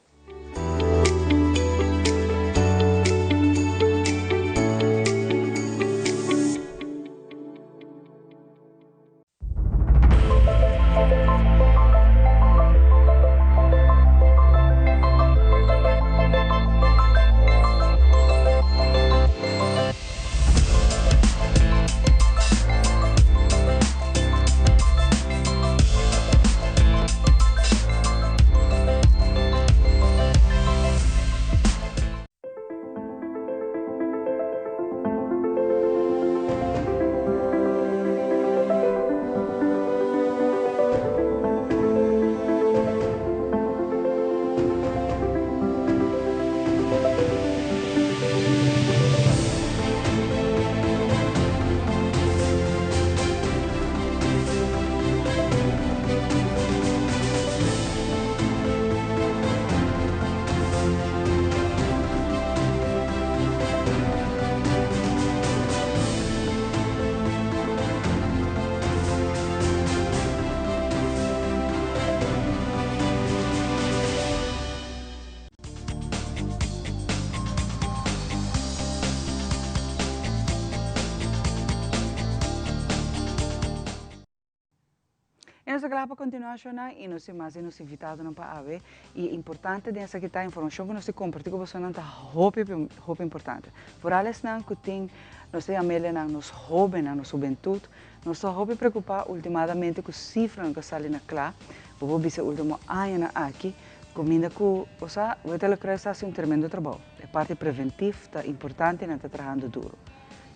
E nos ta kla pa kontinuá shona i nos tin mas di nos invitadonan pa awe. I e importante den esaki ta informashon ku nos tin kompartí ku bosonan ta hopi hopi importante. Foral esnan ku tin nos ta yam'elenan nos hóbennan, nos hubentut. Nos ta hopi preokupá ultimadamente ku sifranan ku a sali na kla. Bo por bisa e último añanan aki kuminda ku osea Wetterlijk Kruis ta hasi un tremendo trabou. E parti preventif ta importante i nan ta trahando duru.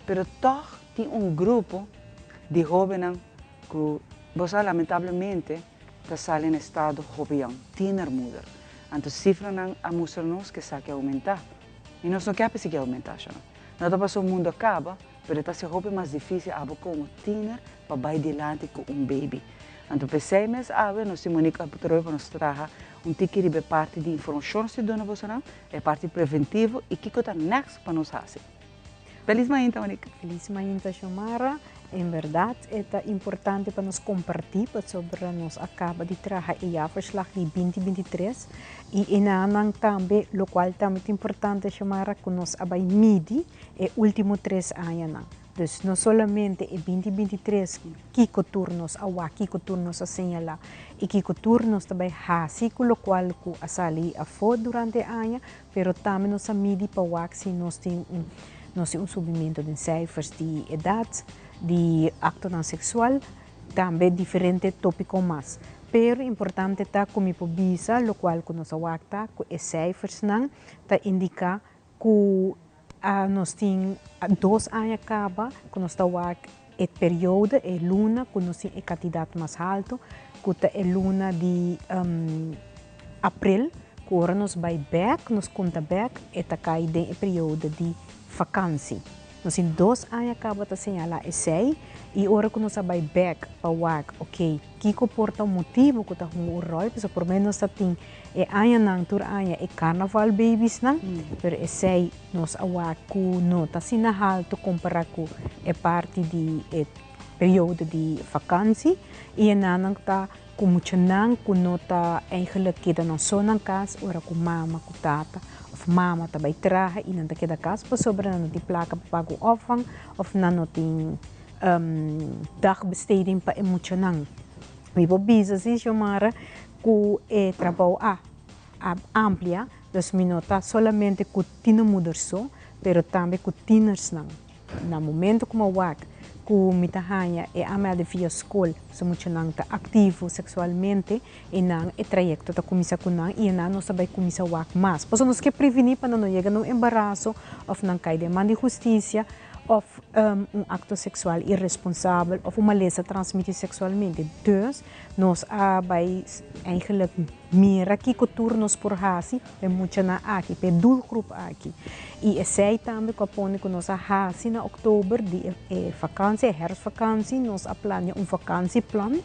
Pero tòg tin un grupo di hóbennan Ku bo sa lamentablemente ta sali na estado hopi yòn, tienermoeder. Anto sifranan a mustra nos ku esaki a oumentá. I nos no ke pa sigui oumentá, shona. No ta pasobra mundu a kaba, pero e ta hasi hopi mas difísil abo komo tiener pa bai dilanti ku un baby. Anto p'esei mes awe nos tin Monique Abutroy pa nos traha un tiki riba e parti di informashon nos tin duna bosonan, e parti preventivo i kiko ta next pa nos hasi. Felis mainta, Monique. Felis mainta, Xiomara. En berdad e ta importante pa nos comparti pasobra nos a caba di traha e jaarverslag di 2023 y enanan tambe locual tambe ta importante, Xiomara, cu nos a bay midi e ultimo tres añanan. Dus no solamente e 2023 kico tur nos a wak, kico tur nos a señala y kico tur nos ta bay haci cu locual cu a sali afo durante e aña, pero tambe nos a midi pa wak si nos tin un nos tin un subimento den cijfers di edad, di actonan sexual, tambe diferente topico mas. Pero importante ta cu mi por bisa locual cu nos a wak ta cu e cijfersnan ta indica cu a nos tin dos aña caba cu nos ta wak e periodo, e luna cu nos tin e cantidad mas halto, cu ta e luna di april, cu ora nos bay bek, nos conta bek, e ta cay den e periodo di vakantie. Nos tin dos aña caba ta señala esey y ora cu nos a bay bek pa wak, ok, kico por ta un motibo cu ta hunga un rol, pasobra por menos ta tin e añanan tur aña e carnaval babiesnan, pero esey nos a wak cu no ta asina halto compara cu e parti di e periodo di vakantie y e nannan ta cu muchanan cu no ta eigenlijk keda nan so nan cas ora cu mama cu tata of mama ta bay traha y nan ta keda cas pasobra nan no tin placa pa paga un opvang of nan no tin dagbesteding pa e muchanan. Mi por bisa si Xiomara cu e trabou a amplia, dus mi no ta solamente cu tienermoeders so, pero tambe cu tienersnan. Na momento cu mi a wak cu mi ta haña e aanmelding via scol, su muchanan ta activo sexualmente y nan e trayecto ta cuminsa cu nan y nan nos ta bay cuminsa wak mas. Pasobra nos ke preveni pa nan no yega na un embaraso of nan cay den man di husticia of un acto sexual irresponsabel of un malesa transmiti sexualmente. Dus nos a bay eigenlijk mira kico tur nos por haci pa e muchanan aki, pa e doelgroep aki. Y esey tambe cu a pone cu nos a haci na october di e vakantie, e herfstvakantie, nos a plania un vakantieplan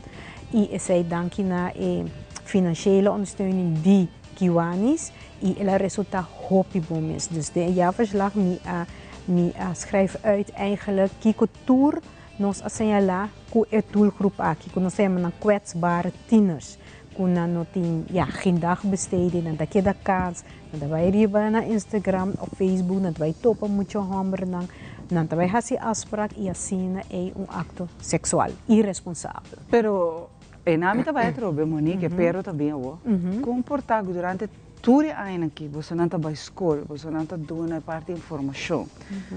y esey danki na e financiële ondersteuning di Kiwanis y el a resulta hopi bon mes. Dus den e jaarverslag mi a mi a schrijf uit eigenlijk kico tur nos a señala cu e doelgroep aki, cu nos ta yama nan kwetsbare tieners, cu nan no tin ya geen dagbesteding, nan ta keda cas, nan ta bay riba na Instagram of Facebook, nan ta bay topa mucho hombernan, nan ta bay haci afspraak y asina ey un acto sexual irresponsabel. Pero E nami ta bai atrobe, Monique, e pero ta bin awor. Kon por ta ku durante tur e añanan aki bosonan ta bai skol, bosonan ta duna e parti informashon,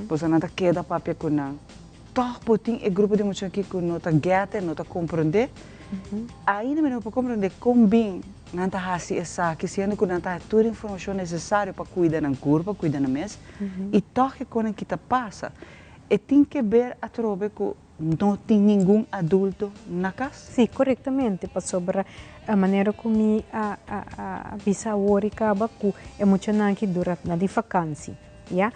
bosonan ta keda papia ku nan, tòg bo tin e grupo di mucha aki ku no ta gèt e, no ta komprondé? Ainda mi no por komprondé kon bin nan ta hasi esaki, siendo ku nan ta haña tur e informashon nesesario pa kuida nan kurpa, kuida nan mes, i tòg e konan ki ta pasa. E tin ke ber atrobe ku No tin ningun adulto na cas? Sí, corectamente, pasobra e manera cu mi a a bisa awor y caba cu e muchanan aki dura na di vakantie, ya.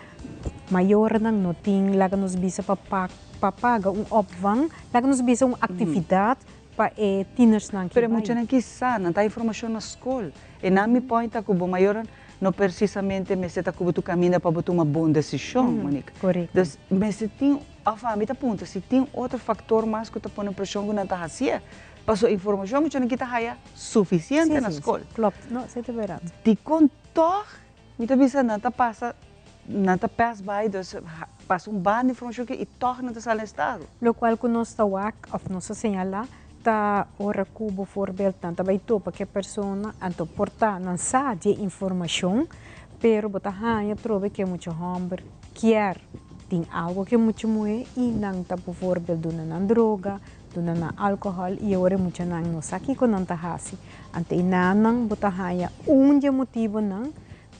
Mayornan no tin, laga nos bisa pa pa paga un opvang, laga nos bisa un actividad pa e tienersnan ki Pero e bai. muchanan ki sa, nan ta informacion na scol. E nan mi point ta cu bo mayornan no precisamente mester ta cu bo tu caminda pa bo tuma bon decision, Monique. Correcto. Dus mester tin, of ami ta puntra si tin otro factor mas cu ta pone presion cu nan ta hacié. Pasobra informacion muchanan ki ta haya suficiente na scol. Sí, sí, klopt. No, esey ta verdad. Dicon toch Mi ta bisa nan ta pasa, nan ta pass by, dus pasa un banda informacion aki y toch nan ta sali na estado. Locual cu nos ta wak of nos ta señala ta ora cu bijvoorbeeld nan ta bay topa cu e persona, anto por ta nan sa di e informacion, pero bo ta haña trobe cu e mucha homber kier tin algo cu e mucha muhe y nan ta bijvoorbeeld duna nan droga, duna nan alcohol y ora e muchanan no sa kico nan ta haci. Anto e nannan bo ta haña un di e motibonan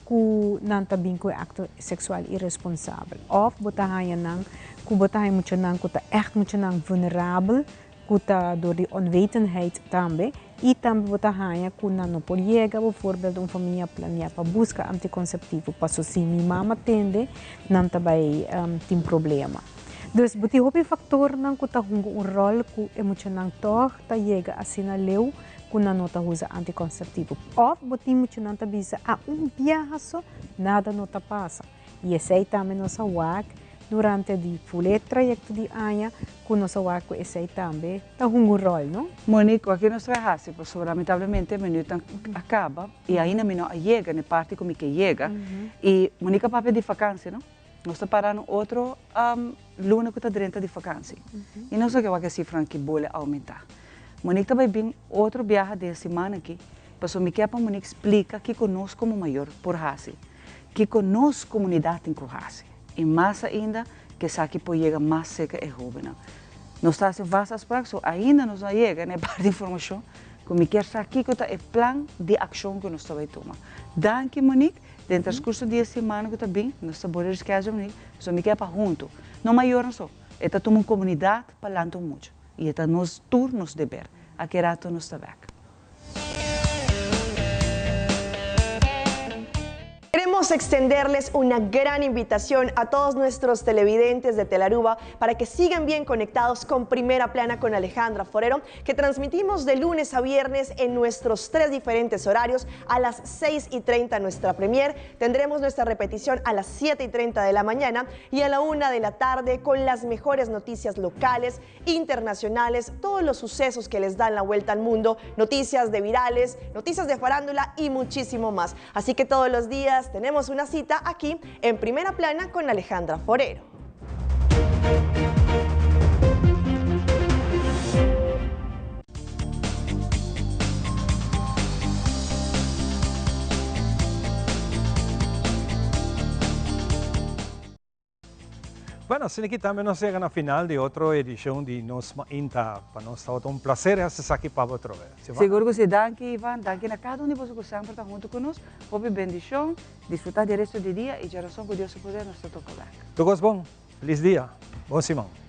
ku nan ta bin ku e akto seksual iresponsabel. Òf bo ta haña nan ku bo ta haña muchanan ku ta ègt muchanan vulnerabel, ku ta dor di onwetendheid tambe. I tambe bo ta haña ku nan no por yega bovoorbeeld un famia planiá pa buska antikonseptivo paso si mi mama tende nan ta bai tin problema. Dus bo tin hopi faktornan ku ta hunga un ròl ku e muchanan tòg ta yega asina leu ku nan no ta usa antikonseptivo. Òf bo tin muchanan ta bisa, a un biaha so nada no ta pasa. I esei tambe nos a wak durante di full e trayecto di aña cu nos a wak cu esey tambe ta hunga un rol, no? Monique, wak nos ta haci pasobra lamentablemente minuutnan a caba y ainda mi no a yega na e parti cu mi ke yega y Monique a papia di vakantie, no? Nos ta para un otro luna cu ta drenta di vakantie y nos no ke wak e cifranan ki bole aumenta. Monique ta bay bin otro biaha den e siman aki pasobra mi ke pa Monique splica kico nos como mayor por haci, kico nos comunidad tin cu haci y mas ainda cu esaki por yega mas cerca e hobennan. Nos ta haci vast afspraak so ainda nos no a yega na e parti di informacion cu mi kier sa kico ta e plan di accion cu nos ta bay tuma. Danki Monique. Den transcurso di e semana cu ta bin, nos ta borde reschedule mi, pasobra mi kier pa hunto. No mayornan so, e ta tuma un comunidad pa lanta un mucha. Y e ta nos tur nos deber. Aki rato nos ta bek. Queremos extenderles una gran invitación a todos nuestros televidentes de Telaruba para que sigan bien conectados con Primera Plana con Alejandra Forero, que transmitimos de lunes a viernes en nuestros tres diferentes horarios a las 6 y 30 nuestra premier. Tendremos nuestra repetición a las 7 y 30 de la mañana y a la 1 de la tarde con las mejores noticias locales, internacionales, todos los sucesos que les dan la vuelta al mundo, noticias de virales, noticias de farándula y muchísimo más. Así que todos los días tenemos una cita aquí en Primera Plana con Alejandra Forero. Bueno, asina aki tambe nos yega na final di otro edicion di Nos Mainta. Pa nos tabata un placer haci esaki pa bo atrobe. Xiomara? Sigur cu si. Danki Ivan, danki na cada un di boso cu semper ta hunto cu nos. Hopi bendicion, disfruta di e resto di dia y djarason cu Dios su poder nos ta toca bek. Tur cos bon. Feliz dia. Bon siman.